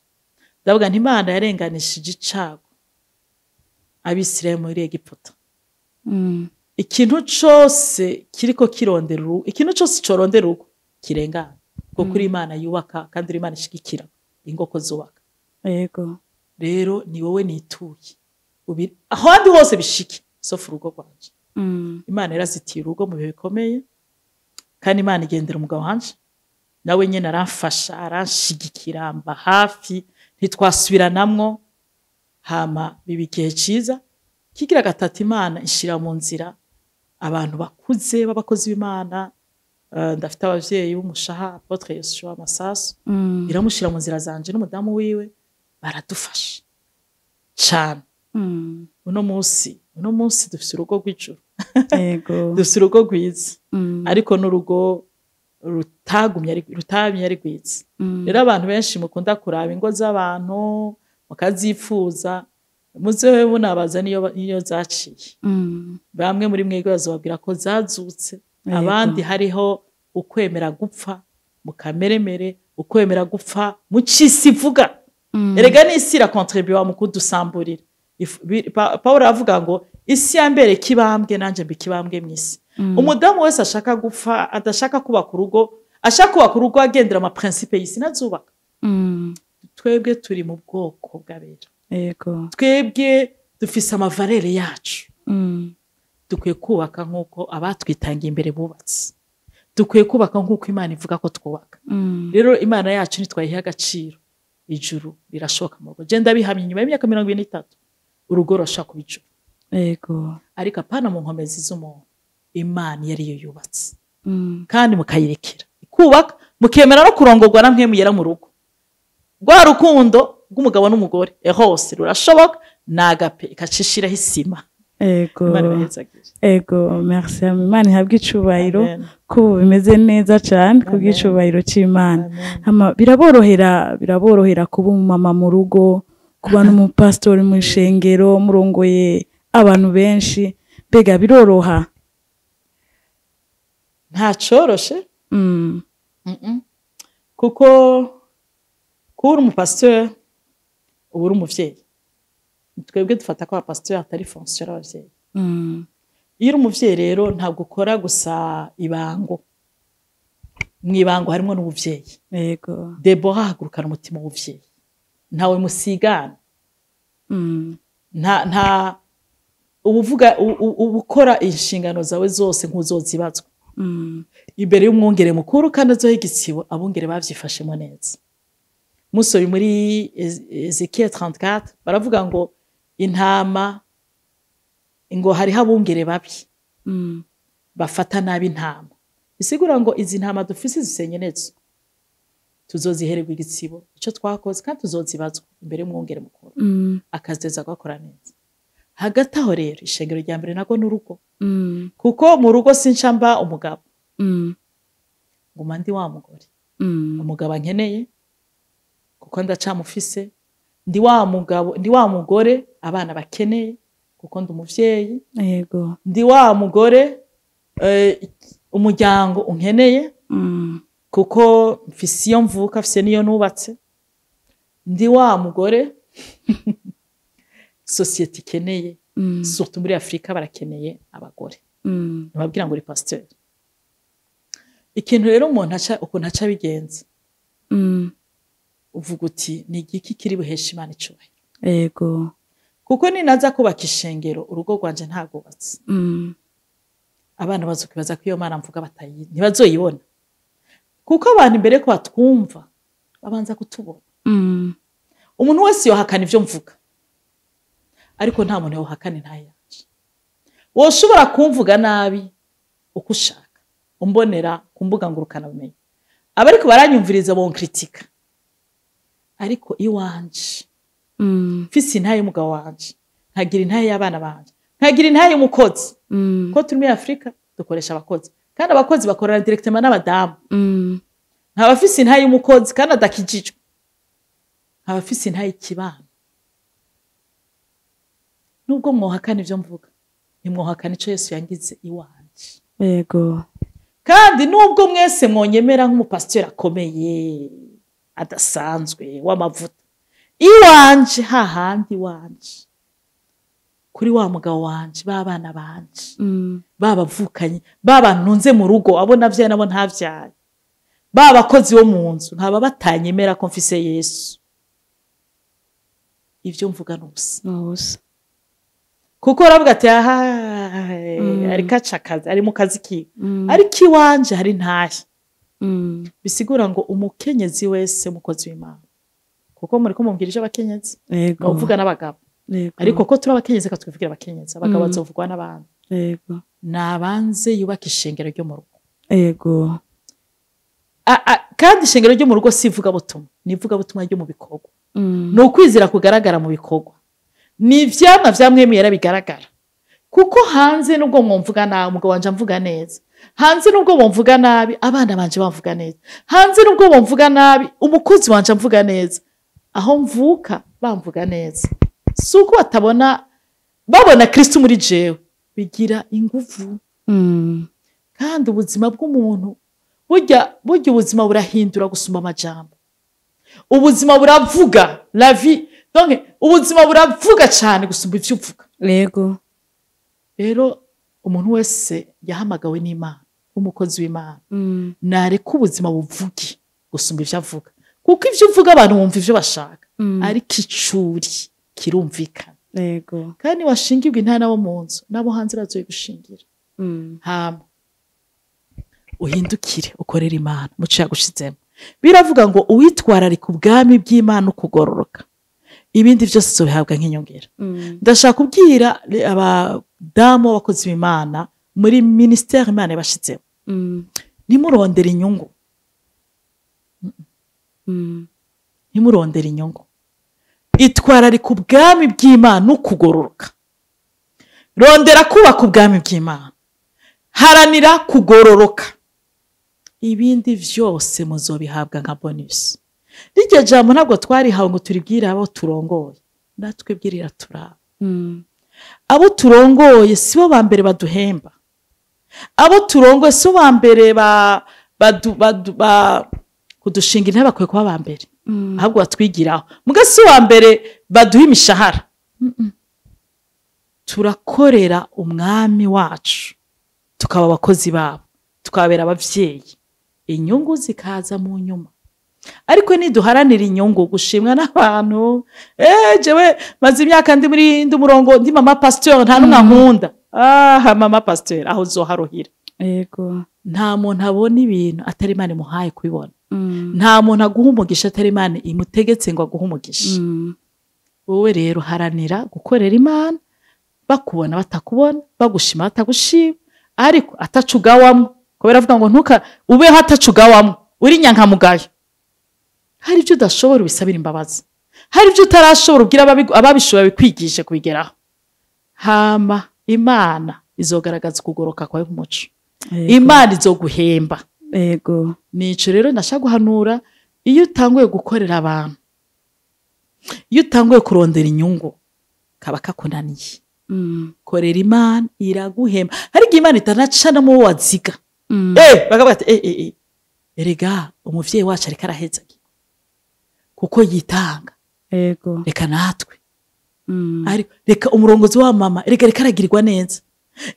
ndavuga nti Imana yarenganishije icago Abisirayeli muri Egiputa. Ikintu cose kiriko kirondera urugo, ikintu cose corondera urugo kirengana, kuko kuri Imana yubaka, kandi uri Imana ishigikira ingoko zubaka. Rero ni wowe nituye. Ahandi hose bishike sauf urugo rwanje. Imana yarazitiye urugo mu bihe bikomeye, kandi Imana igendera umugabo wanje, nawe nyene aramfasha, aranshigikira, mba hafi, ntitwasubiranamwo. Hama biba igihe ciza kigira gatatu, Imana ishira mu nzira abantu bakuze b'abakozi b'Imana. Ndafite abavyeyi b'umushaha, Apôtre Yoshua Masasu. Iramushira mu nzira zanje n'umudamu wiwe, baradufasha cane. Uno munsi Uno munsi dufise urugo rw'ijuru. Yego. Dufise urugo rwiza, ariko n'urugo rutagumye ari rutamye ari rwiza. Rero abantu benshi mukunda kuraba ingo z'abantu mukazifuza, muzewe munabaza niyo zaciye. Bamwe muri mwebwe bazobabwira ko zazutse, abandi hariho ukwemera gupfa mu kameremere, ukwemera gupfa mu cisi ivuga. Erega n'isi irakontribuwa mu kudusamburira. Pawulo aravuga ngo isi ya mbere kibambwe nanje mbi kibambwe mw'isi. Umudamu wese ashaka gupfa, adashaka kubaka urugo, ashaka kubaka urugo agendera ama principe y'isi, ntazubaka. Twebwe turi mu bwoko bw'abera. Yego. Twebwe dufise amavalere yacu. Dukwiye kubaka nk'uko abatwitangiye imbere bubatse. Dukwiye kubaka nk'uko Imana ivuga ko twubaka. Rero Imana yacu ntitwayiha agaciro, ijuru rirashoka mu rugo. Je ndabihamya, inyuma y'imyaka 23 urugo rurashobora kuba ijuru. Yego. Ariko apana mu nkomezi z'umuntu, Imana iyo ariyo yubatse. Kandi mukayirekera ikubaka, mukemera no kurongorwa namwe mugera mu rugo. Rwa rukundo rw'umugabo n'umugore hose rurashoboka, ni agape ikacishiraho isima. Ego. Imana ibahezagire. Ego, merci. Imana ihabwe icubahiro. Amen. Ko bimeze neza cyane kubw'icubahiro c'Imana. Amen. Hama biraborohera kuba umumama mu rugo, kuba n'umupasitori mu ishengero, murongoye abantu benshi, mbega biroroha? Nta coroshe. Kuko kuba uri umupasitori uba uri umuvyeyi. Twebwe dufata ko abapasitori atari fonction y'abavyeyi. Iyo uri umuvyeyi rero ntabwo ukora gusa ibango. Mu ibango harimo n'ubuvyeyi. Yego. Deborah ahagurukana umutima w'ubuvyeyi. Ntawe musigana. Nta ubuvuga ubukora inshingano zawe zose nk'uzozibazwa. Imbere y'umwungere mukuru kandi azoha igitsibo abungere bavyifashemo neza. Musobi muri Ezekiel 34 baravuga ngo intama, ngo hariho abungere babi bafata nabi intama. Bisigura ngo izi ntama dufise zisenye neza, tuzozihererwa igitsibo ico twakoze kandi tuzozibazwa imbere y'umwungere mukuru. Akazeza gakora neza. Hagati aho rero ishengero rya mbere nago n'urugo. Kuko mu rugo sinca mba umugabo. Nguma ndi wa mugore. Umugabo ankeneye kuko ndacamufise, ndi wa mugabo, ndi wa mugore abana bakeneye kuko ndi umuvyeyi. Yego. Ndi wa mugore umuryango unkeneye kuko mfise iyo mvuka, mfise niyo nubatse. Ndi wa mugore société ikeneye, surtout muri Afrika barakeneye abagore. Nababwira ngo uri pasteur. Ikintu rero umuntu aca ukuntu aca bigenza. Uvuga uti ni igiki kiri buhesha Imana icubahiro. Yego. Kuko ninaza kubaka ishengero urugo rwanje ntagubatse. Abana bazokwibaza ko iyo Mana mvuga batayi ntibazoyibona. Kuko abantu imbere ko batwumva babanza kutubona. Umuntu wese yohakana ivyo mvuga, ariko nta muntu yohakana intahe yanje. Woshobora kumvuga nabi uko ushaka, umbonera ku mbuga ngurukana bumenyi, abariko baranyumviriza bonkritika, ariko iwanje mfise intahe y'umugabo wanje, nkagira intahe y'abana banje, nkagira intahe y'umukozi. Ko turi muri Afrika dukoresha abakozi, kandi abakozi bakorana directement n'abadamu. Nkaba mfise intahe y'umukozi kandi adakijijwe, nkaba mfise intahe y'ikibano. Nubwo mwohakana ivyo mvuga, ntimwohakana ico Yesu yangize iwanje. Yego. Kandi nubwo mwese mwonyemera nk'umupasiteri akomeye adasanzwe w'amavuta, iwanje hahandi iwanje kuri wa mugabo wanje, b'abana banje, babavukanye, babantunze mu rugo, abo navyaye nabo ntavyaye, babakozi bo mu nzu, ntaba batanyemera ko mfise Yesu. Ivyo mvuga n'ubusa. N'ubusa. Kuko aravuga ati aha ariko aca akazi, ari mu kazi kiwe. Ariko iwanje hari ntahe. Bisigura ngo umukenyezi wese umukozi w'Imana. Kuko muri ko mumbwira ivyo abakenyezi, Yego. muvuga n'abagabo. Yego. Ariko ko turi abakenyezi ka twivugira abakenyezi, abagabo bazovugwa n'abandi. Yego. Nabanze yubaka ishengero ryo mu rugo. Yego. Kandi ishengero ryo mu rugo si ivugabutumwa, ni ivugabutumwa ryo mu bikorwa. Ni ukwizera kugaragara mu bikorwa. Ni ivyamwa vya mwemwe yera bigaragara. Kuko hanze nubwo mwumvuga nabi, umugabo wanje amvuga neza. Hanze nubwo bumvuga nabi, abana banje bamvuga neza. Hanze nubwo bumvuga nabi, umukozi wanje amvuga neza. Aho mvuka bamvuga neza. Si uko batabona, babona Kristo muri jewe, bigira inguvu. Kandi ubuzima bw'umuntu burya ubuzima burahindura gusumba amajambo. Ubuzima buravuga, la vie, donc ubuzima buravuga cyane gusumba ivyo uvuga. Yego. Rero umuntu wese yahamagawe n'Imana, umukozi w'Imana, nareka ubuzima buvuge gusumba ivyo avuga. Kuko ivyo uvuga abantu bumva ivyo bashaka, ariko icuri kirumvikana. Yego. Kandi washingirwa intana nabo mu nzu, nabo hanze bazoye gushingira. Hama uhindukire ukorere Imana muco yagushizemo. Biravuga ngo uwitwararika ubwami bw'Imana ukugororoka, ibindi byose uzobihabwa nk'inyongera. Ndashaka kubwira abadamu b'abakozi b'Imana muri ministère Imana yabashizemo, ntimurondere inyungu. Ntimurondere inyungu. Itwararika ubwami bw'Imana ukugororoka. Rondera kubaka ubwami bw'Imana, haranira kugororoka, ibindi vyose muzobihabwa nka bonus. Rirya jambo ntabwo twarihawe ngo turibwire abo turongoye, natwe bwirira turaba. Abo turongoye sibo ba mbere baduhemba, abo turongoye sibo ba mbere kudushinga intebe, bakwiye kuba ba mbere, ahubwo batwigiraho. Muga si wa mbere baduha imishahara. Turakorera umwami wacu, tukaba abakozi babo, tukabera abavyeyi, inyungu zikaza mu nyuma. Ariko niduharanira inyungu, gushimwa n'abantu, jewe maze imyaka ndi muri ndi murongo, ndi mama pasteur, nta numwe ankunda. Ah, mama pasteur, aho uzoharuhira. Yego. Nta muntu abona ibintu atari Imana imuhaye kubibona. Nta muntu aguha umugisha atari Imana imutegetse ngo aguhe umugisha. Wowe rero haranira gukorera Imana, bakubona batakubona, bagushima batagushima, ariko atacugawamo. Kubera avuga ngo ntuka ubeho atacugawamo, uri nyankamugayo. Hari ibyo udashobora ubisabira imbabazi, hari ibyo utarashobora ubwira ababishoboye bikwigishe kubigeraho. Hama Imana izogaragaza ukugoroka kwawe nk'umuco. Imana izoguhemba. Yego. Nico rero ndashaka guhanura, iyo utanguye gukorera abantu, iyo utanguye kurondera inyungu, kaba kakunaniye. Korera Imana iraguhemba. Hari igihe Imana itanacana mu waziga. Bakavuga ati erega umuvyeyi wacu ariko araheza kuko yitanga. Yego. Reka natwe. Ariko reka umurongozi wa mama, erega reka aragirirwa neza.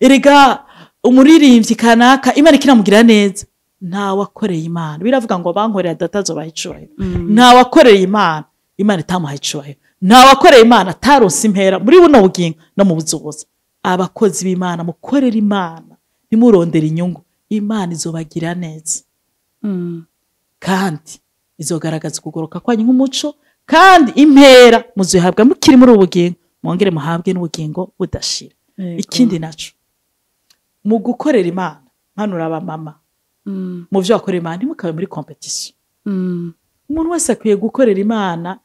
Erega umuririmbyi kanaka Imana ikinamugira neza. Nta wakoreye Imana. Biravuga ngo bankorera data azobaha icubahiro. Nta wakoreye Imana, Imana itamuha icubahiro. Nta wakoreye Imana ataronse impera muri buno bugingo no mu buzoza. Abakozi b'Imana mukorera Imana, ntimurondere inyungu, Imana izobagira neza. Kandi izogaragaza ukugoroka kwanyu nk'umuco, kandi impera muzohabwa mukiri muri ubugingo, mwongere muhabwe n'ubugingo budashira. Ikindi naco, mu gukorera Imana, mpanura abamama, mu vyo bakorera Imana ntimukabe muri competition. Umuntu wese akwiye gukorera Imana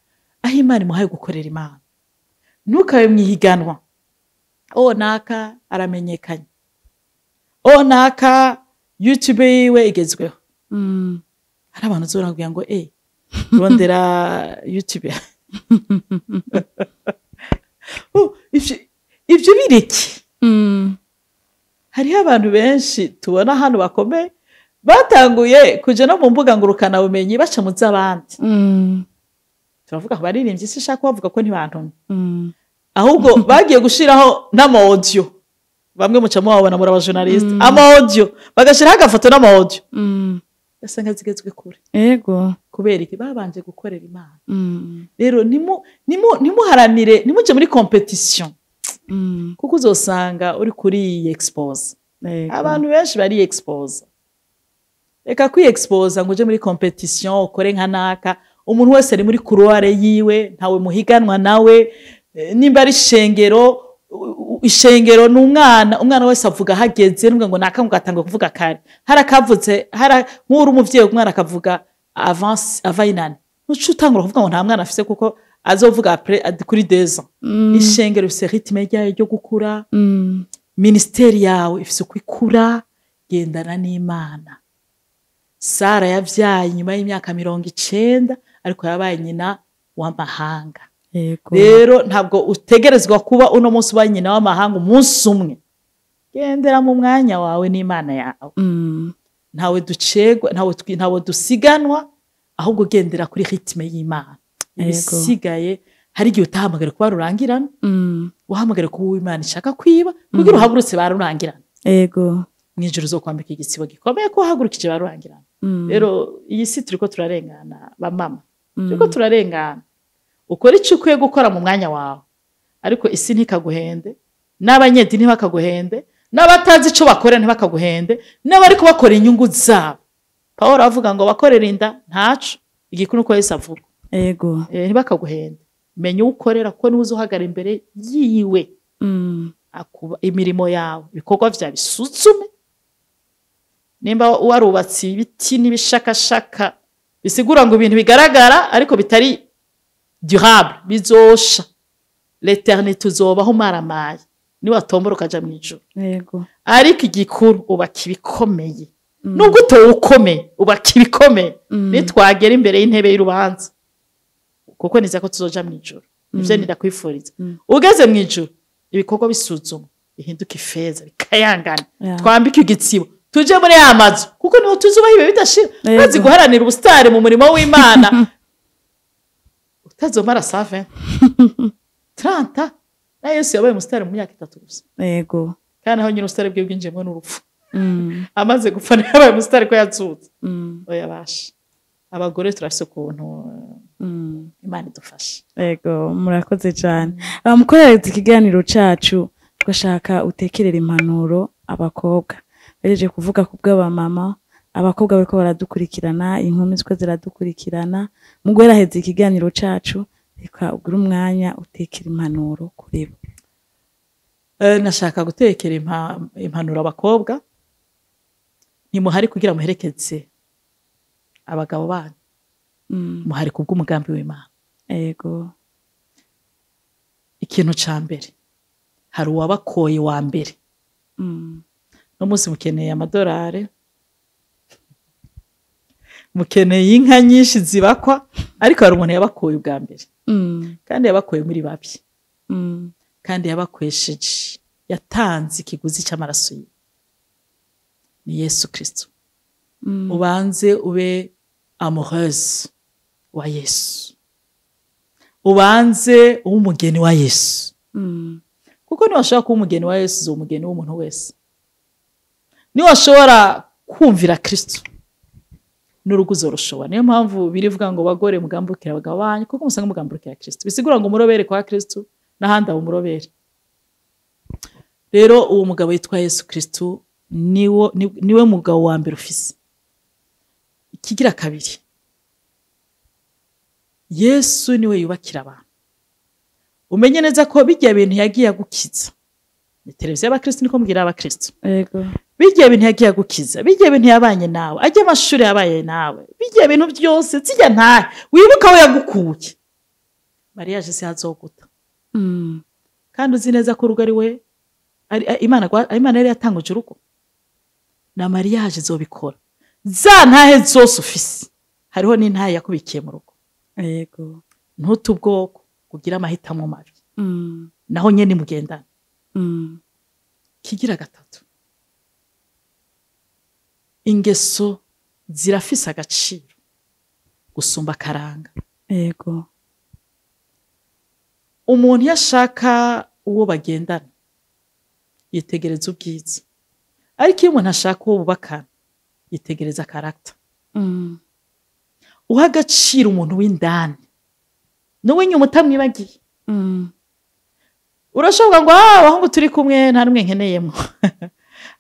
aho Imana imuhaye gukorera Imana. Ntukabe mwihiganwa. O naka aramenyekanye, o naka YouTube yiwe igezweho. Hari abantu uzora ngo rondera YouTube. Ivyo bireke. Hariho abantu benshi tubona hano bakomeye batanguye kuja no mu mbuga ngurukana bumenyi baca mu z'abandi. Turavuga ko baririmbye, sinshaka kubavuga ko ntibantumye. Ahubwo bagiye gushiraho n'ama audio. Bamwe muca mubabona muri aba journaliste, ama audio bagashiraho agafoto n'ama audio. Gasanga zigezwe kure. Yego. Kubera iki babanje gukorera Imana. Rero nimuharanire, nimuje muri competition. Kuko uzosanga uri kuri expose. Abantu benshi bari expose. Reka kwi expose ngo uje muri competition ukore nka naka. Umuntu wese ari muri couloir yiwe, ntawe muhiganwa nawe. Nimba ari ishengero, ishengero ni umwana, umwana wese avuga hageze, nubwo ngo naka ngo kuvuga kare. Harakavutse, hara nk'uri umuvyeyi umwana akavuga avance ava inane. Ntucu utangura kuvuga ngo nta mwana afise kuko azovuga après kuri 2 ans. Ishengero rifise rythme ryayo ryo gukura. Minisiteri yawe ifise uko ikura. Gendana n'Imana. Sara yavyaye inyuma y'imyaka 90, ariko yabaye nyina w'amahanga. Rero ntabwo utegerezwa kuba uno munsi uba nyina w'amahanga umunsi umwe. Gendera mu mwanya wawe n'Imana yawe. Ntawe ducegwa, ntawe dusiganwa, ahubwo gendera kuri rythme y'Imana. Ibisigaye, hari igihe utahamagara kuba rurangirana, wahamagara kuba uwo Imana ishaka kwiba kugira uhagurutse barurangirana. Mw'ijuru uzokwambika igitsibo gikomeye ko wahagurukije barurangirana. Rero iyi si turiko turarengana, bamama, turiko turarengana. Ukora icyo ukwiye gukora mu mwanya wawe, ariko isi ntikaguhende, n'abanyedini ntibakaguhende, n'abatazi ico bakora ntibakaguhende, n'abariko bakora inyungu zabo. Pawulo avuga ngo bakorera inda ntaco, igikuru uko Yesu avuga. Ntibakaguhende, menya uwo ukorera, kuko niwe uzohagara imbere yiwe. Akuba imirimo yawe, ibikorwa vyawe bisuzume. Nimba warubatse ibiti n'ibishakashaka, bisigura ngo ibintu bigaragara ariko bitari durable, bizosha. L'éternité uzobaho umaramaye niwatombora ukaja mw'ijuru. Ariko igikuru, ubaka ibikomeye. Nubwo utowe ukomeye, ubaka ibikomeye. Nitwagera imbere y'intebe y'urubanza, kuko niza ko tuzoja mw'ijuru, nivyo ndakwifuriza. Ugeze mw'ijuru, ibikorwa bisuzuma bihinduka ifeza, bikayangana, twambike igitsibo, tuje muri ya mazu, kuko niho tuzubaho ibihe bidashira. Urazi guharanira ubusitari mu murimo w'Imana utazomara 120, 30? Na Yesu yabaye umusitari mu myaka 3 gusa. Kandi aho nyine ubusitari bwe bwinjiyemo n'urupfu. Amaze gupfa niho yabaye umusitari, ko yazutse. Oya basha, abagore turafise ukuntu Imana idufashe. Ego, murakoze cyane. Mukorera ikiganiro cacu, tugashaka utekerera impanuro abakobwa. Bahejeje kuvuga ku bw'abamama, abakobwa bariko baradukurikirana, inkumi ziko ziradukurikirana. Mu guheraheza ikiganiro cacu, reka ugire umwanya utekera impanuro kuri bo. Nashaka gutekera impanuro abakobwa. Ntimuhari kugira muherekeze abagabo banyu, muhari kubw'umugambi w'Imana. Ikintu ca mbere, hari uwabakoye wa mbere. No munsi mukeneye amadolari, mukeneye inka nyinshi zibakwa, ariko hari umuntu yabakoye ubwa mbere. Kandi yabakoye muri babi. Kandi yabakwesheje, yatanze ikiguzi cy'amaraso ye, ni Yesu Kristo. Ubanze ube amoureuse wa Yesu, ubanze ube umugeni wa Yesu. Kuko niwashobora kuba umugeni wa Yesu, uzoba umugeni w'umuntu wese. Niwashobora kumvira Kristo, n'urugo uzorushobora. Niyo mpamvu birivuga ngo bagore mugambukira abagabo banyu kuko musanga mugambukira Kristo. Bisigura ngo umurobere kwa Kristo, n'ahandi aba umurobere. Rero uwo mugabo yitwa Yesu Kristo niwe mugabo wa mbere ufise. Ikigira kabiri, Yesu niwe yubakira abantu. Umenye neza ko bijya bintu yagiye agukiza, ni televiziyo y'abakristo, niko mbwira abakristo. Bijya bintu yagiye agukiza, bijya bintu yabanye nawe, ajya amashuri yabaye nawe, bijya bintu byose zijya ntahe wibuka aho yagukuye. Mariage si hazoguta. Kandi uzi neza ko urugo ari we Imana yari yatanguje urugo, na mariage izobikora. Za ntahe zose ufise, hariho n'intahe yakubikiye mu rugo. Ntute ubwoko kugira amahitamo mabi. Naho nyene mugendana. Kigira gatatu, ingeso zirafise agaciro gusumba akaranga. Umuntu iyo ashaka uwo bagendana yitegereza ubwiza, ariko iyo umuntu ashaka uwo bubakana yitegereza caractère. Uha agaciro umuntu w'indani n'uw'inyuma utamwibagiye. Urashobora ngo ah, abahungu turi kumwe nta n'umwe nkeneyemo,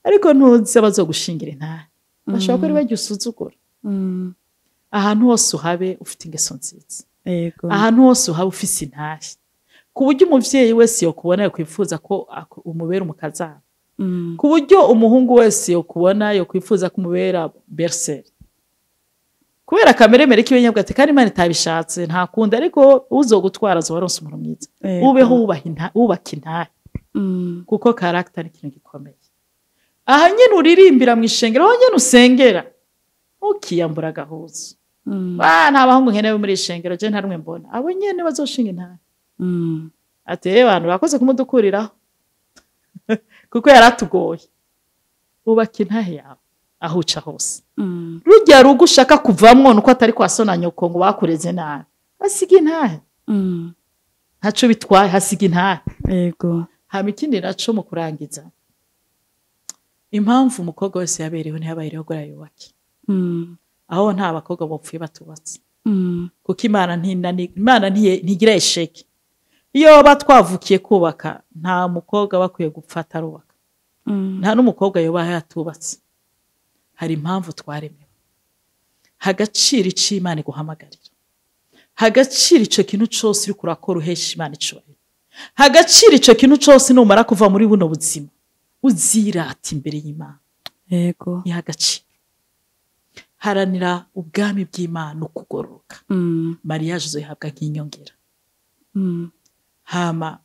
ariko ntuzi abazogushingira intahe, bashobora kuba ari barya usuzugura. Ahantu hose uhabe ufite ingeso nziza. Ahantu hose uhaba ufise intahe, ku buryo umuvyeyi wese yokubona yokwifuza ko umubera umukazana. Ku buryo umuhungu wese yokubona yokwifuza ko umubera belle-sœur, kubera akameremere k'ibinyabwa ati kandi Imana itabishatse ntakunda, ariko uzogutwara azoba aronse umuntu mwiza. Ubeho wubaka intahe. Kuko caractère ni ikintu gikomeye. Aha nyene uririmbira mu ishengero, aho nyene usengera, ukiyambura agahuzu. Nta bahungu nkenewe muri ishengero, je nta rumwe mbona. Abo nyene bazoshinga intare. Ati abantu bakoze kumudukuriraho kuko yaratugoye. Ubaka intahe yawe aho uca hose. Rujya rugo ushaka kuvamwo nuko atari kwa so na nyoko ngo bakureze nabi, hasiga intahe. Ntaco bitwaye, hasiga intahe. Yego. Hama ikindi naco mu kurangiza, impamvu umukobwa wese yaberewe ntiyabayereho ngo yubake. Aho nta bakobwa bopfuye batubatse. Kuko Imana Imana ntigira échec. Iyo batwavukiye kubaka, nta mukobwa bakwiye gupfa atarubaka. Nta n'umukobwa yoba yatubatse. Hari impamvu twaremewe. Hagaciro ico Imana iguhamagarira. Hagaciro ico kintu cose uriko urakora uhesha Imana icubahiro. Hagaciro ico kintu cose numara kuva muri buno buzima uzirata imbere y'Imana. Yego. Ni agaciro. Haranira ubwami bw'Imana ukugororoka. Mariage uzoyihabwa nk'inyongera. Hama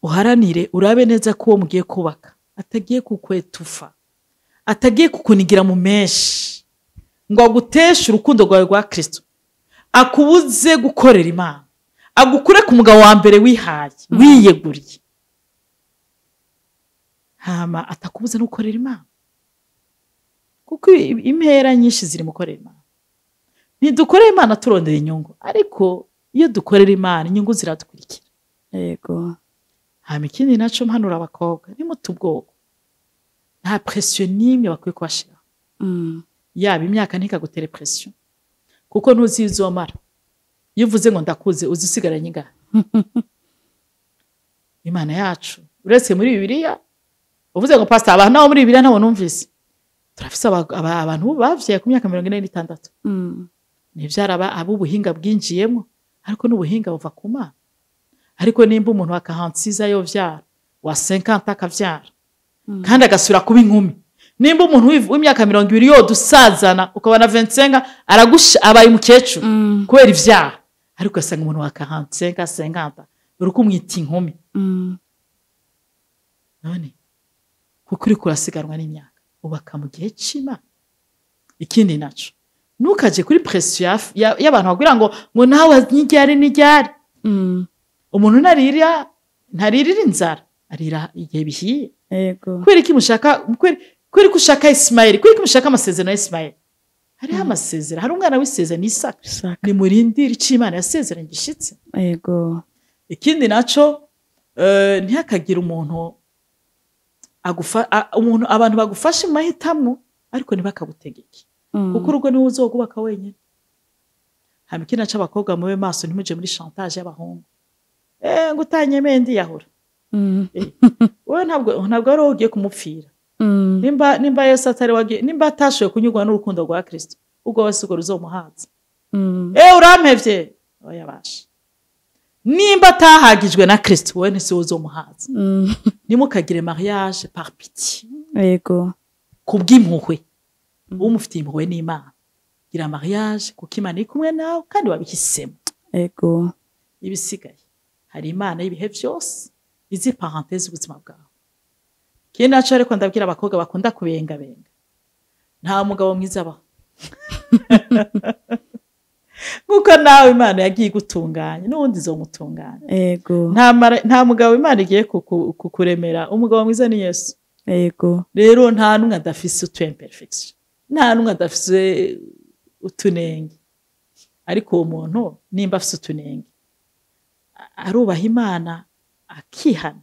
uharanire urabe neza ko uwo mugiye kubaka atagiye kukwetufa, atagiye kukunigira mu menshi ngo aguteshe urukundo rwawe rwa Kristo, akubuze gukorera Imana, agukure ku mugabo wa mbere wihaye, wiyeguriye. Hama atakubuze no gukorera Imana, kuko impera nyinshi ziri mu gukorera Imana. Ntidukorera Imana turondera inyungu, ariko iyo dukorera Imana inyungu ziradukurikira. Yego. Hama ikindi naco mpanura abakobwa, nimute ubwoba, nta pression n'imwe bakwiye kubashiraho. Yaba imyaka ntikagutere pression, kuko ntuzi iyo uzomara. Iyo uvuze ngo ndakuze, uzi usigaranye ingahe? Imana yacu uretse muri Bibiliya, uvuze ngo pastor, abantu nabo muri Bibiliya ntabo numvise. Turafise abantu bavyaye ku myaka 46. Nivyaraba ab'ubuhinga bwinjiyemo, ariko n'ubuhinga buva ku Mana. Ariko nimba umuntu wa 46 yovyara, wa 50 akavyara, kandi agasubira kuba inkumi, nimba umuntu w'imyaka 20 yodusazana ukabona 25 aragusha abaye umukecuru kubera ivyaha, ariko ugasanga umuntu wa 45 50 uri kumwita inkumi. None kuko uri kurasiganwa n'imyaka, ubaka mu gihe c'Imana. Ikindi naco, ntukaje kuri pression y'abantu bakubwira ngo nawe n'iryari n'iryari. Umuntu ntaririra inzara, arira igihe bihiye. Yego. Kubera iki mushaka, kubera ko ushaka Ismael, kubera ko mushaka amasezerano ya Ismael? Hariho amasezerano, hari umwana w'isezerano Isaka. Isaka. Nimurindire ico Imana yasezeranye gishitse. Yego. Ikindi naco, ntihakagire umuntu umuntu, abantu bagufashe mu mahitamwo, ariko ntibakagutegeke. Kuko urugo niwe uzogubaka wenyine. Hama ikindi naco, abakobwa mube maso, ntimuje muri chantage y'abahungu. Ngo utanyemeye ndiyahura. Wowe ntabwo ari wowe ugiye kumupfira. Nimba Yesu atari wagiye, nimba atashoboye kunyurwa n'urukundo rwa Kristo, ubwo wese urwo ruzomuhaza. Urampevye. Oya basha. Nimba atahagijwe na Kristo, wowe ntisi uzomuhaza. Ntimukagire mariage par pitié. Yego. Kubw'impuhwe. Umufitiye impuhwe n'Imana. Gira mariage kuko Imana iri kumwe nawe kandi wabihisemo. Yego. Ibisigaye, hari Imana y'ibihe vyose izi parenthèse ubuzima bwawe. Ikindi naco, ariko ndabwira abakobwa bakunda kubengabenga, nta mugabo mwiza abaho. Nkuko nawe Imana yagiye igutunganya, n'ubundi izomutunganya. Yego. Nta mugabo Imana igiye kukuremera, umugabo mwiza ni Yesu. Yego. Rero nta n'umwe adafise utu imperfection, nta n'umwe adafise utunenge. Ariko uwo muntu nimba afise utunenge, arubaha Imana akihana,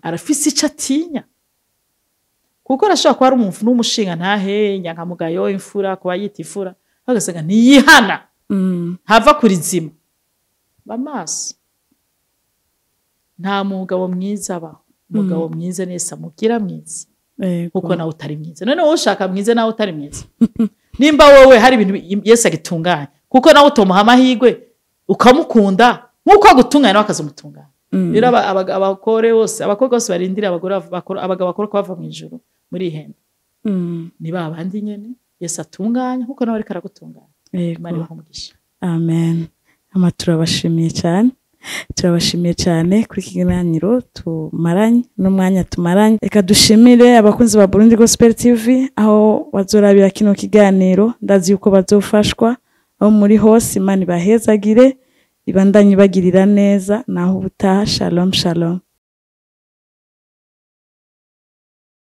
arafise ico atinya. Kuko arashobora kuba ari umuntu n'umushinga ntahe, nyankamugayo, imfura, kuba yita imfura, agasanga ntiyihana, ntava kuri zima. Ba maso. Nta mugabo mwiza abaho. Umugabo mwiza ni Yesu amubwira mwiza. Yego. Kuko nawe utari mwiza. None wowe ushaka mwiza nawe utari mwiza. Nimba wowe hari ibintu Yesu agitunganya, kuko nawe utomuha amahirwe ukamukunda nkuko agutunganya nawe akazomutunganya. Rero abagore bose, abakobwa bose barindira abagore abagabo bakora ko bava mu ijuru muri ihembe. Ni ba bandi nyene Yesu atunganya nkuko nawe ariko aragutunganya. Yego. Imana ibahe umugisha. Amen. Ama turabashimiye cyane. Turabashimiye cyane kuri iki kiganiro tumaranye n'umwanya tumaranye. Reka dushimire abakunzi ba Burundi Gospel TV aho bazorabira kino kiganiro. Ndazi yuko bazofashwa aho muri hose. Imana ibahezagire, ibandanye ibagirira neza. Naho ubutaha. Shalom, shalom.